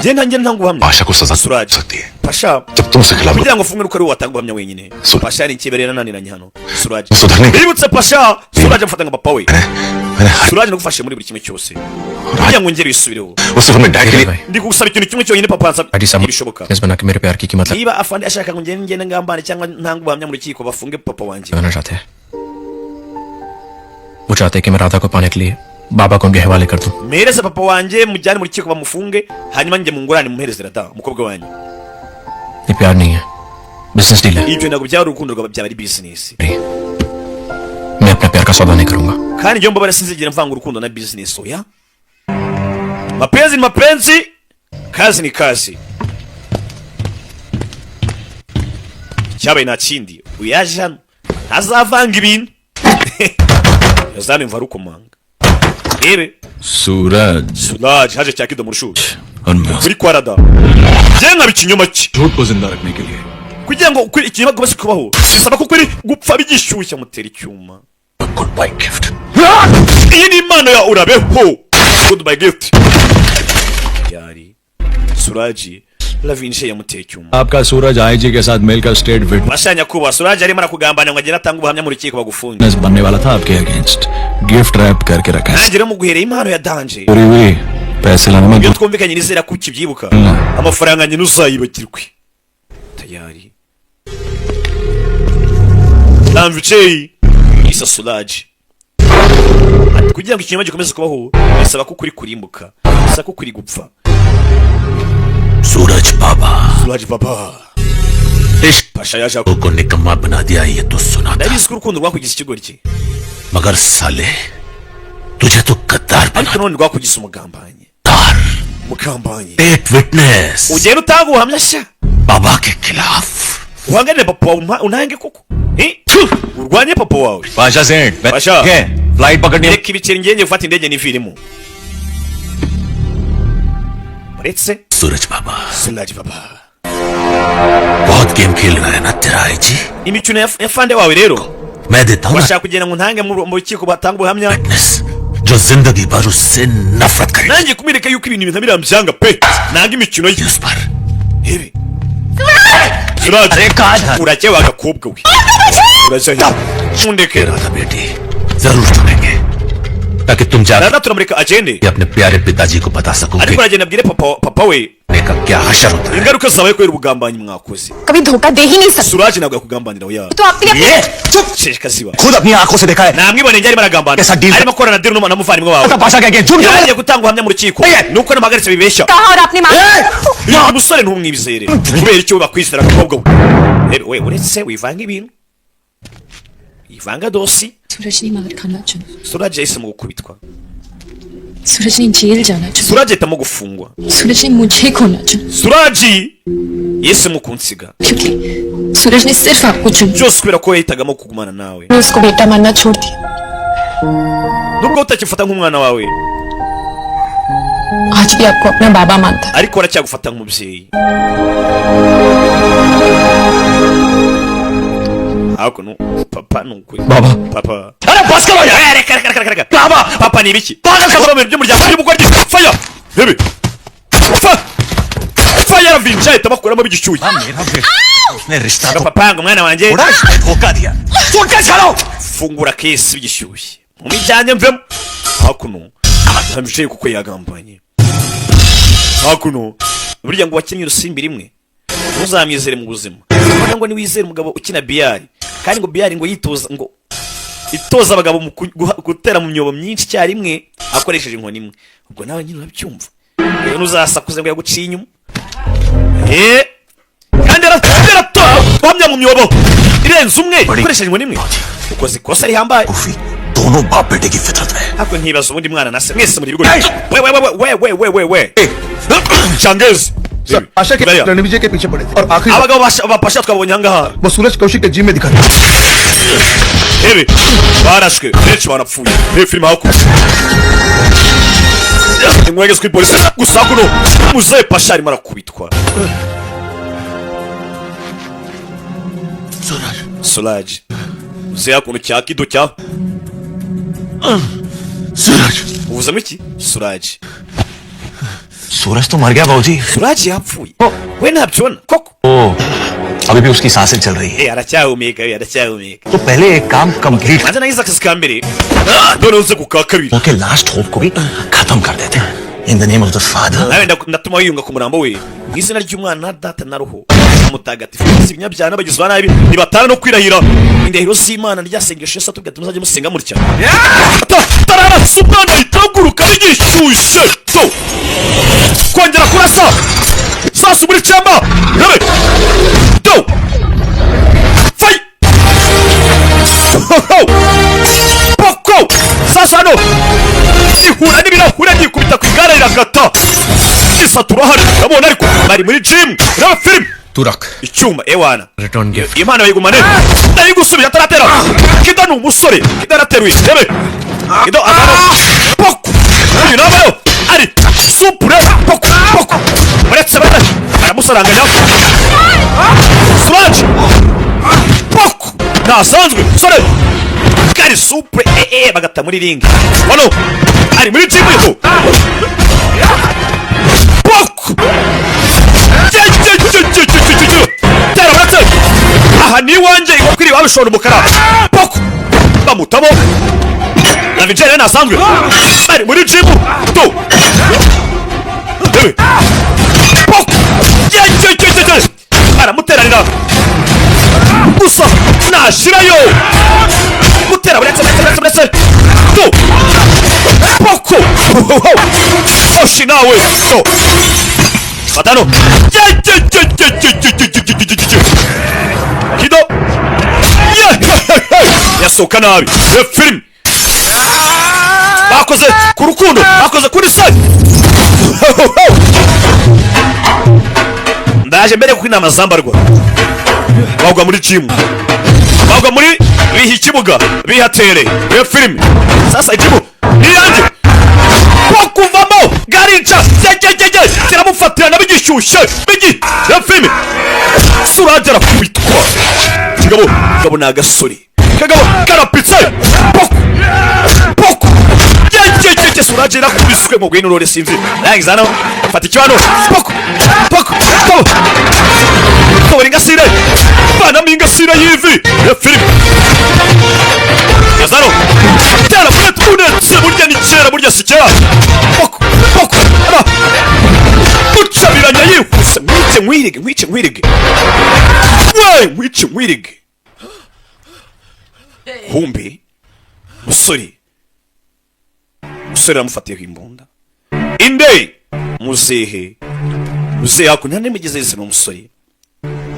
Njye ntange ntanga ubuhamya. Pasha को सजा Suraj सकती है Pasha जब तुम उसके खिलाफ kugira ngo ufunge nuko ari wowe watanga ubuhamya wenyine. Pasha ni ikibere yananiranye hano. Suraj सुधरने bibutse Pasha, Suraj amufata nka papa we. मैंने हर Suraj nagufashe muri buri kimwe cyose kugira ngo ngere wisubireho. उस सफर में डैड के लिए Ndi kugusaba ikintu kimwe cyonyine papa ansaba ID सामने ntibishoboka. Business बना के मेरे प्यार की कीमत Niba afande ashaka ngo ngende ngende ngambane cyangwa ntanga ubuhamya mu rukiko bafunge papa wanjye. लगाना चाहते हैं। वो चाहते हैं कि मैं राधा को पाने के लिए बाबा को उनके हवाले कर दूं। Mpereze papa wanjye mujyane mu rukiko bamufunge, hanyuma njye mungurane mumuhereze Rada umukobwa wanjye. ये प्यार नहीं है, business deal है। Ibyo ntabwo byaba ari urukundo rwaba, byaba ari business. मैं अपने प्यार का सौदा नहीं करूंगा। Kandi njyewe mbabara sinzigera mvanga urukundo na business, oya. Mapenzi ni mapenzi, kazi ni kazi. Icyabaye nta kindi, uyaje hano ntazavanga ibintu yazamimva arukomanga rebe. Suraj. Suraj haje cya kido mu rushuri kuri kwarada njye nkaba ikinyoma cye. झूठ को जिंदा रखने के लिए Kugira ngo ukuri ikinyoma gikomeze kubaho bisaba ko ukuri gupfa bigishyushya mutera icyuma. Goodbye gift. Iyi ni impano ya urabeho, goodbye gift. Yari Suraji Lavinje yamuteye icyuma. आपका सूरज आईजी के साथ मिलकर state Basha nyakubahwa, Suraji arimo arakugambana ngo agende atange ubuhamya mu rukiko bagufunge. Witness बनने वाला था आपके against. Gift wrap करके रखा है। Nanjye rero muguhereye impano ya danger. पूरी हुई पैसे लाने में Iyo twumvikanye nizera ko ukibyibuka, amafaranga nyine uzayibagirwe. Tayari Lamviceyi isa Suraji ati kugira ngo ikinyoma gikomeze kubaho bisaba ko ukuri kurimbuka, bisaba ko ukuri gupfa. Suraj Baba. Suraj Baba. Pasha yaje को निकम्मा बना दिया ये तो सुना था। Ndabizi ko urukundo rwakugize ikigoryi. मगर साले तुझे तो गद्दार बना। Ariko none rwakugize umugambanyi, umugambanyi. State witness. Ugenda utanga ubuhamya sha. बाबा के खिलाफ। Uhanganire papa wawe, untange koko. Eh? Urwanye papa wawe. Pasha सेठ Pasha. Flight पकड़नी। Reka ibiceri ngenge gufata indege niviremo uretse. Suraj Baba. Suraj Baba. बहुत गेम खेल रहा है ना तेरा IG. Imikino ya fande wawe rero. मैं देता हूँ ना Bashaka kugira ngo ntange mu rukiko batanga ubuhamya. जो जिंदगी भर उससे नफरत करे। Nanjye kumwereka yuko ibintu ntabirambyanga pe, nanga imikino ye. Hebe Suraj urajya wa gakobwa we, urajya he? Mundeke. Radha बेटी जरूर चुनेंगे ताकि तुम जाकर Rada turamureka agende. अपने प्यारे पिताजी को बता सको कि Ariko aragenda abwire papa we का क्या हशर होता है। Ingaruka zabaye kubera ubugambanyi mwakoze. कभी धोखा दे ही नहीं सकता। Suraj ntabwo yakugambanira, oya. तो आपने Ye sheshika ziba. खुद अपनी आंखों से देखा है। Namwiboneye njye arimo aragambana, Esa deal- arimo akorana deal n'umuvandimwe wawe. Pasha क्या झूठ क्यों Yagiye gutanga ubuhamya mu rukiko nuko namuhagaritse bibeshya. कहा और आपने मारा। Uyu musore ntumwizere kubera icyo bakwizera agakobwa we. Rebe we, uretse wivanga ibintu, ivanga dosi. सूरज ने मार खाना चुना। Suraj yahisemo gukubitwa. सूरज ने जेल जाना चुना। Suraj ahitamo gufungwa. सूरज ने मुझे खोना चुना। Suraj yahisemo kunsiga. क्योंकि सूरज ने सिर्फ आपको चुना। Byose kubera ko yahitagamo kugumana nawe. मैं उसको बेटा मानना छोड़ दिया। Nubwo utakifata nk'umwana wawe, आज भी आपको अपना बाबा मानता है। Ariko aracyagufata nk'umubyeyi. Hakuno papa ni ukuri. Baba. Papa. अरे बस करो यार। Eh, reka reka reka reka reka, papa ni ibiki? Papa mu bintu by'umuryango by'ubugoryi. Fire bebe fa fire aravinja ahita bakuramo bigishyushye. उसने रिश्ता तो Papa ngo umwana wanjye थोड़ा इसने धोखा दिया। सुन के छाड़ो। Fungura case bigishyushye mu mijyanye mvemo. Hakuno ntambicaye kuko yagambanye. Hakuno burya ngo wakinnye urusimbi rimwe ntuzamwizere mu buzima. Ubona ngo niwizere umugabo ukina biyari, kandi ngo biyari ngo yitoza ngo itoza abagabo mu gutera mu myobo myinshi icyarimwe akoresheje inkoni imwe. Ubwo nawe nyine urabyumva rero, ntuzasakuze ngo yaguciye inyuma. Eh, kandi yaratomya mu myobo irenze umwe akoresheje inkoni imwe, ukoze ikosa rihambaye. दोनों बाप बेटे की फितरत में Ariko nkibaza ubundi mwana na se mwese muri ibigo we we we we we we we we Changezi. आशा के Bariya. Ranvijay के पीछे पड़े थे और आखिरी Abagabo bapasha twabonye ahangaha वो सूरज कौशिक के जिम में दिखा। Ebe barashwe benshi barapfuye. Reba filime hakuno, inkwege kuri polisi gusa. Hakuno muzehe Pasha arimo arakubitwa. Suraj muzehe hakuno cya kido cya Suraj. Uvuzamo iki Suraj? सूरज तो मर गया बाबूजी। Suraji yapfuye, we ntabyibona koko? ओ अभी भी उसकी सांसें चल रही है। Eh, aracyahumeka we, aracyahumeka। तो पहले एक काम complete Manze nagize akazi ka mbere, none uze ku ka kabiri। Okay, last hope को भी खत्म कर देते हैं। In the name of the father. Nawe ndatuma wiyunga ku murambo we mu izina ry'umwana, data na roho mutagatifu. Si ibinyabyaha n'abagizi ba nabi ntibatana no kwirahira indahiro z'Imana. Rya sengesho Yesu atubwira ati muzajye musenga mutya. Tararasa umwana, ahita bigishyushye to kongera kurasa sasu muri chamber. Rebe do fire poko. Sasa hano ihura n'ibirahure, ryikubita ku igare rirakata isatura hano. Urabona ariko bari muri gym, reba film. तू रख। Icyuma ewana। Return gift. Impano bayigumane, ndayigusubiza ataratera. Kido ni umusore, Kido arateruye. Rebe Kido avamo poko. Uyu nawe ari supure poko poko. Uretse bane aramusaranganya. Suraj poko ntasanzwe sore kari supure bagata muri ring. Hano ari muri gym yo poko. Tera uretse aha ni iwanjye, inkoko iri babishora umukara poko bamutamo na Vijay nasanzwe bari muri gym tu. Rebe poko ye aramuteranira gusa nashirayo gutera. Buretse buretse buretse buretse tu poko oshi nawe to batano ye ye ye ye ye ye ye ye ye ye ye Kido ye yasohoka nabi. Iyo filime bakoze ku rukundo, bakoze kuri se. Ndaje mbere kuko inama zambarwa bagwa muri gym, bagwa muri biha ikibuga bihatere. Iyo filime sasa ikibu ni iyanjye ko kuvamo garinca jyejyejye kiramufatira bigishyushye bigi. Iyo filime Surajya arakubitwa. Kigabo kagabo ni agasore, kagabo karapitse poko poko jyejyejye. Surajya yarakubiswe mu gwino rore sinzi rangiza hano fata ikibano poko poko poko tobora ingasire, vanamo ingasire y'ivi. Iyo filime yazano tera unetse burya ni kera, burya si kera poko poko ara gucabiranya yihuse. Nkwice nkwirige, nkwice nkwirige we, nkwice nkwirige. Kumbe musore, musore aramufatiyeho imbunda inde muzehe, muzehe hakuno nta nimugeze ni umusore।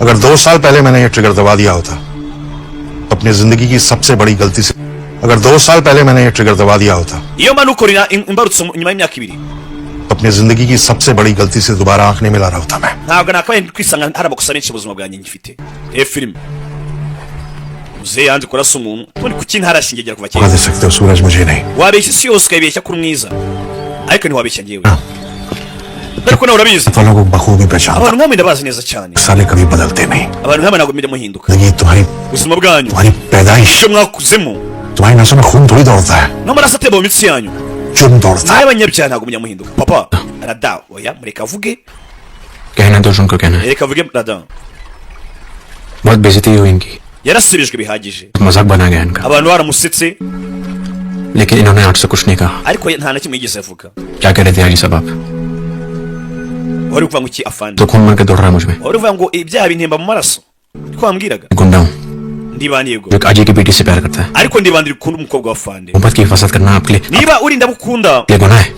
अगर 2 साल पहले मैंने ये ट्रिगर दबा दिया होता अपनी जिंदगी की सबसे बड़ी गलती से, अगर 2 साल पहले मैंने ये ट्रिगर दबा दिया होता, Iyo mba nukorera imbarutso nyuma y'imyaka 2, अपनी जिंदगी की सबसे बड़ी गलती से दोबारा आंख नहीं मिला रहा होता मैं। Ntabwo nakabaye kwisanga hari amakosa menshi mu buzima bwanjye ngifite. Reba filime, muzehe yanze kurasa umuntu. Ubundi kuki ntarashyingira kuva धोखा kera? दे सकते हो सूरज, मुझे नहीं। Wabeshya isi yose, ukayibeshya ko uri mwiza, ariko ntiwabeshya njyewe, dore ko nawe urabizi। वालों को बखूबी पहचानता। Abantu nkamwe ndabazi neza cyane। साले कभी बदलते नहीं। Abantu nkamwe ntabwo mujya muhinduka। जिंदगी तुम्हारी, Ubuzima bwanyu, तुम्हारी पैदाइश, icyo mwakuzemo, तुम्हारी नसों में खून थोड़ी दौड़ता है, n'amaraso atemba mu mitsi yanyu, जुर्म दौड़ता है। n'abanyabyaha ntabwo mujya muhinduka. Papa Rada, oya, mureka avuge। कहना तो उनको कहना है। Reka avuge Rada। बहुत बेइज्जती हुई इनकी। Yarasubijwe bihagije। मजाक बना गया इनका। Abantu baramusetse। लेकिन इन्होंने आज से कुछ नहीं कहा। Ariko nta na kimwe yigeze avuga। क्या कह रहे थे हाजी साहब आप? Wari kuvuga ngo iki, afande? तो खून मर के दौड़ रहा है मुझ में। Wari uvuga ngo ibyaha bintemba mu maraso, niko wambwiraga। गुंडा हूँ Ndibandi, yego, जो एक अजय की बेटी से प्यार करता है। ariko ndibandira ukunda umukobwa wa fande। मोहब्बत की हिफाजत करना आपके लिए Niba urinda bukunda आपके लिए गुनाह है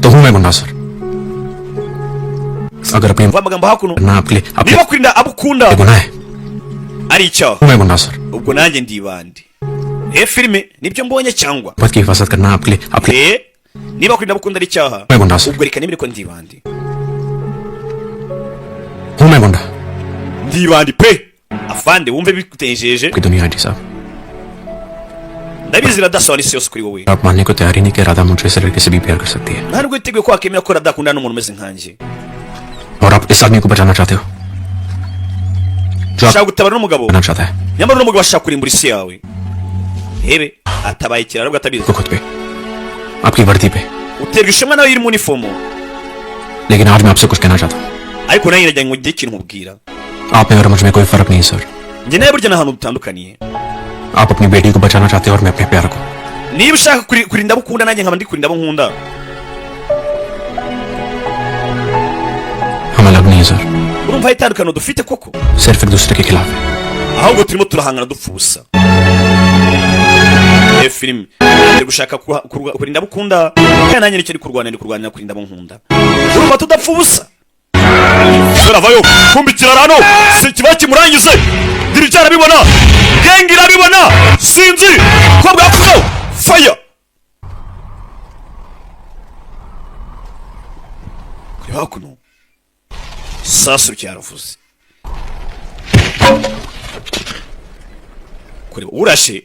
तो हूं मैं गुंडा सर। अगर अपनी uvuga amagambo hakuno करना आपके लिए आपके niba kurinda abo ukunda लिए गुनाह है ari icyaha, हूं मैं गुंडा sir. Ubwo nanjye ndibandi. Eh, filime nibyo mbonye cyangwa? मोहब्बत की हिफाजत करना आपके लिए आपके Eh, niba kurinda abo ukunda ari icyaha, मैं गुंडा sir. Ubwo reka nemere ko ndibandi। हूं मैं गुंडा। Ndibandi pe, afande, wumve bikutenjeje। की दुनिया जी साहब। Ndabizi iradasobanura isi yose kuri wowe। आप मानने को तैयार ही नहीं कि राधा मुझे ऐसे लड़के से भी प्यार कर सकती है। Nta nubwo witeguye ko wakemera ko radakundana n'umuntu umeze nkanjye। और आप इस आदमी को बचाना चाहते हो जो आप Ushaka gutabara n'umugabo, बचाना चाहता है nyamara uno mugabo ashaka kurimbura isi yawe. Hebe atabaye ikiraro ubwo atabizi। को खुद पे, आपकी वर्दी पे। Uterwa ishema nawe iri mu uniform, लेकिन आज मैं आपसे कुछ कहना चाहता हूँ। Ariko nanjye nagira ngo ngire ikintu nkubwira। आप में और मुझ में कोई फर्क नहीं sir. Njye nawe burya nta hantu dutandukaniye। आप अपनी बेटी को बचाना चाहते हो और मैं अपने प्यार को। Niba ushaka kurinda abo ukunda, nanjye nkaba ndi kurinda abo nkunda। हम अलग नहीं है sir. Urumva hari itandukaniro dufite koko? सिर्फ एक दूसरे के खिलाफ है। Ahubwo turimo turahangana dupfa ubusa. Iyo filime ndi gushaka kurinda abo ukunda, kandi nanjye nicyo ndi kurwana, ndi kurwanira kurinda abo nkunda. Urumva tudapfa ubusa? Turavayo kumva ikirarano si kiba kimurangize. Dirija arabibona, gang irabibona, sinzi ko bwakuno fire kureba hakuno. Sasu cyaravuze kureba urashe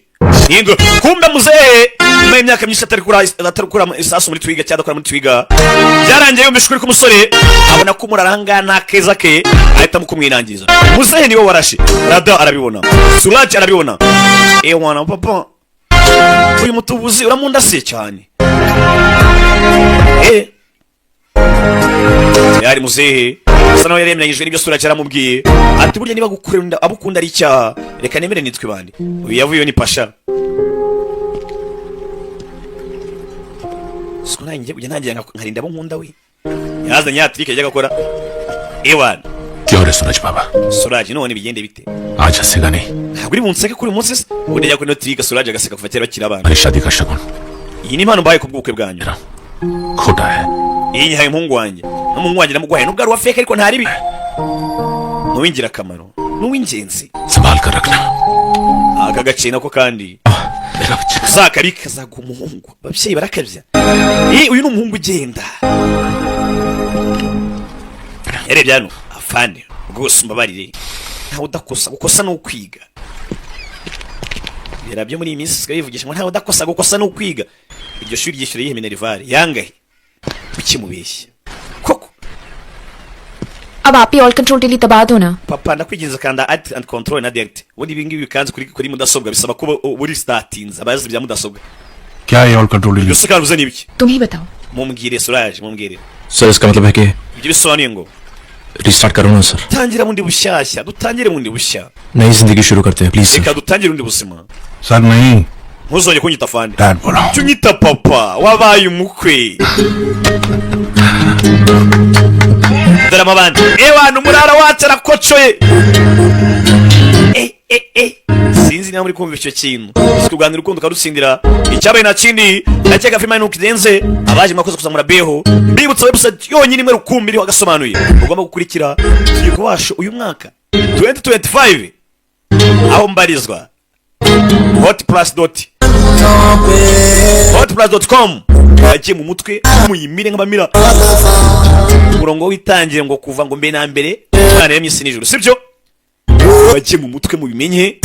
nindwe. Kumbe muzehe nyuma y'imyaka myinshi atari kura isasu muri twiga cyangwa adakora muri twiga, byarangiye yumvishe ukuri k'umusore, abona ko umuraranga nta keza ke, ahitamo kumwirangiza. Muzehe niwe warashe. Rada arabibona, Suraji arabibona. Ewana papa, uyu mutubuzi uramundasiye cyane. Yari muzehe asa naho yari yemeranyijwe n'ibyo Suraji yaramubwiye, ati burya niba gukunda abo ukunda ari icyaha, reka nemere nitwe bande. Uyu yavuyeyo ni Pasha. Siko nanjye ngiye kujya ntangira nkarinda abo nkunda. We yazanye ya trick yajyaga akora, ewana. क्यों रे सूरज बाबा? Suraji, none bigende bite? आज हंसेगा नहीं? Ntabwo uri bunseke kuri uyu munsi se? Ubundi ajya kuri ino trick, Suraji agaseka kuva kera bakiri abana. अरे शादी का शगुन Iyi ni impano mbaye ku bw'ubukwe bwanyu। खोटा है। Iyi nyihaye umuhungu wanjye, n'umuhungu wanjye namuguhaye nubwo ari uwa fake, ariko ntari bibi, ni uw'ingirakamaro, ni uw'ingenzi। संभाल कर रखना। Aka gace nako kandi uzakabika, kazaguha umuhungu. Ababyeyi barakabya. Uyu ni umuhungu ugenda. Yarebye hano, afande rwose umbabarire, ntawe udakosa, gukosa ni ukwiga. Ibera byo muri iyi minsi usigaye bivugisha ngo ntawe udakosa, gukosa ni ukwiga. Iryo shuri ryishyura iyihe minerval yangahe? Ukimubeshya koko. अब आप ही all control delete दबा दो ना। Papa, ndakwinginze, kanda alt and control na delete. Ubundi ibi ngibi bikanze kuri mudasobwa bisaba kuba uri startinze abazi bya mudasobwa. क्या ये all control? Ibyo se kandi uvuze ni ibiki? तुम ही बताओ। Mumbwire Suraje, mumbwire। Sir इसका मतलब है कि Ibyo bisobanuye ngo restart करो ना sir. Tangira bundi bushyashya, dutangire bundi bushya। नई जिंदगी शुरू करते हैं please sir. Reka dutangire ubundi buzima। Sir नहीं। Ntuzongere kunyita afande। Dad बोला। Jya unyita papa, wabaye umukwe. Dore amabandi, ewana umurara wacu arakocoye. Sinzi niba muri kumva icyo kintu. Si kuganira urukundo ukarutsindira. Icyabaye nta kindi, ndakeka filime nuko idenze. Abaje mwakoze kuzamura beho. Mbibutsa website yonyine imwe rukumbi iriho agasobanuye ugomba gukurikira. Tugiye kubasha uyu mwaka 2025 aho mbarizwa hot plus dot hotplus.com. Yagiye mu mutwe, muyimire nk'abamira umurongo w'itangira ngo kuva ngo mbe na mbere Imana yaremye isi n'ijuru, sibyo? Bagiye mu mutwe, mubimenye.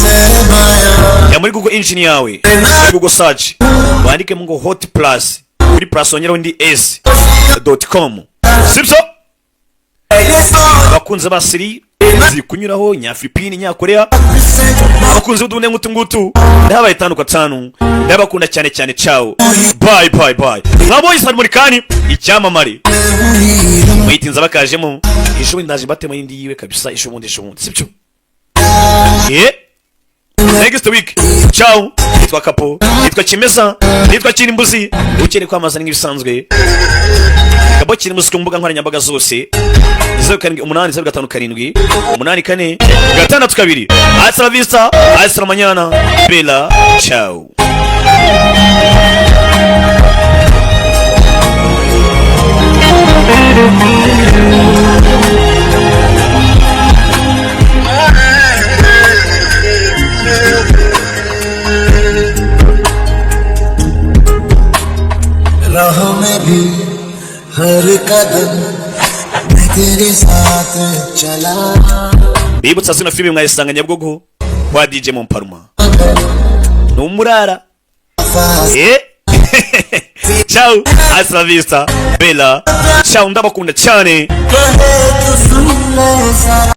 Jya muri Google engine yawe, muri Google search, wandikemo ngo hot plus, kuri plus wongeraho indi s dot com, sibyo? Abakunzi ba série ziri kunyuraho nyafilipini, nyakorea, abakunzi b'utundi ngutu ngutu, ndabaye tanu kwa tanu, ndabakunda cyane cyane. Ciao, bye bye bye. Mwabonye Sari Murikani icyamamare, mwitinza bakajemo. Ejo bundi ndaje mbatemo indi yiwe kabisa, ejo bundi, ejo bundi, sibyo? Next week. Ciao. Nitwa Kapo, nitwa Kimeza, nitwa Kirimbuzi. Ukeneye kwamamaza nk'ibisanzwe, Kabo Kirimbuzi ku mbuga nkoranyambaga zose, 0780578462. Hasta la vista, hasta la mañana, bella ciao. राहों में भी हर कदम मैं तेरे साथ चला। Bibutsa zino filime mwayisanga Nyabugogo kwa DJ Momparuma, ni umurara. Ciao, hasta la vista, bella ciao, ndabakunda cyane. कहे तो सुन ले जरा।